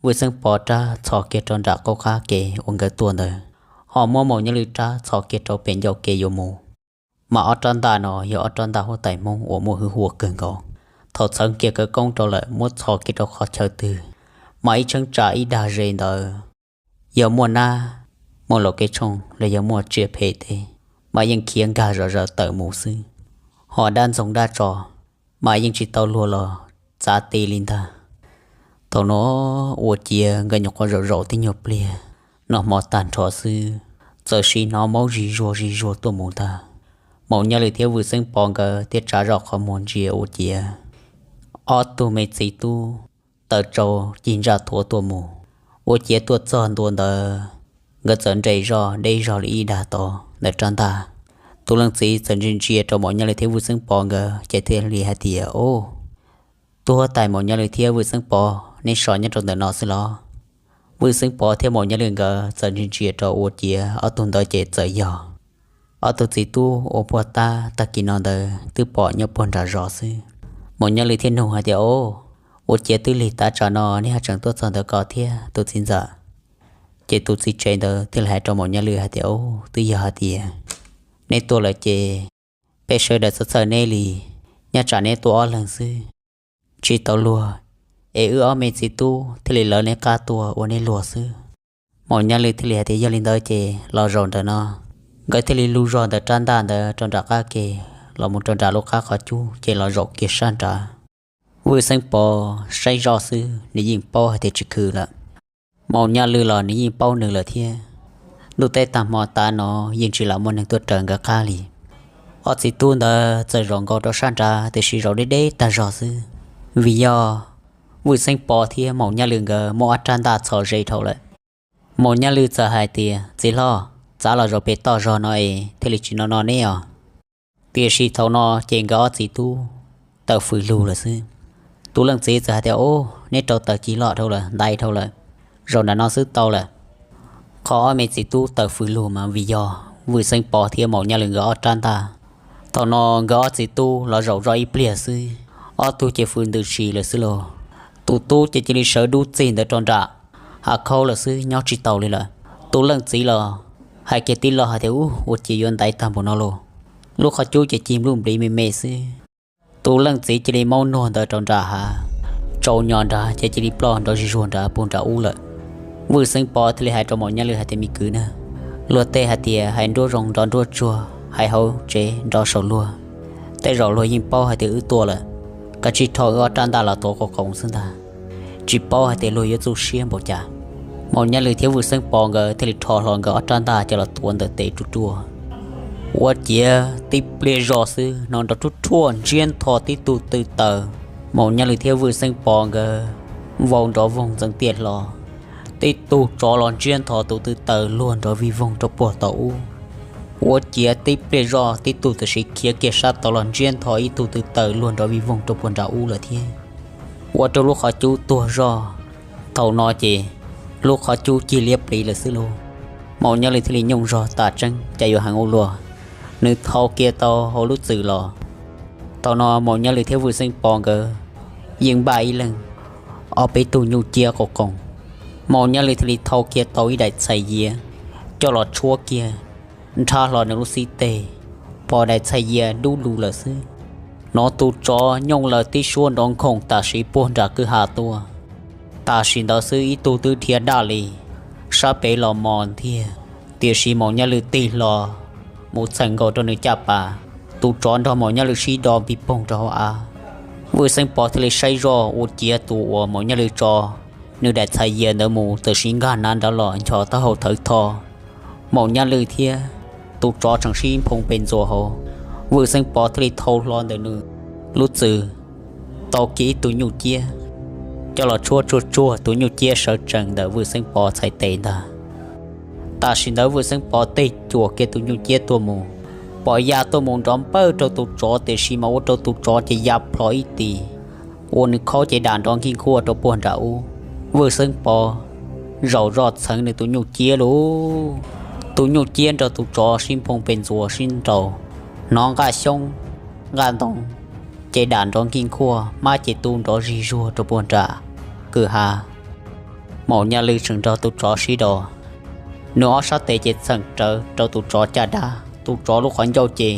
Vwj Xeeb Pov rab txhos kiag rau nram qab qab ke uas nkawd tuaj ntawd, ho muab Maum Nyaj Lwm rab txhos kiag rau pem ncauj ke yuav mus. Mas ob rab ntaj no yog ob rab ntaj huab tais Hmoob uas muaj hwj huam kawg nkaus. Thaum txeev kiag khawv koob rau lawm muab txhos kiag rau qhov chaw twg, mas ib cheeb tsam ib dag ze ntawd, yog muaj nab, muaj laum kev tshooj los yog muaj tsiaj phem tej, mas yeej khiav nkag zom zaws tawm mus xwb. Ho dab ntxoog dab tsov, mas yeej tsis tau luag los txav ti li ntag. Thaum no ua ciav nkawd nyuam qhuav zaum zaum tib nyuag pliag, noj hmo tag nrho xwb, txawm sim hnov maub zis zuag zis zuag tuaj mus ntag. Maum Nyaj Lwm thiab Vwj Xeeb Pov nkawd thiaj tsa zoj qhov muag ntsia ua ciav ob tug me txiv tub taws tsau cig ntsaj thuav tuaj mus. Ua ciav tuaj txog ntua ntawd, nkawd txawm nres zog deb zog li ib dag tod ntawm rab ntaj. Tus leej txiv txawm ntsia ntsia rau Maum Nyaj Lwm thiab Vwj Xeeb Pov nkawd ces thiaj li hais tias, o, tus huab tais Maum Nyaj Lwm thiab Vwj Xeeb Pov, neb so nyob rau ntawm no xwb los? Vwj Xeeb Pov thiab Maum Nyaj Lwm nkawd txawm ntsia ntsia rau ua ciav ob tug ntawd ces txawm yog ob tug txiv tub uas puag ta tag kis no ntawd twb pom nyob puag nram zos xwb. Maum Nyaj Lwm thiaj nug hais tias, o, ua ciav twb lig tav tsam no neb ho tseem tuaj txog ntawm ko thiab tus txiv ntxawm? Ces tus txiv tsev ntawd thiaj li hais rau Maum Nyaj Lwm hais tias, o, twb yog hais tias neb tuaj lawm ces peb sawv daws txhawj txhawj neb li, nyob tsam neb tuaj ob leeg xwb, tsis tau luag es wb ob me txiv tub thiaj li lawv neb qab tuaj ua neb luag xwb. Maum Nyaj Lwm thiaj li hais tias yog li ntawd ces los zaum ntawm no. Nkawd thiaj li lug zog ntawm rab ntaj ntawd rau nram qab ke, los mus rau nram lub qab qhov cub ces los zaum kiag sab nrad. Vwj Xeeb Pov saib zoj xwb nws yeej paub hais tias tsis khwv lawm. Maum Nyaj Lwm los nws yeej paub nws lawm thiab. Ntuj teb tag hmo tav no yeej tsis lam muaj neeg tuaj raws nkawd qab li. Ob txiv tub ntawd txawm zaum nkaus rau sab nrad tiam sis zaum deb deb tag zog xwb, vim yog Vwj Xeeb Pov thiab Maum Nyaj Lwm nkawd muab ob rab ntaj txhos ze dhau lawm. Maum Nyaj Lwm txawm hais tias, txiv hlob, txav los zaum pem toj zog no es thiaj li tsis no no neb os. Tiam sis thaum no ces nkawd ob txiv tub tawm fws lug lawm xwb. Tus leej txiv txawm hais tias, ub, neb rau tawm cig loj dhau lawm, ntaiv dhau lawm, zaum nram no xwb tau lawm. Qhov ob me txiv tub tawm fws lug mas vim yog Vwj Xeeb Pov thiab Maum Nyaj Lwm nkawd ob rab ntaj. Thaum no nkawd ob txiv tub los zaum zoj ib pliag xwb, ob tug ces fws ntws si lawm xwb lauj. Tus tub ces cia li sawv dub txig ntawd rau nram hav khaub lawm xwb, nyob tsis taus li lawm. Tus leej txiv los hais kiag tib lo hais tias, ub, ua ciav yuav ntaiv tag npaum no lauj. Lub qhov cub ces cig npluj npliv me me xwb. Tus leej txiv cia li maub nuag ntawd rau nram hav, tsaus nyo nrad ces cia li ploj nrov zig zuag nrad puag nram ub lawm. Vwj Xeeb Pov thiaj li hais rau Maum Nyaj Lwm hais tias, me kwv na, luag tej hais tias hais nruab zoo nrov nruab tsuag, hais hauv tsev nrov saum luag. Tej zaum luag yeej paub hais tias wb tuaj lawm, kav tsij rho wb ob rab ntaj los tuav qoos qoos xwb ntag. Tsis paub hais tias luag yuav txuj siab npaum cas. Maum Nyaj Lwm thiab Vwj Xeeb Pov nkawd thiaj li rho hlo nkawd ob rab ntaj coj los tuav ntawm tes ruaj ruaj. Ua ciav tib pliag zog xwb hnov nrov ruaj ruaj ntsiab ntho tib tug tw taws. Maum Nyaj Lwm thiab Vwj Xeeb Pov nkawd vau nrov voog ntxeev tiaj hlo. Tib tug tsov los ntsiab ntho tus tw taws luag nrov vij voog rau puag tau ub. Ua ciav tib pliag zoj tib tug tam sim khiav kiag sab tod los ntsiab ntho ib tug tw taws luag nrov vij voog rau puag nram ub lawm thiab. Ua rau lub qhov cub tuag zoj. Thaum no ces lub qhov cub cig liab pliv lawm xwb lauj. Maum Nyaj Lwm thiaj li nyooj zog tas tseeb cas yuav heev ua luaj. Nws thau kiag tau hauv lub txwm los. Thaum no Maum Nyaj Lwm thiab Vwj Xeeb Pov nkawd yeej npaj ib leeg ob peb tug nyuj ciab qoos qoos. Maum Nyaj Lwm thiaj li thau kiag tau ib daim txhais yias coj los tshuab kiag nrhab hlo nws lub xib teg, pom daim txhais yias dub lug lawm xwb. Hnov tus tsov nyooj lawv tib suab nrov nkhoom tam sim puag nram kwj ha tuaj. Tam sim ntawd xwb ib tug twb dhia daj li sab pem los mos ntiag, tiam sis Maum Nyaj Lwm tig hlo mus txheem nkaus rau nws caj pas. Tus tsov nrog Maum Nyaj Lwm sib do npig poog rau hauv av. Vwj Xeeb Pov thiaj li saib zoj ua ciav tus uas Maum Nyaj Lwm tso nws daim txhais yias ntawd mus tam sim nkag nav nrad los nchos taub hau thawv tho. Maum Nyaj Lwm thiab tus tsov tseem sib nphoo pes ntxuas hauv. Vwj Xeeb Pov thiaj li thau hlo ntawm nws lub txwm tau kiag ib tug nyuj ciab coj los tshuab tsuag tsuag tus nyuj ciab sawv tsees ntawm Vwj Xeeb Pov txhais tes ntag. Tam sim ntawd Vwj Xeeb Pov tig cuam kiag tus nyuj ciab tuaj mus, pom ya tuaj mus nrov npawj rau tus tsov tiam sis mas ua rau tus tsov ces ya plho ib tis, ua nws khaub ces dam nrov nkij nkuaj rau puag nram ub. Vwj Xeeb Pov zaum zoj txheev nws tus nyuj ciab lauj. Tus nyuj ciab nrog tus tsov sib nphoo pes ntxuas sib nraus, hnov nqaj xyoob nqaj ntoo ces dam nrov nkij nkuaj, hmab ces tu nrov zig zuag rau puag nram kwj ha. Maum Nyaj Lwm tseem nrog tus tsov sib do, nws ob sab tes ces txheem rawv rau tus tsov caj dab, tus tsov lub qhov ncauj ces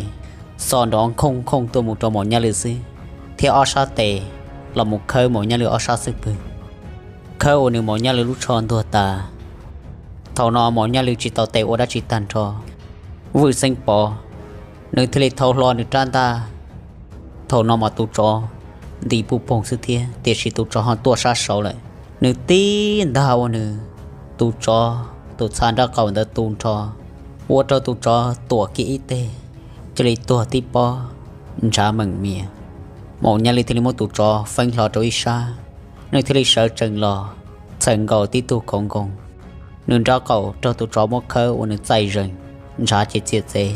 xo nrov nkhooj nkhooj tuaj mus rau Maum Nyaj Lwm xwb, thiab ob sab tes los mus khawb Maum Nyaj Lwm ob sab xwb pwg, khawb ua nws Maum Nyaj Lwm lub tsho ntuag tas. Thaum no Maum Nyaj Lwm tsis tau tes ua dab tsi tag nrho, Vwj Xeeb Pov nws thiaj li thau hlo nws rab ntaj. Thaum no mas tus tsov nti puj poog xwb thiab, tiam sis tus tsov ho tuaj sab saud lawm. Nws tib ntag ua nws tus tsov tus txha nraub qaum ntawd tu nrho, ua rau tus tsov tuam kiag ib teg, cia li tuag tib pob ntshav meem mias. Maum Nyaj Lwm thiaj li muab tus tsov feeb hlo rau ib sab, nws thiaj li sawv tsees los txheem nkaus tib tug khoov nkoos. Nws nraub qaum raug tus tsov muab khawb ua nws txaij zees, ntshav ces txiav txev.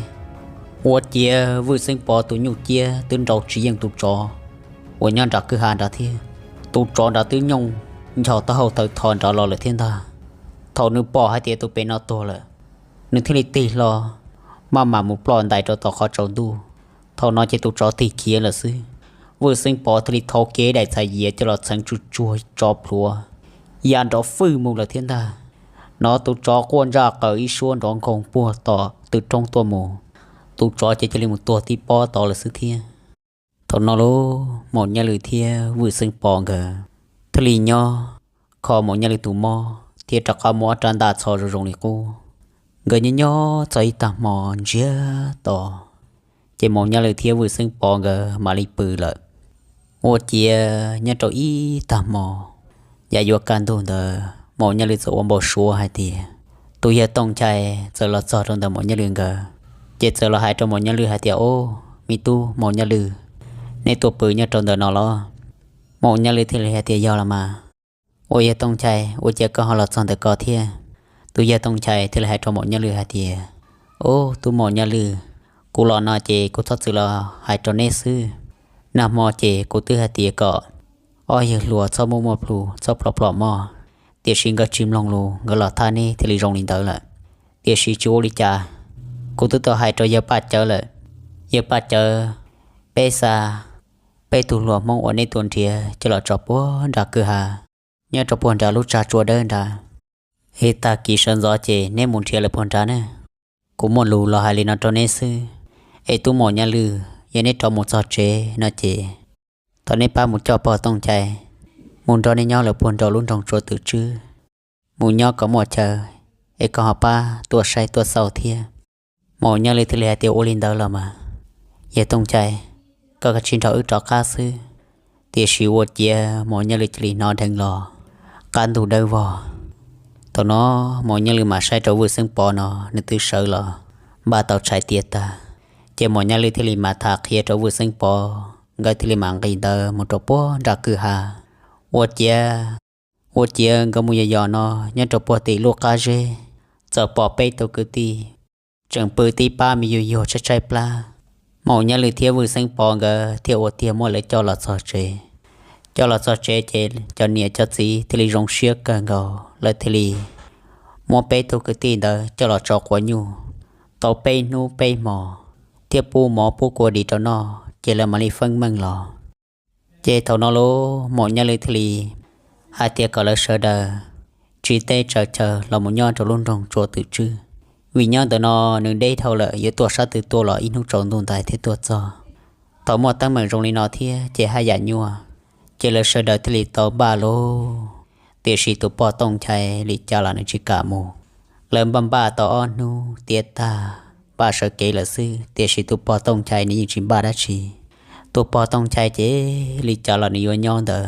Ua ciav Vwj Xeeb Pov tus nyuj ciab twb nrau tsis yeej tus tsov uas nyob nram kwj ha nrad thiab. Tus tsov nrad twb nyooj nchos taub hau thawv tho nrad los lawm thiab ntag. Thaum nws pom hais tias tus pem no tuag lawm, nws thiaj li tig hlo maj mam mus ploj ntais rau tom qhov tsaus ntuj. Thaum no ces tus tsov tig khiav lawm xwb. Vwj Xeeb Pov thiaj li thau kiag daim txhais yias coj los txheev tsuj tsuag tsov plhuav, ya nrov fwj mus lawm thiab ntag. Hnov tus tsov quaj ntsaj qaws ib suab nrov nkhoos puag tom tw roob tuaj mus. Tus tsov ces cia li mus tuag tib pob tod lawm xwb thiab. Thaum no lauj, Maum Nyaj Lwm thiab Vwj Xeeb Pov nkawd thiaj li nyob kho Maum Nyaj Lwm tus mob thiab rov qab muab ob rab ntaj txho zoo zoo li qub. Nkawd nyob nyob txog ib tag hmo ntsiag to, ces Maum Nyaj Lwm thiab Vwm Xeeb Pov nkawd mam li pw lawm. Ua ciav nyob rau ib tag hmo, yav yuav kaj ntug ntawd Maum Nyaj Lwm txawm ua npau suav hais tias tus yawg Tooj Nchai txawm los txog rau ntawm Maum Nyaj Lwm nkawd, ces txawm los hais rau Maum Nyaj Lwm hais tias, Ob, me tub Maum Nyaj Lwm, nej tuaj pw nyob rau ntawm no los? Maum Nyaj Lwm thiaj li hais tias, Yog los mas. Ua, yawg Tooj Nchai, ua cas koj ho los txog ntawm ko thiab? Tus yawg Tooj Nchai thiaj li hais rau Maum Nyaj Lwm hais tias, Ob, tub Maum Nyaj Lwm, kuv los no ces kuv txhob txwm los hais rau neb xwb. Nag hmo ces kuv twb hais tias kom ob yawg hluas txhob muaj muaj plhus, txhob plhom plhom mog, tiam sis nkawd tsis mloog lus, nkawd los thab neb thiaj li zoo li ntawd lawm. Tiam sis tsis ua li cas, kuv twb tau hais rau yawg Paj Cawv lawm. Yawg Paj Cawv, peb xa peb tug hluas Hmoob uas nej tua nrhiav coj los tso puag nram kwj ha, nyob rau puag nram lub tsag tsua dawb nrad. Es tag kis sawv ntxov ces neb mus nrhiav lawv puag nrad na. Kuv muaj lus los hais li no rau neb xwb, es tub Maum Nyaj Lwm, yog neb rov mus txog tsev no ces thov neb pab mus coj pog Tooj Nchai mus nrog nej nyob lawm puag nram lub nroog Tsua Twm Tswb, mus nyob kom muaj chaw, es koj ho pab tuaj saib tuaj xauj thiab. Maum Nyaj Lwm thiaj li hais tias, Ua li ntawd los mas, yawg Tooj Nchai, koj kav tsij nrog wb rov qab xwb. Tiam sis ua ciav Maum Nyaj Lwm cia li hnov dheev los, qab ntug dawb vog. Thaum no Maum Nyaj Lwm mam saib rau Vwj Xeeb Pov no nws twb sawv los npaj tau tshais tiav tag, ces Maum Nyaj Lwm thiaj li mam tham qhia rau Vwj Xeeb Pov, nkawd thiaj li mam nqis ntawd mus rau puag nram kwj ha. Ua ciav, ua ciav nkawd mus yos yos no nyob rau puag tim lub qab zeb, txawm pom peb tug kwv tij tseem pw tib pab me yuag yuag tshaib tshaib plab. Maum Nyaj Lwm thiab Vwj Xeeb Pov nkawd thiaj ua tiag muab lawv coj los txog tsev. Coj los txog tsev ces cov niam cov txiv thiaj li zoo siab kawg nkaus, lawv thiaj li muab peb tug kwv tij ntawd coj los tso quav nyuj tau peb hnub peb hmos, thiab pub mov pub kua dis rau noj, ces lawv mam li feeb meej los. Ces thaum no lub Maum Nyaj Lwm thiaj li hais tias kom lawv sawv daws tsiv teb tsaws chaw los mus nyob rau lub nroog Tsua Twm Tswb, vim nyob ntawm no nws deb dhau lawm, yuav tuaj sab twg tuaj los ib hnub tsaus ntuj ntais thiaj tuaj txog. Thaum muaj teeb meem zoo li no thiab ces haj yam nyuaj, ces lawv sawv daws thiaj li tau npaj lauj. Tiam sis tus pog Tooj Nchai li cas los nws tsis kam mus. Lawv npaj npaj tau ob hnub tiav tag, npaj sawv kev lawm xwb, tiam sis tus pog Tooj Nchai nws yeej tsis npaj dab tsi. Tus pog Tooj Nchai ces li cas los nws yuav nyob ntawd,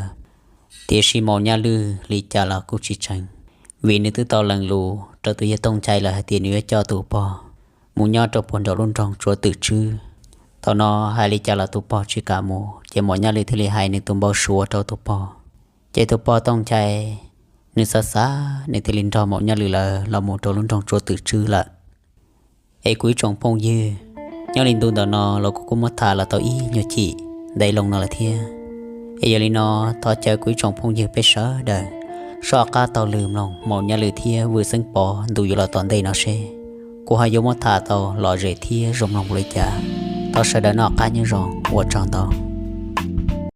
tiam sis Maum Nyaj Lwm li cas los kuj tsis tseev, vim nws twb tau lees lus rau tus yawg Tooj Nchai lawm hais tias nws yuav coj tus pog mus nyob rau puag nram lub nroog Tsua Twm Tswb. Thaum no hais li cas los tus pog tsis kam mus, ces Maum Nyaj Lwm thiaj li hais nws tus npau suav rau tus pog. Ces tus pog Tooj Nchai nws xav xav nws thiaj li nrog Maum Nyaj Lwm lawv los mus rau lub nroog Tsua Twm Tswb lawm. Es kuv ib tsoom phooj ywg, nyob li ntu ntawm no los kuv kuj muab tham los tau ib nyuag chim ntev loo no lawm thiab. Es yog li no, thov caw kuv ib tsoom phooj ywg peb sawv daws soj qab taug lw mloog Maum Nyaj Lwm thiab Vwj Xeeb Pov ntu yuav los tom ntej no seb kuv ho yuav muab tham tau lom zem thiab zoo mloog npaum li cas. Thov sawv daws noj qab nyob zoo, ua tsaug ntau.